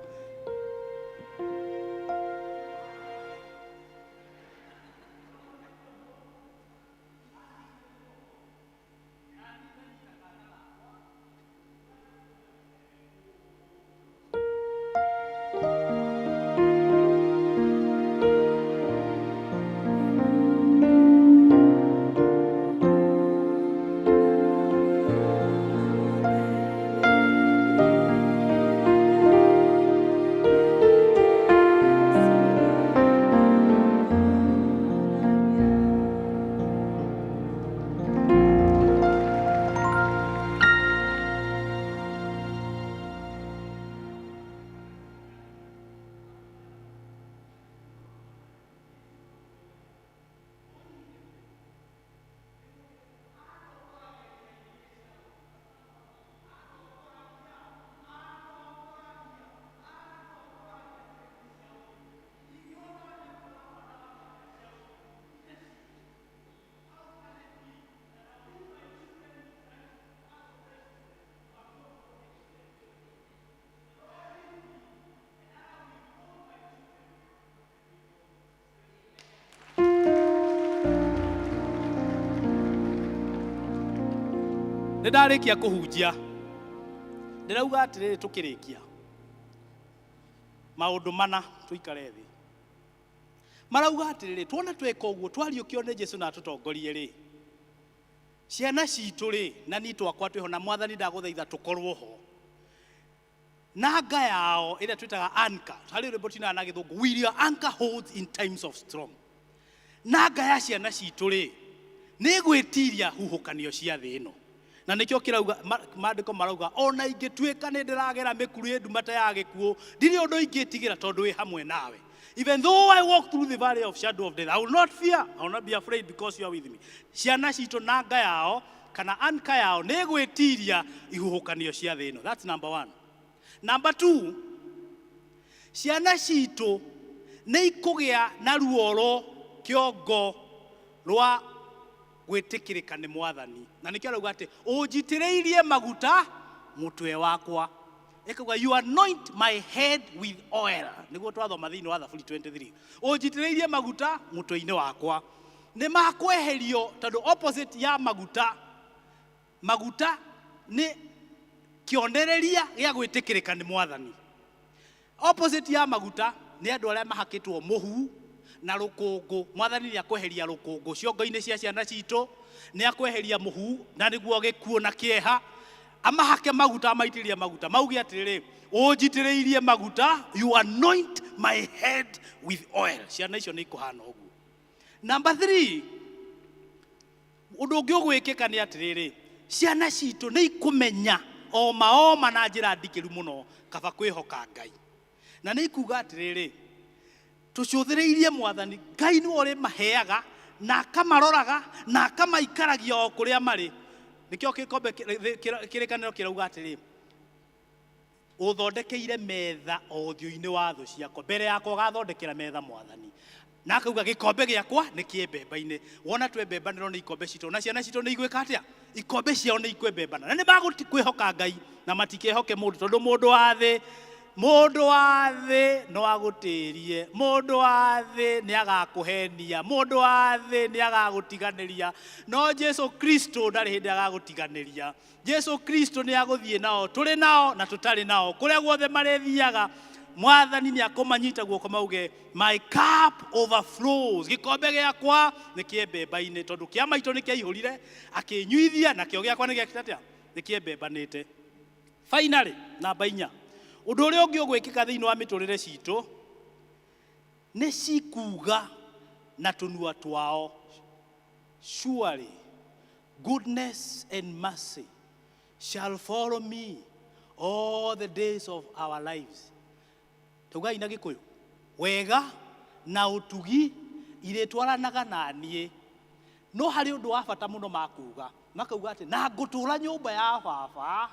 Nĩ ndarĩkia kũhunjia. Ndĩrauga atĩrĩrĩ tũkĩrĩkia. Maũndũ mana tũikare thĩ. Marauga atĩrĩrĩ, tuona tweka ũguo twariũkio nĩ Jesu na atũtongorie rĩ, ciana citũ rĩ, na niĩ twakwa twĩho na mwathani ndagũthaitha tũkorwo ho. Nanga yao ĩrĩa twĩtaga anchor, harĩ rwĩmbo tinaga na gĩthũngũ, will your anchor holds in times of storm. Nanga ya ciana citũ rĩ, nĩ gwĩtiria huhũkanio cia thĩ ĩno. Na nĩkĩo kĩrauga maandĩko marauga ona ingĩtuĩka nĩ ndĩragera mĩkuru ĩ nduma ta ya gĩkuũ, ndirĩ ũndũ ingĩtigĩra tondũ wĩ hamwe nawe. Even though I walk through the valley of shadow of death, I will not fear, I will not be afraid because you are with me. Ciana citũ nanga yao kana anka yao nĩ gwĩtiria ihuhũkanio cia thĩ ĩno. That's number one. Number two, ciana citũ nĩ ikũgĩa na ruoro kĩongo rwa gwĩtĩkĩrĩka nĩ mwathani. Na nĩkĩo arauga atĩ ũnjitĩrĩirie maguta mũtwe wakwa. Ĩkauga you anoint my head with oil. Nĩguo twathoma thĩinĩ wa Thaburi 23. Ũnjitĩrĩirie maguta mũtwe-inĩ wakwa. Nĩ makweherio tondũ opposite ya maguta, maguta nĩ kĩonereria gĩa gwĩtĩkĩrĩka nĩ mwathani. Opposite ya maguta nĩ andũ arĩa mahakĩtwo mũhu na rũkũngũ. Mwathani nĩ akweheria rũkũngũ ciongo-inĩ cia ciana citũ, nĩ akweheria mũhu na nĩguo gĩkuũ na kĩeha. Amahake maguta, amaitĩrĩrie maguta, mauge atĩrĩrĩ, ũnjitĩrĩirie maguta, you anoint my head with oil. Ciana icio nĩ ikũhana ũguo. Number 3, ũndũ ũngĩ ũgwĩkĩka nĩ atĩrĩrĩ, ciana citũ nĩ ikũmenya oma oma na njĩra ndikĩru mũno kaba kwĩhoka Ngai. Na nĩ ikuga atĩrĩrĩ, tũcũthĩrĩirie mwathani, Ngai nĩwe ũrĩmaheaga na akamaroraga na akamaikaragia o kũrĩa marĩ. Nĩkĩo gĩkombe kĩrĩkanĩro kĩrauga atĩrĩ, ũthondekeire metha o ũthiũ-inĩ wa thũ ciakwa, mbere yakwa ũgathondekera metha mwathani. Na akauga gĩkombe gĩakwa nĩ kĩembemba-inĩ. Wona twembembanĩrwo nĩ ikombe citũ, na ciana citũ nĩ igwĩka atĩa? Ikombe ciao nĩ ikwembembana. Na nĩ magũkwĩhoka Ngai na matikehoke mũndũ, tondũ mũndũ wa thĩ, mũndũ wa thĩ no agũtĩrie, mũndũ wa thĩ nĩ agakũhenia, mũndũ wa thĩ nĩ agagũtiganĩria, no Jesu Kristo ndarĩ hĩndĩ agagũtiganĩria. Jesu Kristo nĩ agũthiĩ nao, tũrĩ nao na tũtarĩ nao, kũrĩa guothe marĩthiaga mwathani nĩ akũmanyita guoko mauge my cup overflows, gĩkombe gĩakwa nĩ kĩembemba-inĩ, tondũ kĩa maitũ nĩ kĩaihũrire akĩnyuithia, nakĩo gĩakwa nĩ gĩakĩte atĩa? Nĩ kĩembembanĩte. Finally, namba 4, ũndũ ũrĩa ũngĩ ũgwĩkĩka thĩinĩ wa mĩtũrĩre citũ nĩ cikuga na tũnua twao, surely goodness and mercy shall follow me all the days of our lives. Taugai na Gĩkũyũ, wega na ũtugi irĩtwaranaga na niĩ. No harĩ ũndũ wa bata mũno makuga, makauga atĩ na ngũtũũra nyũmba ya baba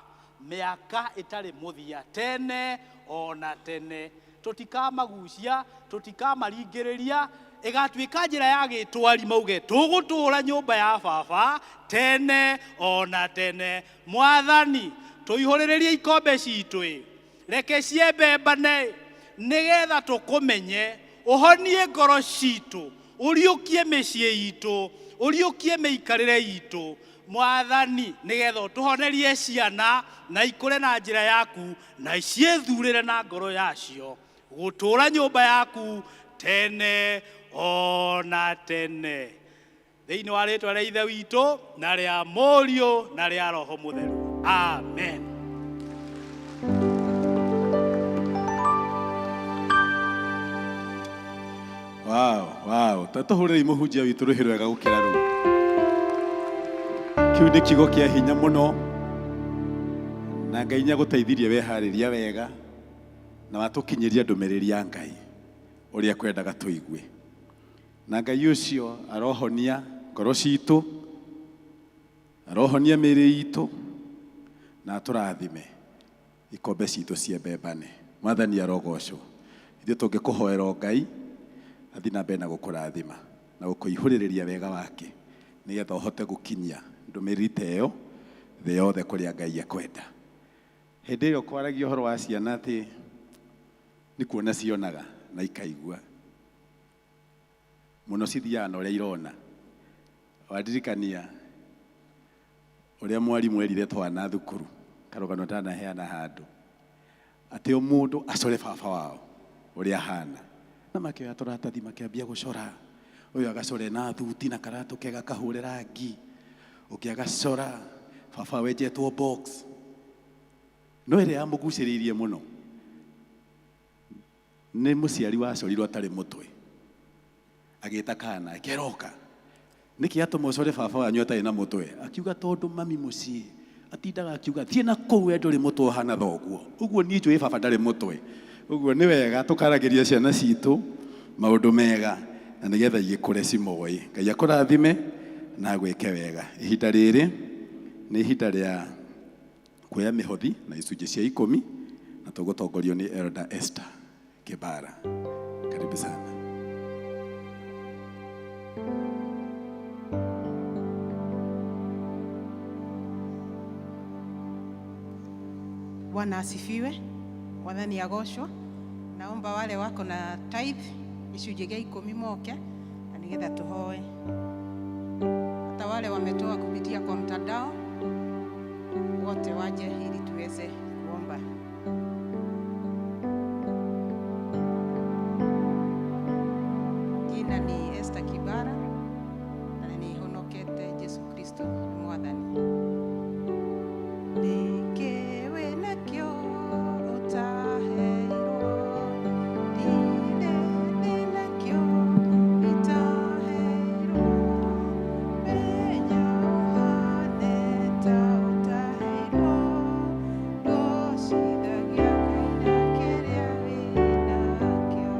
mĩaka ĩtarĩ mũthia, tene ona tene. Tũtikamagucia, tũtikamaringĩrĩria, ĩgatuĩka njĩra ya gĩtwari mauge tũgũtũũra nyũmba ya baba tene ona tene. Mwathani, tũihũrĩrĩrie ikombe citũ, reke ciembembane nĩgetha tũkũmenye, ũhonie ngoro citũ, ũriũkie mĩciĩ itũ, ũriũkie mĩikarĩre itũ. Mwathani, nĩgetha ũtũhonerie ciana na ikũre na njĩra yaku na ciĩthurĩre na ngoro yacio gũtũũra nyũmba yaku tene ona tene. Thĩinĩ wa rĩtwa rĩa Ithe witũ na rĩa Mũriũ na rĩa Roho Mũtheru. Amen. Wow, wow. Ta tũhũrĩrei mũhunjia witũ rũhĩ rwega gũkĩra rũu. Kĩu nĩ kiugo kĩa hinya mũno, na Ngai nĩ agũteithirie weharĩria wega na watũkinyĩria ndũmĩrĩri ya Ngai ũrĩa kwendaga tũigue. Na Ngai ũcio arohonia ngoro citũ, arohonia mĩĩrĩ itũ, na atũrathime ikombe citũ ciembembane. Mwathani arogocwo. Ithuĩ tũngĩkũhoera o Ngai athiĩ na mbere na gũkũrathima na gũkũihũrĩrĩria wega wake nĩgetha ũhote gũkinyia ndũmĩrĩri ta ĩyo thĩ yothe kũrĩa Ngai ekwenda. Hĩndĩ ĩyo kwaragia ũhoro wa ciana atĩ nĩ kuona cionaga na ikaigua mũno, cithiaga na ũrĩa irona. Wandirikania Ũrĩa mwarimũ erire twana thukuru, karũgano ndanaheana handũ, atĩ o mũndũ acore baba wao ũrĩa ahana. Na makĩoya tũratathi makĩambia gũcora. Ũyũ agacora na thuti na karatũ kega kahũre rangi, ũngĩ agacora baba wenjetwo box. No ĩrĩa yamũgucĩrĩirie mũno nĩ mũciari wacorirwo atarĩ mũtwe, agĩta kana keroka, nĩkĩ atũma ũcore baba wanyu atarĩ na mũtwe? Akiuga tondũ mami mũciĩ atindaga akiuga thiĩ na kũu we ndũrĩ mũtwe ũhana thoguo, ũguo niĩ njũĩ baba ndarĩ mũtwe. Ũguo nĩ wega tũkaragĩria ciana citũ maũndũ mega na nĩgetha igĩkũre cimoĩ. Ngai akũrathime na agwĩke wega. Ihinda rĩrĩ nĩ ihinda rĩa kuoya mĩhothi na icunjĩ cia ikũmi, na tũgũtongorio nĩ Elder Esther Kibara. Karibu sana. Bwana asifiwe. Mwathani agocwo. Naomba wale wako na tithe gĩcunjĩ gĩa ikũmi moke na nĩgetha tũhoe. Hata wale wametoa kupitia kwa mtandao wote waje ili tuweze kuomba. Jina ni Esther Kibara na nĩhonokete Jesu Kristo nĩ Mwathani. Nĩkĩ wĩnakĩo ũtaheirwo? Ndirĩ ndĩnakĩo itaheirwo. Menya ũhane ta ũtaheirwo. Gocithagia Ngai na kĩrĩa wĩnakĩo.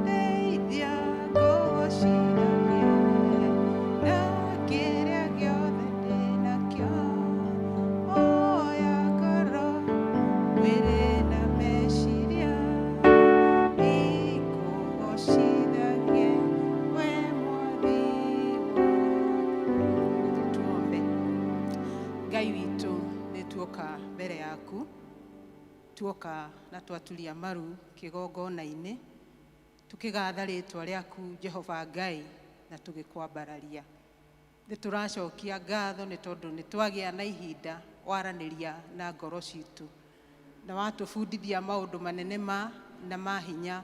Ndeithia ngũgocithagie na kĩrĩa gĩothe ndĩnakĩo. Oya ngoro, mwĩrĩ na meciria, ikũgocithagie we Mwathi wakwa. Tuombe. Ngai witũ, nĩ tuoka mbere yaku, tuoka na twaturia maru kĩgongona-inĩ, tũkĩgatha rĩtwa rĩaku Jehova Ngai na tũgĩkwambararia. Nĩ tũracokia ngatho nĩ tondũ nĩ twagĩa na ihinda waranĩria na ngoro citũ na watũbundithia maũndũ manene ma na ma hinya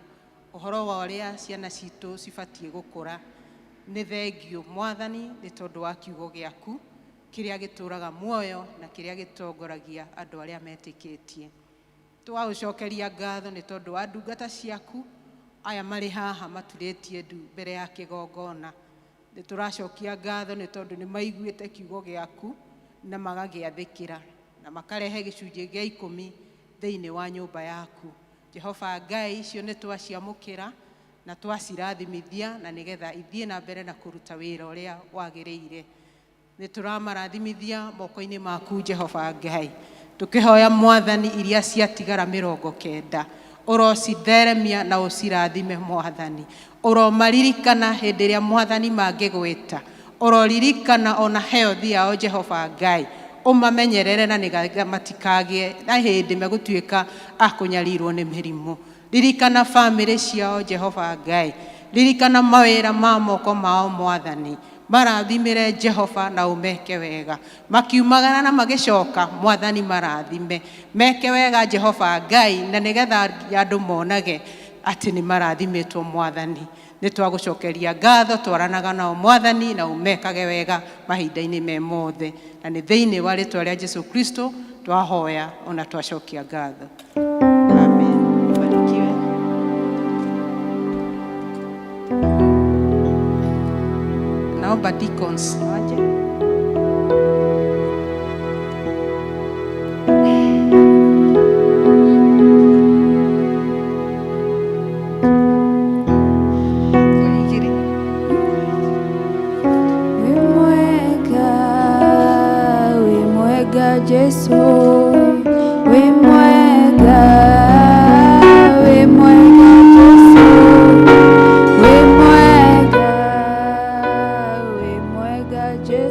ũhoro wa ũrĩa ciana citũ cibatiĩ gũkũra. Nĩ thengiũ Mwathani nĩ tondũ wa kiugo gĩaku kĩrĩa gĩtũraga muoyo na kĩrĩa gĩtongoragia andũ arĩa metĩkĩtie. Twaũcokeria ngatho nĩ tondũ wa ndungata ciaku aya marĩ haha maturĩtie ndu mbere ya kĩgongona. Nĩ tũracokia ngatho nĩ tondũ nĩ maiguĩte kiugo gĩaku na magagĩathĩkĩra na makarehe gĩcunjĩ gĩa ikũmi thĩinĩ wa nyũmba yaku. Jehova Ngai, icio nĩ twaciamũkĩra na twacirathimithia na nĩgetha ithiĩ na mbere na kũruta wĩra ũrĩa wagĩrĩire. Nĩ tũramarathimithia moko-inĩ maku Jehova Ngai, tũkĩhoya Mwathani iria ciatigara 90 ũrocitheremia na ũcirathime Mwathani. Ũromaririkana hĩndĩ ĩrĩa Mwathani mangĩgwĩta, ũroririkana ona health yao Jehova Ngai, ũmamenyerere na nĩgetha matikagĩe na hĩndĩ megũtuĩka a kũnyarirwo nĩ mĩrimũ. Ririkana bamĩrĩ ciao Jehova Ngai, ririkana mawĩra ma moko mao Mwathani, marathimĩre Jehova na ũmeke wega makiumagara na magĩcoka. Mwathani marathime, meke wega Jehova Ngai, na nĩgetha andũ monage atĩ nĩ marathimĩtwo. Mwathani, nĩ twagũcokeria ngatho, twaranaga nao Mwathani na ũmekage wega mahinda-inĩ me mothe, na nĩ thĩinĩ wa rĩtwa rĩa Jesu Kristo twahoya ona twacokia ngatho. Amen. Barikiwe. Naomba deacons waje. Igĩrĩ. Wĩ mwega, wĩ mwega Jesu, wĩ mwega, wĩ mwega Jesu, wĩ mwega, wĩ mwega Jesu.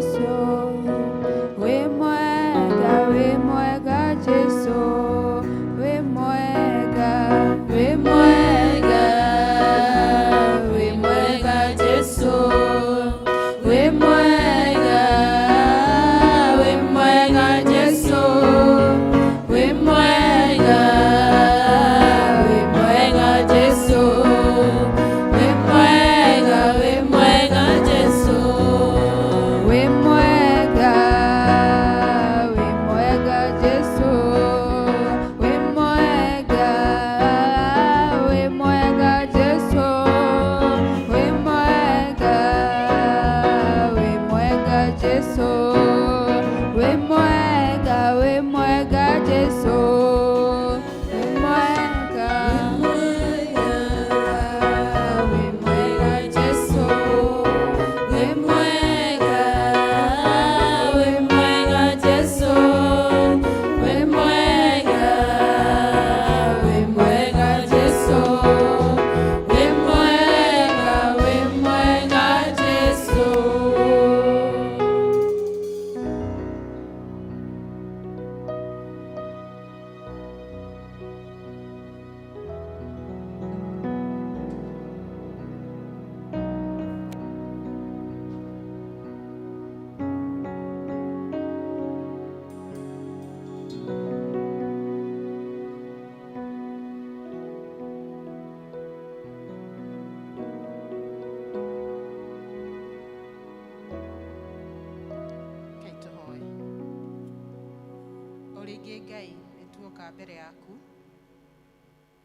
Tuoka mbere yaku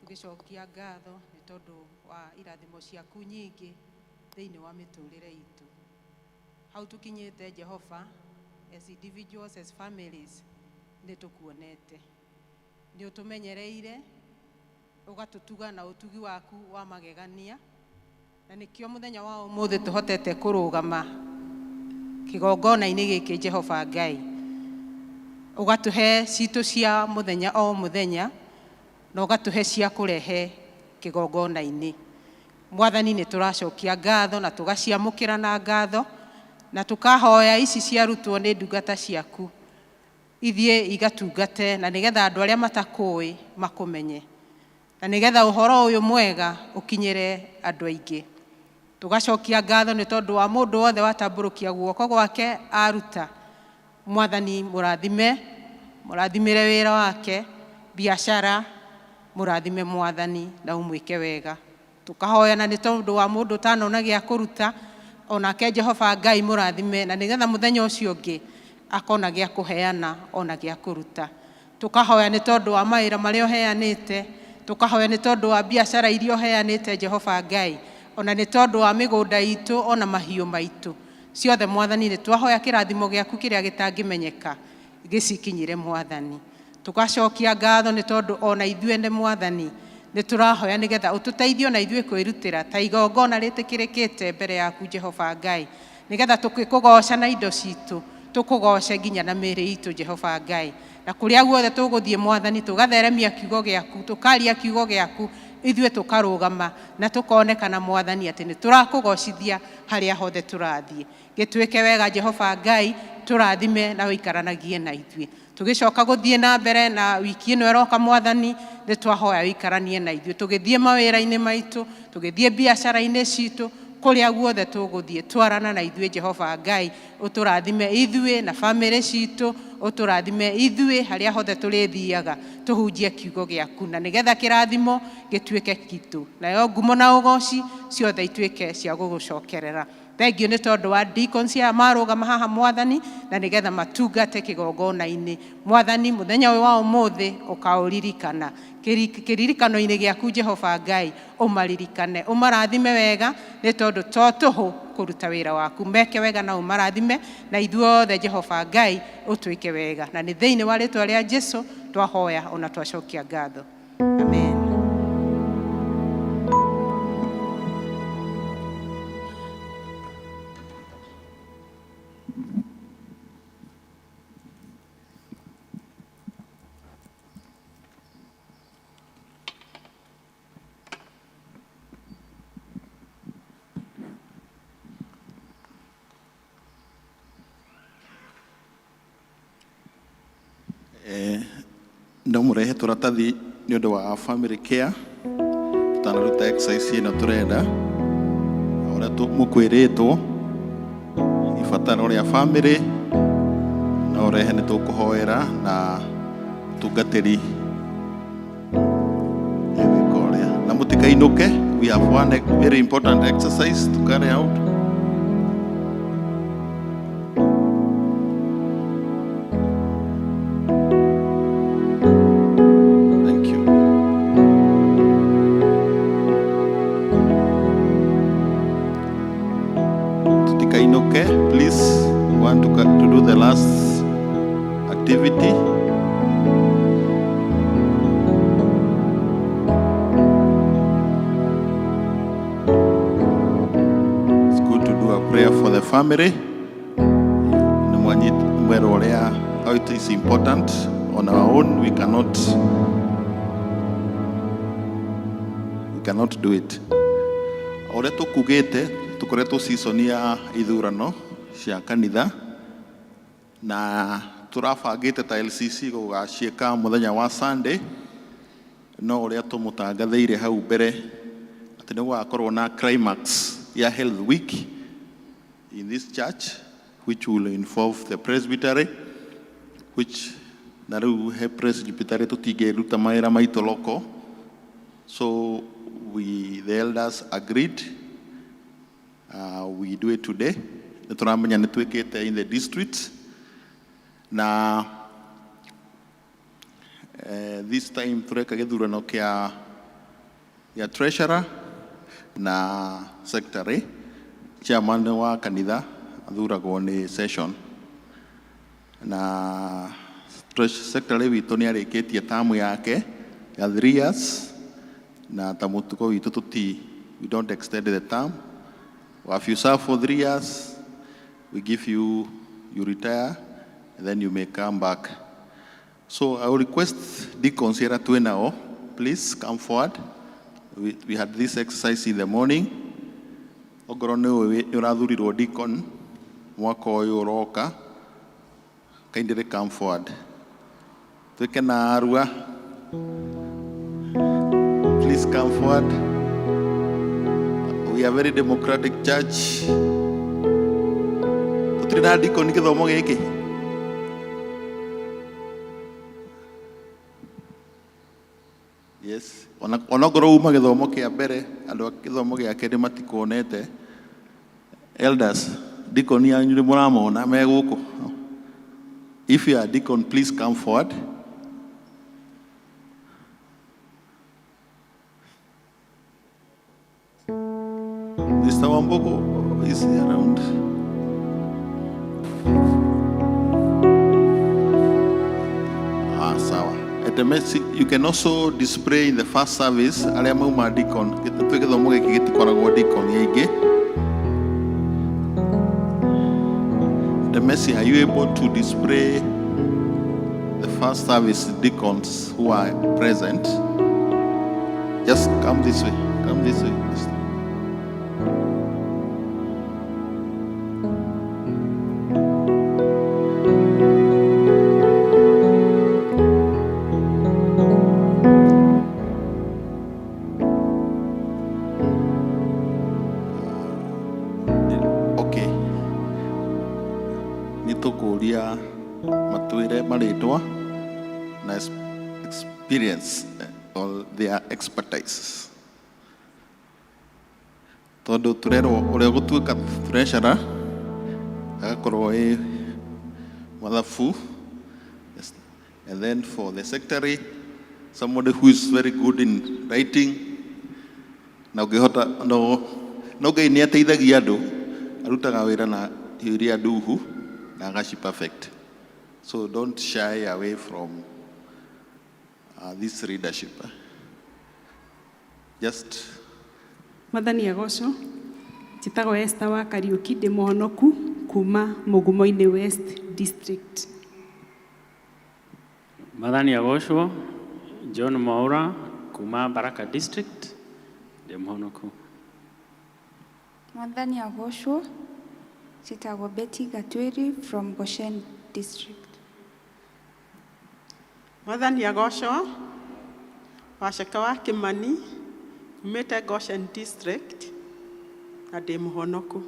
tũgĩcokia ngatho nĩ tondũ wa irathimo ciaku nyingĩ thĩinĩ wa mĩtũrĩre itũ. Hau tũkinyĩte Jehova, as individuals, as families, nĩ tũkuonete. Nĩ ũtũmenyereire, ũgatũtuga na ũtugi waku wa magegania, na nĩkĩo mũthenya wa ũmũthĩ tũhotete kũrũgama kĩgongona-inĩ gĩkĩ Jehova Ngai. Ũgatũhe citũ cia mũthenya o mũthenya, na ũgatũhe cia kũrehe kĩgongona-inĩ. Mwathani, nĩ tũracokia ngatho na tũgaciamũkĩra na ngatho, na tũkahoya ici ciarutwo nĩ ndungata ciaku ithiĩ igatungate, na nĩgetha andũ arĩa matakũĩ makũmenye, na nĩgetha ũhoro ũyũ mwega ũkinyĩre andũ aingĩ. Tũgacokia ngatho nĩ tondũ wa mũndũ wothe watambũrũkia guoko gwake aruta. Mwathani, mũrathime, mũrathimĩre wĩra wake, biacara, mũrathime Mwathani na ũmwĩke wega. Tũkahoyana nĩ tondũ wa mũndũ ũtanona gĩa kũruta, onake Jehova Ngai mũrathime, na nĩgetha mũthenya ũcio ũngĩ akona gĩa kũheana ona gĩa kũruta. Tũkahoya nĩ tondũ wa mawĩra marĩa ũheanĩte, tũkahoya nĩ tondũ wa biacara iria ũheanĩte Jehova Ngai, ona nĩ tondũ wa mĩgũnda itũ ona mahiũ maitũ ciothe. Mwathani, nĩ twahoya kĩrathimo gĩaku kĩrĩa gĩtangĩmenyeka gĩcikinyĩre Mwathani. Tũgacokia ngatho nĩ tondũ ona ithuĩ ene Mwathani nĩ tũrahoya nĩgetha ũtũteithie ona ithuĩ kwĩrutĩra ta igongona rĩtĩkĩrĩkĩte mbere yaku Jehova Ngai, nĩgetha tũkĩkũgoca na indo citũ, tũkũgoce nginya na mĩĩrĩ itũ Jehova Ngai. Na kũrĩa guothe tũgũthiĩ Mwathani, tũgatheremia kiugo gĩaku, tũkaria kiugo gĩaku, ithuĩ tũkarũgama na tũkonekana Mwathani atĩ nĩ tũrakũgocithia harĩa hothe tũrathiĩ. Gĩtuĩke wega Jehova Ngai, tũrathime na ũikaranagie na ithuĩ. Tũgĩcoka gũthiĩ na mbere na wiki ĩno ĩroka Mwathani, nĩ twahoya ũikaranie na ithuĩ tũgĩthiĩ mawĩra-inĩ maitũ, tũgĩthiĩ biacara-inĩ citũ, kũrĩa guothe tũgũthiĩ, twarana na ithuĩ Jehova Ngai, ũtũrathime ithuĩ na bamĩrĩ citũ, ũtũrathime ithuĩ harĩa hothe tũrĩthiaga tũhunjie kiugo gĩaku, na nĩgetha kĩrathimo gĩtuĩke gitũ, nayo ngumo na ũgoci ciothe ituĩke cia gũgũcokerera. Thengiũ nĩ tondũ wa deacons aya marũgama haha Mwathani, na nĩgetha matungate kĩgongona-inĩ. Mwathani, mũthenya ũyũ wa ũmũthĩ ũkaũririkana kĩririkano-inĩ gĩaku Jehova Ngai, ũmaririkane, ũmarathime wega, nĩ tondũ to tũhũ kũruta wĩra waku. Meke wega na ũmarathime, na ithuothe Jehova Ngai ũtwĩke wega, na nĩ thĩinĩ wa rĩtwa rĩa Jesu twahoya ona twacokia ngatho. Amen. No mũrehe tũratathi nĩ ũndũ wa family care tũtanaruta exercise ĩno tũrenda ũrĩa mũkwĩrĩtwo ibataro rĩa family no ũrehe, nĩ tũkũhoera na tungatĩri egwĩka ũrĩa na mũtikainũke. We have one very important exercise to carry out. Thank you. Tutikainũke, please. We want to do the last activity. It's good to do a prayer for the family. Nĩ mwerwo ũrĩa how it is important. On our own we cannot do it. Ũrĩa tũkugĩte, tũkoretwo season ya ithurano cia kanitha na tũrabangĩte ta LCC gũgaciĩka mũthenya wa Sunday, no ũrĩa tũmũtangathĩire hau mbere atĩ nĩ gũgakorwo na climax ya Health Week in this church, which will involve the presbytery, which na rĩu he presbytery tũtingĩruta mawĩra maitũ local. So we, the elders, agreed we do it today. Nĩ tũramenya nĩ twĩkĩte in the district na This time tũreka gĩthurano kĩa ya treasurer na secretary. Chairman wa kanitha athuragwo nĩ session, na secretary witũ nĩ arĩkĩtie tamu yake ya 3 years, na ta mũtugo witũ tũti, we don't extend the term. If you serve for 3 years, we give you, you retire, and then you may come back. So I will request deacons here at nao, please come forward. We had this exercise in the morning. Ongorwo nĩ ũĩ nĩ ũrathurirwo deacon mwaka ũyũ ũroka, kindly come forward. Twĩke na arua. Please come forward. We are very democratic church. Tũtirĩ na deacon gĩthomo gĩkĩ. Yes. Ona ongorwo uma gĩthomo kĩa mbere, andũ a gĩthomo gĩa kerĩ matikuonete. Elders, deacon yanyu nĩ mũramona me gũkũ. If you are deacon, please come forward. Mr. Wambugu is around. Ah, sawa. At the message, you can also display in the first service arĩa mauma deacon. Twĩ gĩthomo gĩkĩ gĩtikoragwo deacon aingĩ. The Messi, are you able to display the first service deacons who are present? Just come this way. Come this way. Okay. Nĩ tũkũria matwĩre marĩtwa na experience or their expertise, tondũ tũrerwo ũrĩa ũgũtuĩka treasurer agakorwo ĩ mathabu. Yes. And then for the secretary, somebody who is very good in writing, na ũngĩhota no Ngai nĩ ateithagia andũ, arutaga wĩra na irio iria nduhu na agaci perfect. So don't shy away from this leadership, eh. Just Mwathani agocwo. Njĩtagwo Esther wa Kariũki, ndĩ mũhonoku kuma Mũgumo-inĩ West District. Mwathani agocwo. John Mwaura kuma Baraka District, ndĩ mũhonoku. Mwathani agocwo. Njĩtagwo Betty Gatwiri from Goshen District. Mwathani agocwo. Waceke wa Kimani, umĩte Goshen District na ndĩ mũhonoku.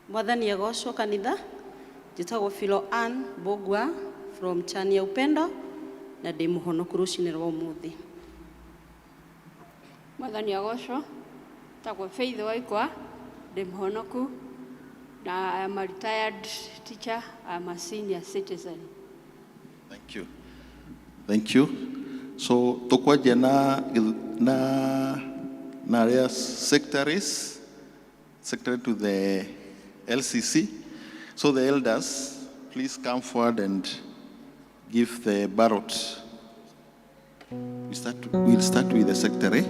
Mwathani agocwo kanitha. Njĩtagwo Philo Ann Mbũgua from Chania Upendo na ndĩ mũhonoku rũcinĩ rwa ũmũthĩ. Mwathani agocwo. Tagwo Faith Waikwa, ndĩ mũhonoku na I am a retired teacher. I am a senior citizen. Thank you. Thank you. So tũkwanjia na arĩa secretaries, secretary to the LCC. So the elders, please come forward and give the ballot. We'll start with the secretary.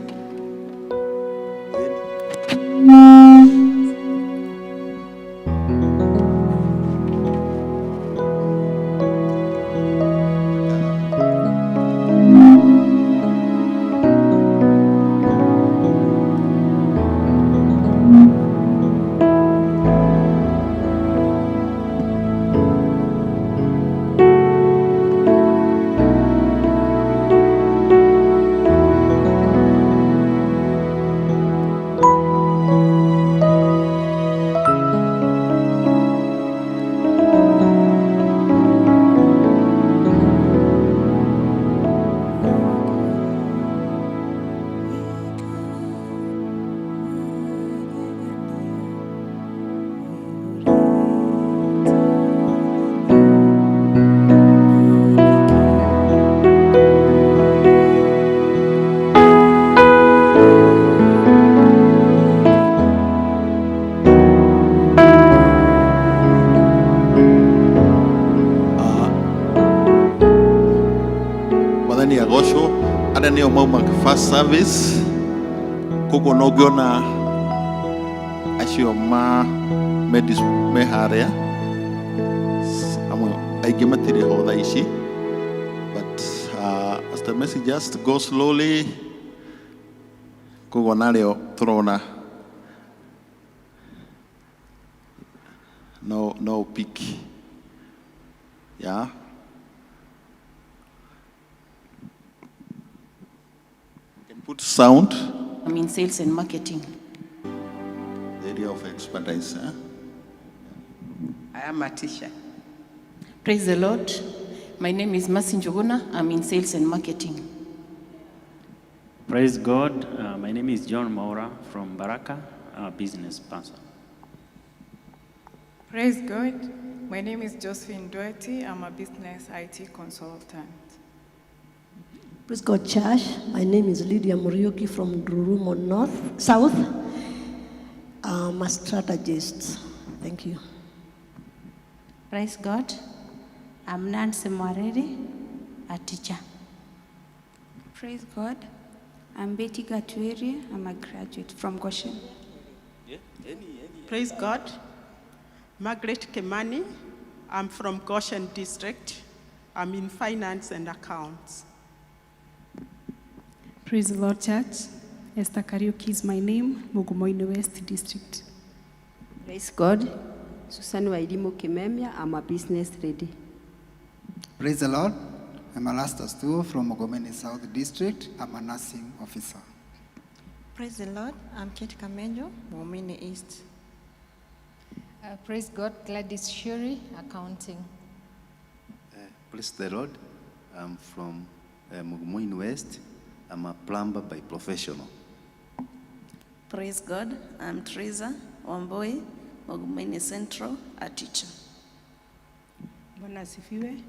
Mwathani agocwo arĩa nĩo mauma first service koguo no ngĩona acio ma me harĩa amwe aingĩ matirĩ ho thaa ici, but as the message just go slowly, koguo narĩo tũrona no pick, yeah. Can put sound. I'm in sales and marketing. The area of expertise. Eh? I am a teacher. Praise the Lord. My name is Mercy Njuguna. I'm in sales and marketing. Praise God. My name is John Maura from Baraka, a business person. Praise God. My name is Josephine Doherty. I'm a business IT consultant. Praise God, Church. My name is Lydia Muriuki from Ndururumo North, South. I'm a strategist. Thank you. Praise God. I'm Nancy Mwareri, a teacher. Praise God. I'm Betty Gatwiri. I'm a graduate from Goshen. Praise God. Margaret Kimani. I'm from Goshen District. I'm in finance and accounts. Praise the Lord, Church. Esther Kariuki is my name, Mugumoini West District. Praise God. Susan Wairimu Kimemia, I'm a business lady. Praise the Lord. I'm Alastair Stuo from Mogomeni South District. I'm a nursing officer. Praise the Lord. I'm Kate Kamenyo, Muumini East. Praise God. Gladys Shuri, accounting. Praise the Lord. I'm from Mugumoini West. I'm a plumber by professional. Praise God. I'm Teresa Wamboi, Mugumoini Central, a teacher. Bwana asifiwe.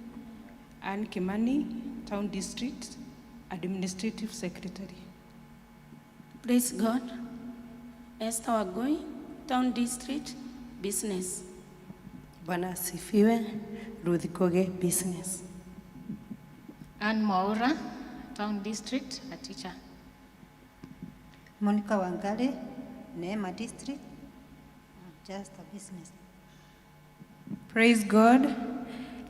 Ann Kimani, Town District Administrative Secretary. Praise God. Esther Wagoi, Town District Business. Bwana asifiwe. Ruth Koge, Business. Ann Mwaura, Town District, a teacher. Monica Wangari, Neema District, just a business. Praise God.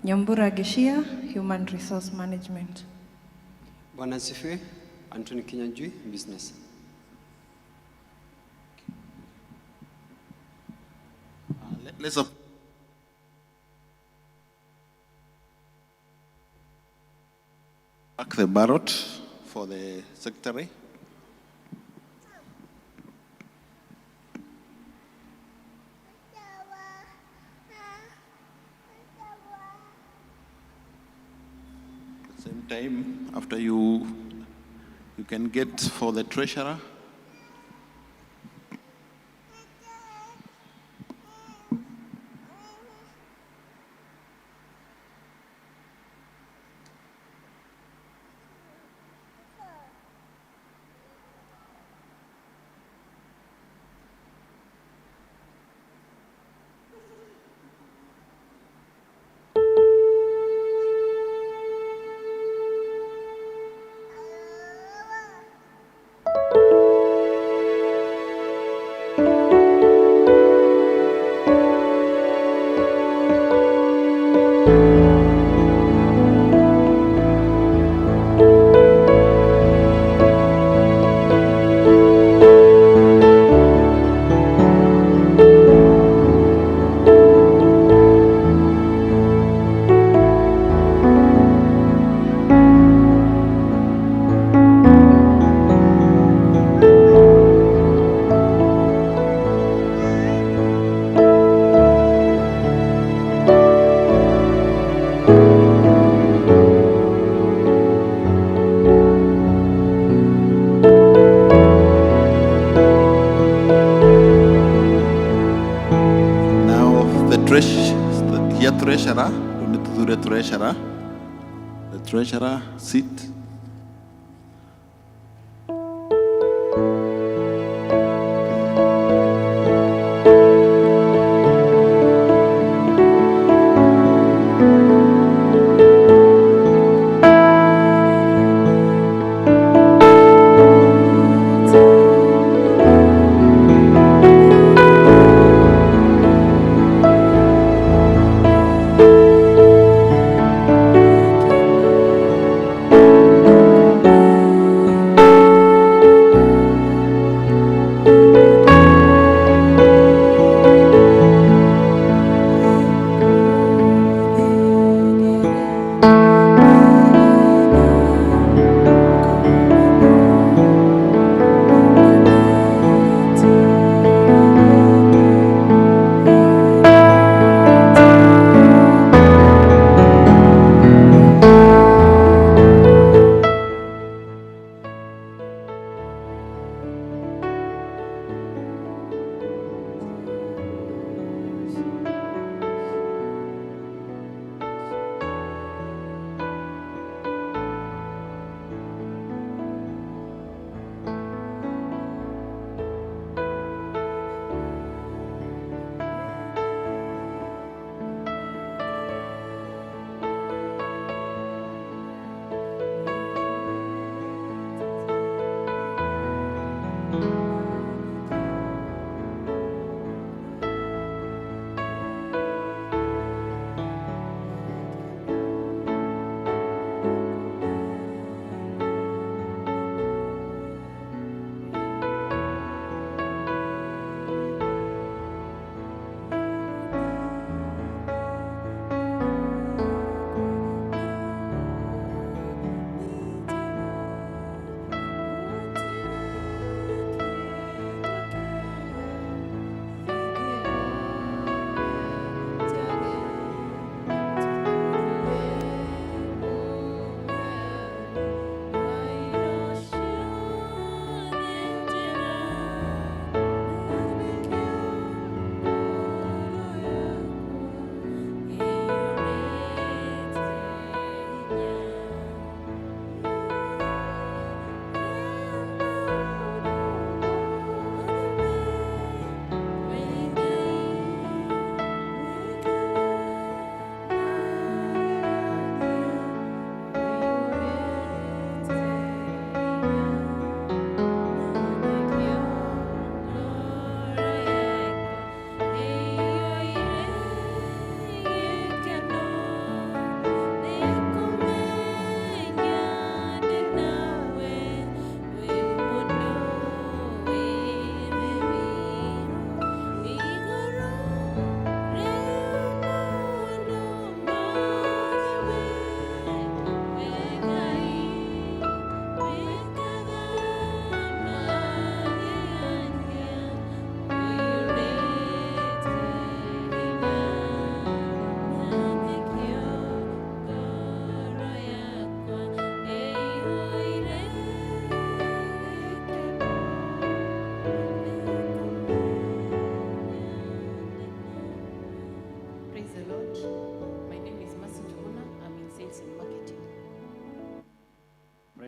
Nyambura Geshia, Human Resource Management. Bwana asifiwe. Anthony Kinyanjui, Business. Let's back the ballot for the secretary. At the same time, after you can get for the treasurer. Treasurer, we need to do the treasurer. The treasurer seat.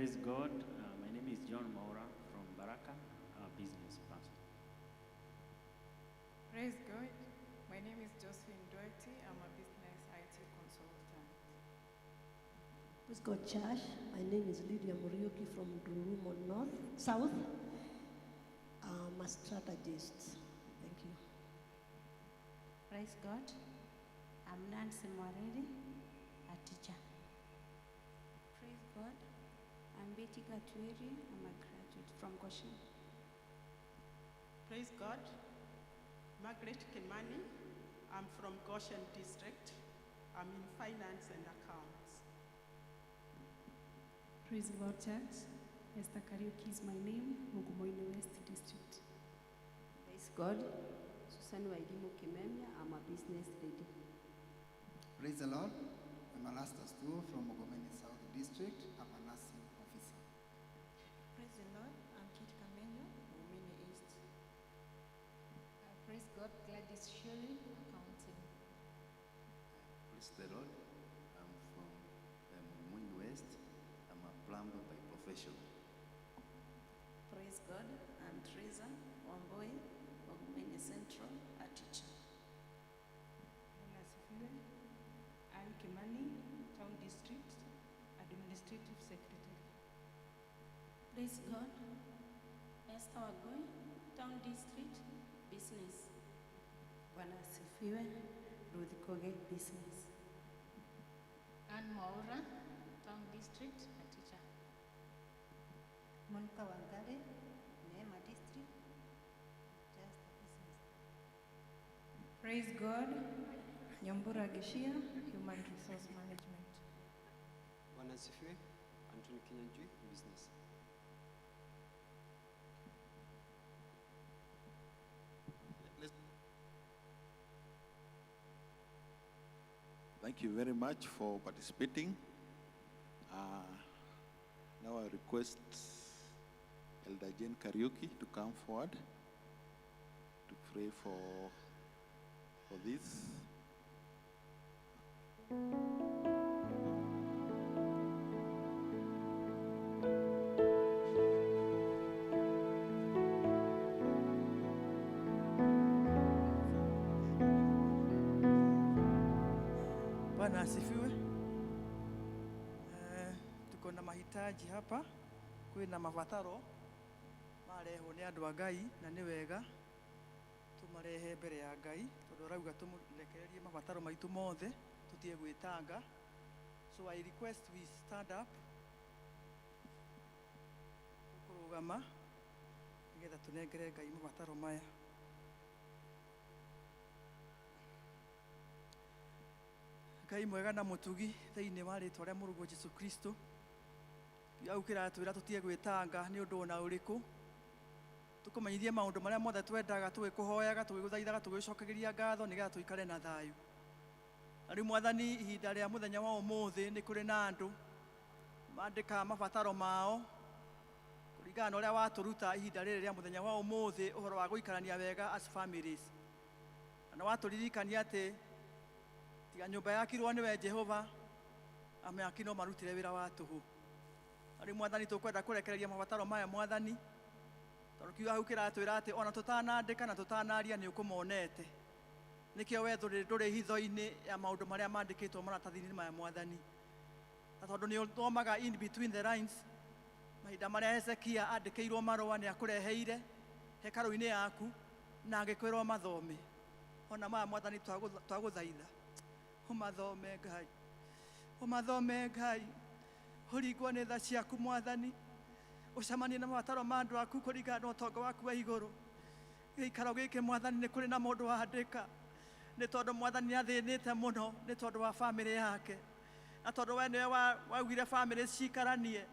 Praise God. My name is John Maura from Baraka, a business person. Praise God. My name is Josephine Doherty. I'm a business IT consultant. Praise God, Church. My name is Lydia Muriuki from Ndururumo North, South. I'm a strategist. Thank you. Praise God. I'm Nancy Mwariri, a teacher. Praise God. I'm Betty Gatwiri. I'm a graduate from Goshen. Praise God. Margaret Kimani. I'm from Goshen District. I'm in finance and accounts. Praise the Lord, Church. Esther Kariuki is my name, Mugumoini West District. Praise God. Susan Wairimu Kimemia, I'm a business lady. Praise the Lord. I'm Erastus Tuo from Mogomeni South District. I'm a nursing officer. Praise the Lord. I'm Kate Kamenyo, Muumini East. Praise God, Gladys Shuri, accounting. Praise the Lord. I'm from Mugumoini West. I'm a plumber by profession. Praise God. I'm Teresa Wamboi, Mugumoini Central, a teacher. Bwana asifiwe. I'm Kimani, Town District Administrative Secretary. Praise God. Esther Wagoi, Town District Business. Bwana asifiwe. Ruth Koge, business. Ann Mwaura, Town District, a teacher. Monica Wangari, Neema District, just a business. Praise God. Nyambura Geshia, Human Resource Management. Bwana asifiwe. Anthony Kinyanjui, business. Thank you very much for participating. Now I request Elder Jane Kariuki to come forward to pray for this. Bwana asifiwe. Tuko na mahitaji hapa, kwina mabataro marehwo nĩ andũ a Ngai na nĩ wega tũmarehe mbere ya Ngai tondũ arauga tũmũrekererie mabataro maitũ mothe tũtige gwĩtanga. So I request we stand up, kũrũgama nĩgetha tũnengere Ngai mabataro maya. Ngai mwega na mũtugi thĩinĩ wa rĩtwa rĩa mũrũguo Jesu Kristo, au kĩratwĩra tũtige gwĩtanga nĩ ũndũ ona ũrĩkũ, tũkũmenyithie maũndũ marĩa mothe twendaga tũgĩkũhoyaga tũgĩgũthaithaga tũgĩgũcokagĩria ngatho nĩgetha tũikare na thayũ. Na rĩu Mwathani, ihinda rĩa mũthenya wa ũmũthĩ nĩ kũrĩ na andũ mandĩkaga mabataro mao kũringana na ũrĩa watũruta ihinda rĩrĩ rĩa mũthenya wa ũmũthĩ ũhoro wa gũikarania wega as families. Na watũririkania atĩ tiga nyũmba yakirwo nĩwe Jehova, amĩaki no marutire wĩra wa tũhũ. Na rĩu Mwathani tũkwenda kũrekereria mabataro maya Mwathani, tondũ kiugo gĩaku kĩratwĩra atĩ ona tũtanandĩka na tũtanaria nĩ ũkũmonete. Nĩkĩo we ndũrĩ hitho-inĩ ya maũndũ marĩa mandĩkĩtwo maratathi-inĩ maya Mwathani. Na tondũ nĩ ũthomaga in between the lines, mahinda marĩa Hezekia andĩkĩirwo marũa nĩ akũreheire hekarũ-inĩ yaku na agĩkwĩrwo mathome. Ona maya Mwathani twagũthaitha ũmathome Ngai, ũmathome Ngai, ũringwo nĩ tha ciaku Mwathani, ũcemanie na mabataro ma andũ aku kũringana na ũtonga waku wa igũrũ. Gĩikaro gĩkĩ Mwathani nĩ kũrĩ na mũndũ wandĩka nĩ tondũ Mwathani nĩ athĩnĩte mũno nĩ tondũ wa bamĩrĩ yake, na tondũ we nĩwe waugire bamĩrĩ ciikaranie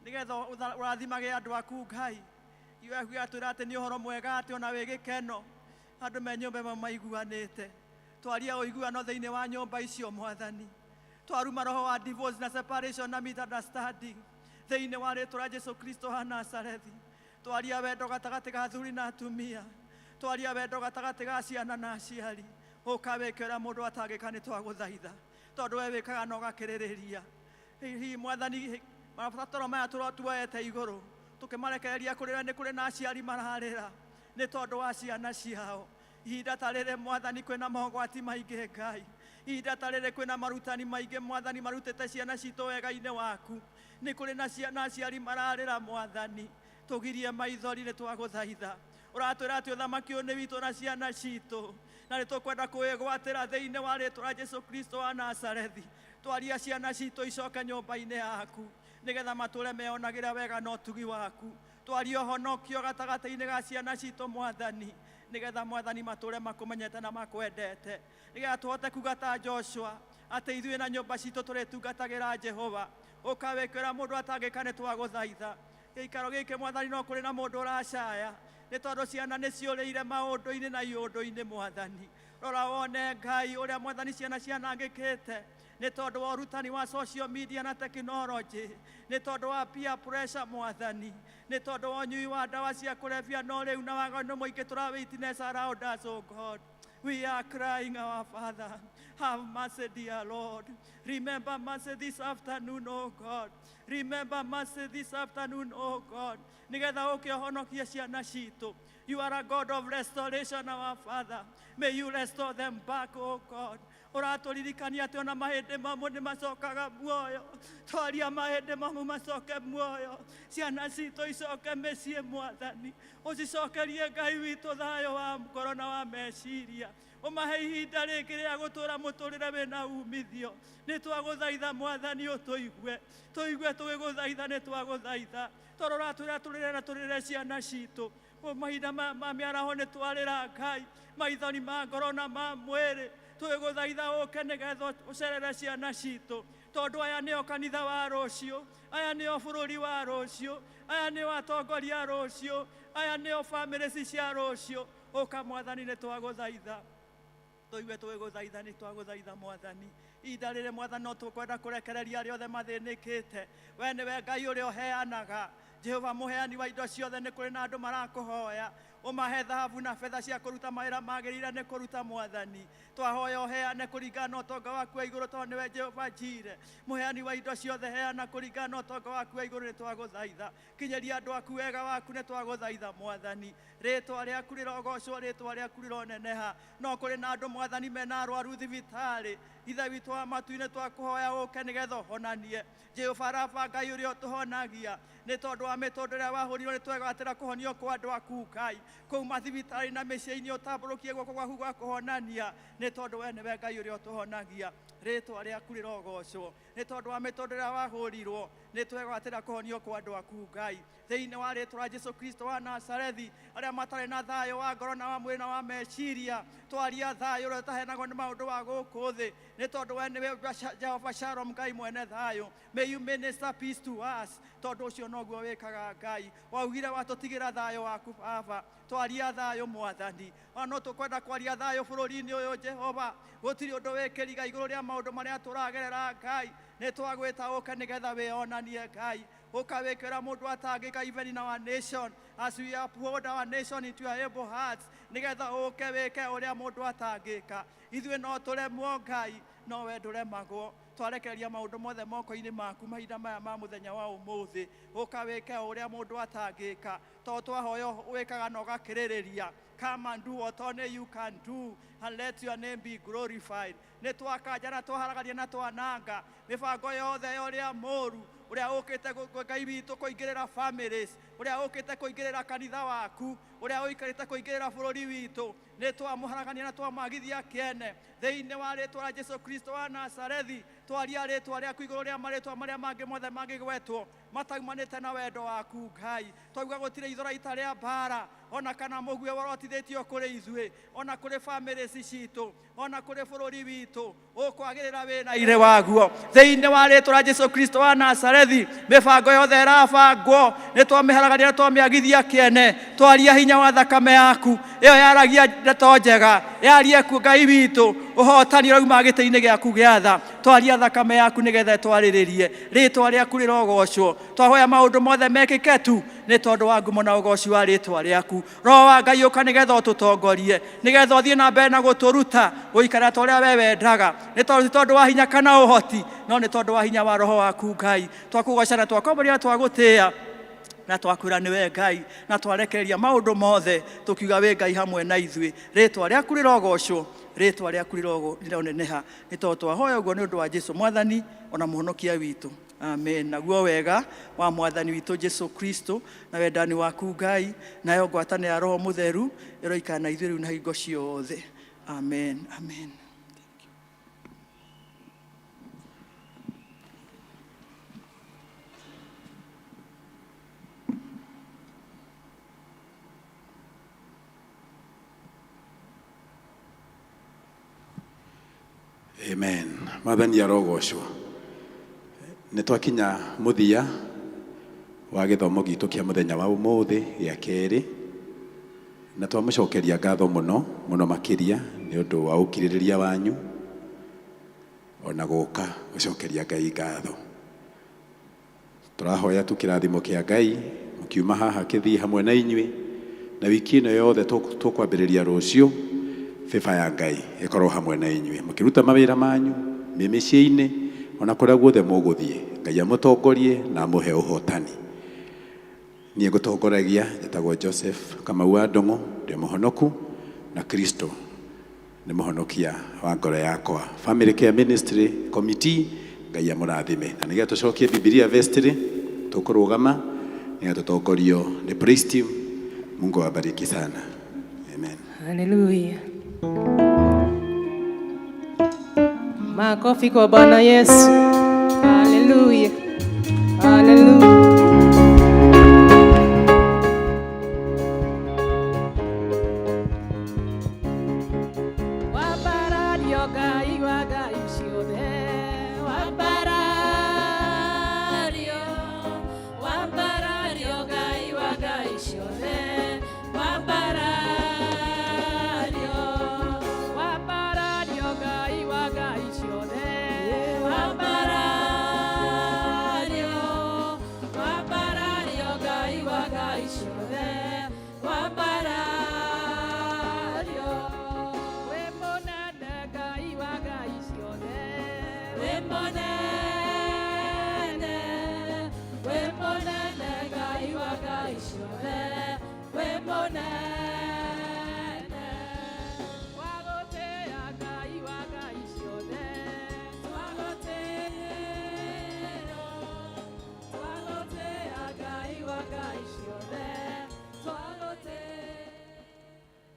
nĩgetha ũrathimage andũ aku Ngai. Kiugo gĩaku gĩatwĩra atĩ nĩ ũhoro mwega atĩ ona wĩ gĩkeno andũ me nyũmba ĩmwe maiguanĩte. Twaria ũiguano thĩinĩ wa nyũmba icio Mwathani, twaruma roho wa divorce na separation na misunderstanding thĩinĩ wa rĩtwa rĩa Jesu Kristo wa Nazarethi. Twaria wendo gatagatĩ ga athuri na atumia, twaria wendo gatagatĩ ga ciana na aciari. Ũka wĩke ũrĩa mũndũ atangĩka nĩ twagũthaitha, tondũ we wĩkaga na ũgakĩrĩrĩria. Hihi Mwathani, Mabataro maya tuoete igũrũ tũkĩmarekereria kũrĩ we, nĩ kũrĩ na aciari mararĩra nĩ tondũ wa ciana ciao. Ihinda ta rĩrĩ Mwathani kwĩna mogwati maingĩ Ngai, ihinda ta rĩrĩ kwĩna marutani maingĩ Mwathani marutĩte ciana citũ wega-inĩ waku. Nĩ kũrĩ na ciana aciari mararĩra Mwathani, tũgirie maithori nĩ twagũthaitha. Ũratwĩra atĩ ũthamaki ũyũ nĩ witũ na ciana citũ, na nĩ tũkwenda kũwĩgwatĩra thĩinĩ wa rĩtwa rĩa Jesu Kristo wa Nazarethi. Twaria ciana citũ icoke nyũmba-inĩ yaku nĩgetha matũre meyonagĩra wega na ũtugi waku. Twaria ũhonokio gatagatĩ-inĩ ga ciana citũ Mwathani, nĩgetha Mwathani matũre makũmenyete na makwendete, nĩgetha tũhote kuga ta Joshua atĩ ithuĩ na nyũmba citũ tũrĩtungatagĩra Jehova. Ũka wĩkĩra mũndũ atangĩka nĩ twagũthaitha. Gĩikaro gĩkĩ Mwathani no kũrĩ na mũndũ ũracaya nĩ tondũ ciana nĩ ciũrĩire maũndũ-inĩ na iũndũ-inĩ Mwathani. Rora wone Ngai ũrĩa Mwathani ciana cianangĩkĩte nĩ tondũ wa ũrutani wa social media na technology, nĩ tondũ wa peer pressure Mwathani, nĩ tondũ wa ũnyui wa ndawa cia kũrebia no rĩu na waganu mũingĩ tũra witness around us, oh God. We are crying, our Father. Have mercy, dear Lord. Remember mercy this afternoon, oh God. Remember mercy this afternoon, oh God. Nĩgetha ũke ũhonokie ciana citũ. You are a God of restoration, our Father. May you restore them back, oh God. Ũratũririkania atĩ ona mahĩndĩ mamwe nĩ macokaga muoyo. Twaria mahĩndĩ mamwe macoke muoyo. Ciana citũ icoke mĩciĩ Mwathani. Ũcicokerie Ngai witũ thayũ wa ngoro na wa meciria. Ũmahe ihinda rĩngĩ rĩa gũtũũra mũtũrĩre wĩna umithio. Nĩ twagũthaitha Mwathani ũtũigue. Tũigue tũgĩgũthaitha, nĩ twagũthaitha. Tondũ ũratwĩra tũrĩre na tũrĩre ciana citũ. Mahinda ma mĩaraho nĩ twarĩra Ngai, maithori ma ngoro na ma mwĩrĩ. Tũgĩgũthaitha ũke nĩgetha ũcerere ciana citũ, tondũ aya nĩo kanitha wa rũciũ, aya nĩo bũrũri wa rũciũ, aya nĩo atongoria a rũciũ, aya nĩo bamĩrĩ cia rũciũ. Ũka Mwathani, nĩ twagũthaitha. Tũigue tũgĩgũthaitha, nĩ twagũthaitha Mwathani. Ihinda rĩrĩ Mwathani no tũkwenda kũrekereria arĩa othe mathĩnĩkĩte. We nĩwe Ngai ũrĩa ũheanaga, Jehova mũheani wa indo ciothe. Nĩ kũrĩ na andũ marakũhoya ũmahe thahabu na betha cia kũruta mawĩra magĩrĩire nĩ kũruta Mwathani. Twahoya ũheane kũringana na ũtonga waku wa igũrũ, tondũ nĩwe Jehova Jire, mũheani wa indo ciothe. Heana kũringana na ũtonga waku wa igũrũ, nĩ twagũthaitha. Kinyĩria andũ aku wega waku, nĩ twagũthaitha Mwathani. Rĩtwa rĩaku rĩrogocwo, rĩtwa rĩaku rĩroneneha. No kũrĩ na andũ Mwathani mena arwaru thibitarĩ. Ithe witũ wa matu-inĩ, twakũhoya ũke nĩgetha ũhonanie. Jehova Rafa, Ngai ũrĩa ũtũhonagia, nĩ tondũ wa mĩtũndũ ĩrĩa wahũrirwo nĩ twegwatĩra kũhonio kwa andũ aku Ngai kũu mathibitarĩ na mĩciĩ-inĩ. Ũtambũrũkie guoko gwaku gwa kũhonania, nĩ tondũ we nĩwe Ngai ũrĩa ũtũhonagia. Rĩtwa rĩaku rĩrogocwo, nĩ tondũ wa mĩtũndũ ĩrĩa wahũrirwo nĩ twegwatĩra kũhonio kwa andũ aku Ngai, thĩinĩ wa rĩtwa rĩa Jesu Kristo wa Nazarethi. Arĩa matarĩ na thayũ wa ngoro na wa mwĩrĩ na wa meciria, twaria thayũ ũrĩa ũtaheanagwo nĩ maũndũ wa gũkũ thĩ, nĩ tondũ we nĩwe Jehova Shalom, Ngai mwene thayũ. May you minister peace to us, tondũ ũcio noguo wĩkaga Ngai. Waugire watũtigĩra thayũ waku Baba. Twaria thayũ Mwathani. Ona no tũkwenda kwaria thayũ bũrũri-inĩ ũyũ Jehova. Gũtirĩ ũndũ wĩkĩriga igũrũ rĩa maũndũ marĩa tũragerera Ngai. Nĩ twagwĩta ũke nĩgetha wĩonanie Ngai. Ũka wĩkĩra mũndũ atangĩka, even in our nation, as we uphold our nation into your able hearts, nĩgetha ũke wĩke ũrĩa mũndũ atangĩka. Ithuĩ no tũremwo Ngai, no we ndũremagwo. Twarekereria maũndũ mothe moko-inĩ maku mahinda maya ma mũthenya wa ũmũthĩ. Ũka wĩke o ũrĩa mũndũ atangĩka, tondũ twahoya wĩkaga na ũgakĩrĩrĩria. Come and do what only you can do, and let your name be glorified. Nĩ twakanja na twaharagania na twananga mĩbango yothe ya ũrĩa mũũru, ũrĩa ũkĩte Ngai witũ kũingĩrĩra families, ũrĩa ũkĩte kũingĩrĩra kanitha waku, ũrĩa ũikarĩte kũingĩrĩra bũrũri witũ. Nĩ twamũharagania na twamwagithia kĩene thĩinĩ wa rĩtwa rĩa Jesu Kristo wa Nazarethi. Twaria rĩtwa rĩaku igũrũ rĩa marĩtwa marĩa mangĩ mothe mangĩgwetwo mataumanĩte na wendo waku Ngai. Twauga gũtirĩ ithora ita rĩa mbara ona kana mũguĩ worotithĩtio kũrĩ ithuĩ, ona kũrĩ families citũ, ona kũrĩ bũrũri witũ, ũkwagĩrĩra wĩna irĩ waguo thĩinĩ wa rĩtwa rĩa Jesu Kristo wa Nazarethi. Mĩbango yothe ĩrabangwo nĩ twamĩharagania na twamĩagithia kĩene. Twaria hinya wa thakame yaku ĩyo yaragia ndeto njega yarie ku Ngai witũ. Ũhotani ũrauma gĩtĩ-inĩ gĩaku gĩa tha. Twaria thakame yaku nĩgetha ĩtwarĩrĩrie. Rĩtwa rĩaku rĩrogocwo. Twahoya maũndũ mothe mekĩke tu nĩ tondũ wa ngumo na ũgoci wa rĩtwa rĩaku. Roho wa Ngai ũka nĩgetha ũtũtongorie, nĩgetha ũthiĩ na mbere na gũtũruta gũikara ta ũrĩa we wendaga. Nĩ tondũ ti tondũ wa hinya kana ũhoti, no nĩ tondũ wa hinya wa Roho waku Ngai. Twakũgoca na twakwamũrĩra na twagũtĩĩa na twakwĩra nĩwe Ngai, na twarekereria maũndũ mothe tũkiuga wĩ Ngai hamwe na ithuĩ. Rĩtwa rĩaku rĩrogocwo, rĩtwa rĩaku rĩroneneha, nĩ tondũ twahoya ũguo nĩ ũndũ wa Jesu Mwathani ona Mũhonokia witũ. Amen. Naguo wega wa Mwathani witũ Jesu Kristo na wendani waku Ngai nayo ngwatanĩro ya Roho Mũtheru ĩroikara na ithuĩ rĩu na hingo ciothe. Amen. Amen. Amen. Mwathani arogocwo. Nĩ twakinya mũthia wa gĩthomo gitũ kĩa mũthenya wa ũmũthĩ gĩa kerĩ, na twamũcokeria ngatho mũno mũno makĩria nĩ ũndũ wa ũkirĩrĩria wanyu ona gũka gũcokeria Ngai ngatho. Tũrahoya tu kĩrathimo kĩa Ngai mũkiuma haha kĩthiĩ hamwe na inyuĩ, na wiki ĩno yothe tũkwambĩrĩria rũciũ, favor ya Ngai ĩkorwo hamwe na inyuĩ mũkĩruta mawĩra manyu mĩ mĩciĩ-inĩ ona kũrĩa guothe mũgũthiĩ. Ngai amũtongorie na amũhe ũhotani. Niĩ ngũtongoragia njĩtagwo Joseph Kamau wa Ndung'u, ndĩ mũhonoku na Kristo nĩ mũhonokia wa ngoro yakwa. Family Care Ministry Committee, Ngai amũrathime. Na nĩgetha tũcokie Bibilia vestry, tũkũrũgama nĩgetha tũtongorio nĩ praise team. Mungu awabariki sana. Amen. Haleluya. Makofi kwa Bwana Yesu. Haleluya. Haleluya.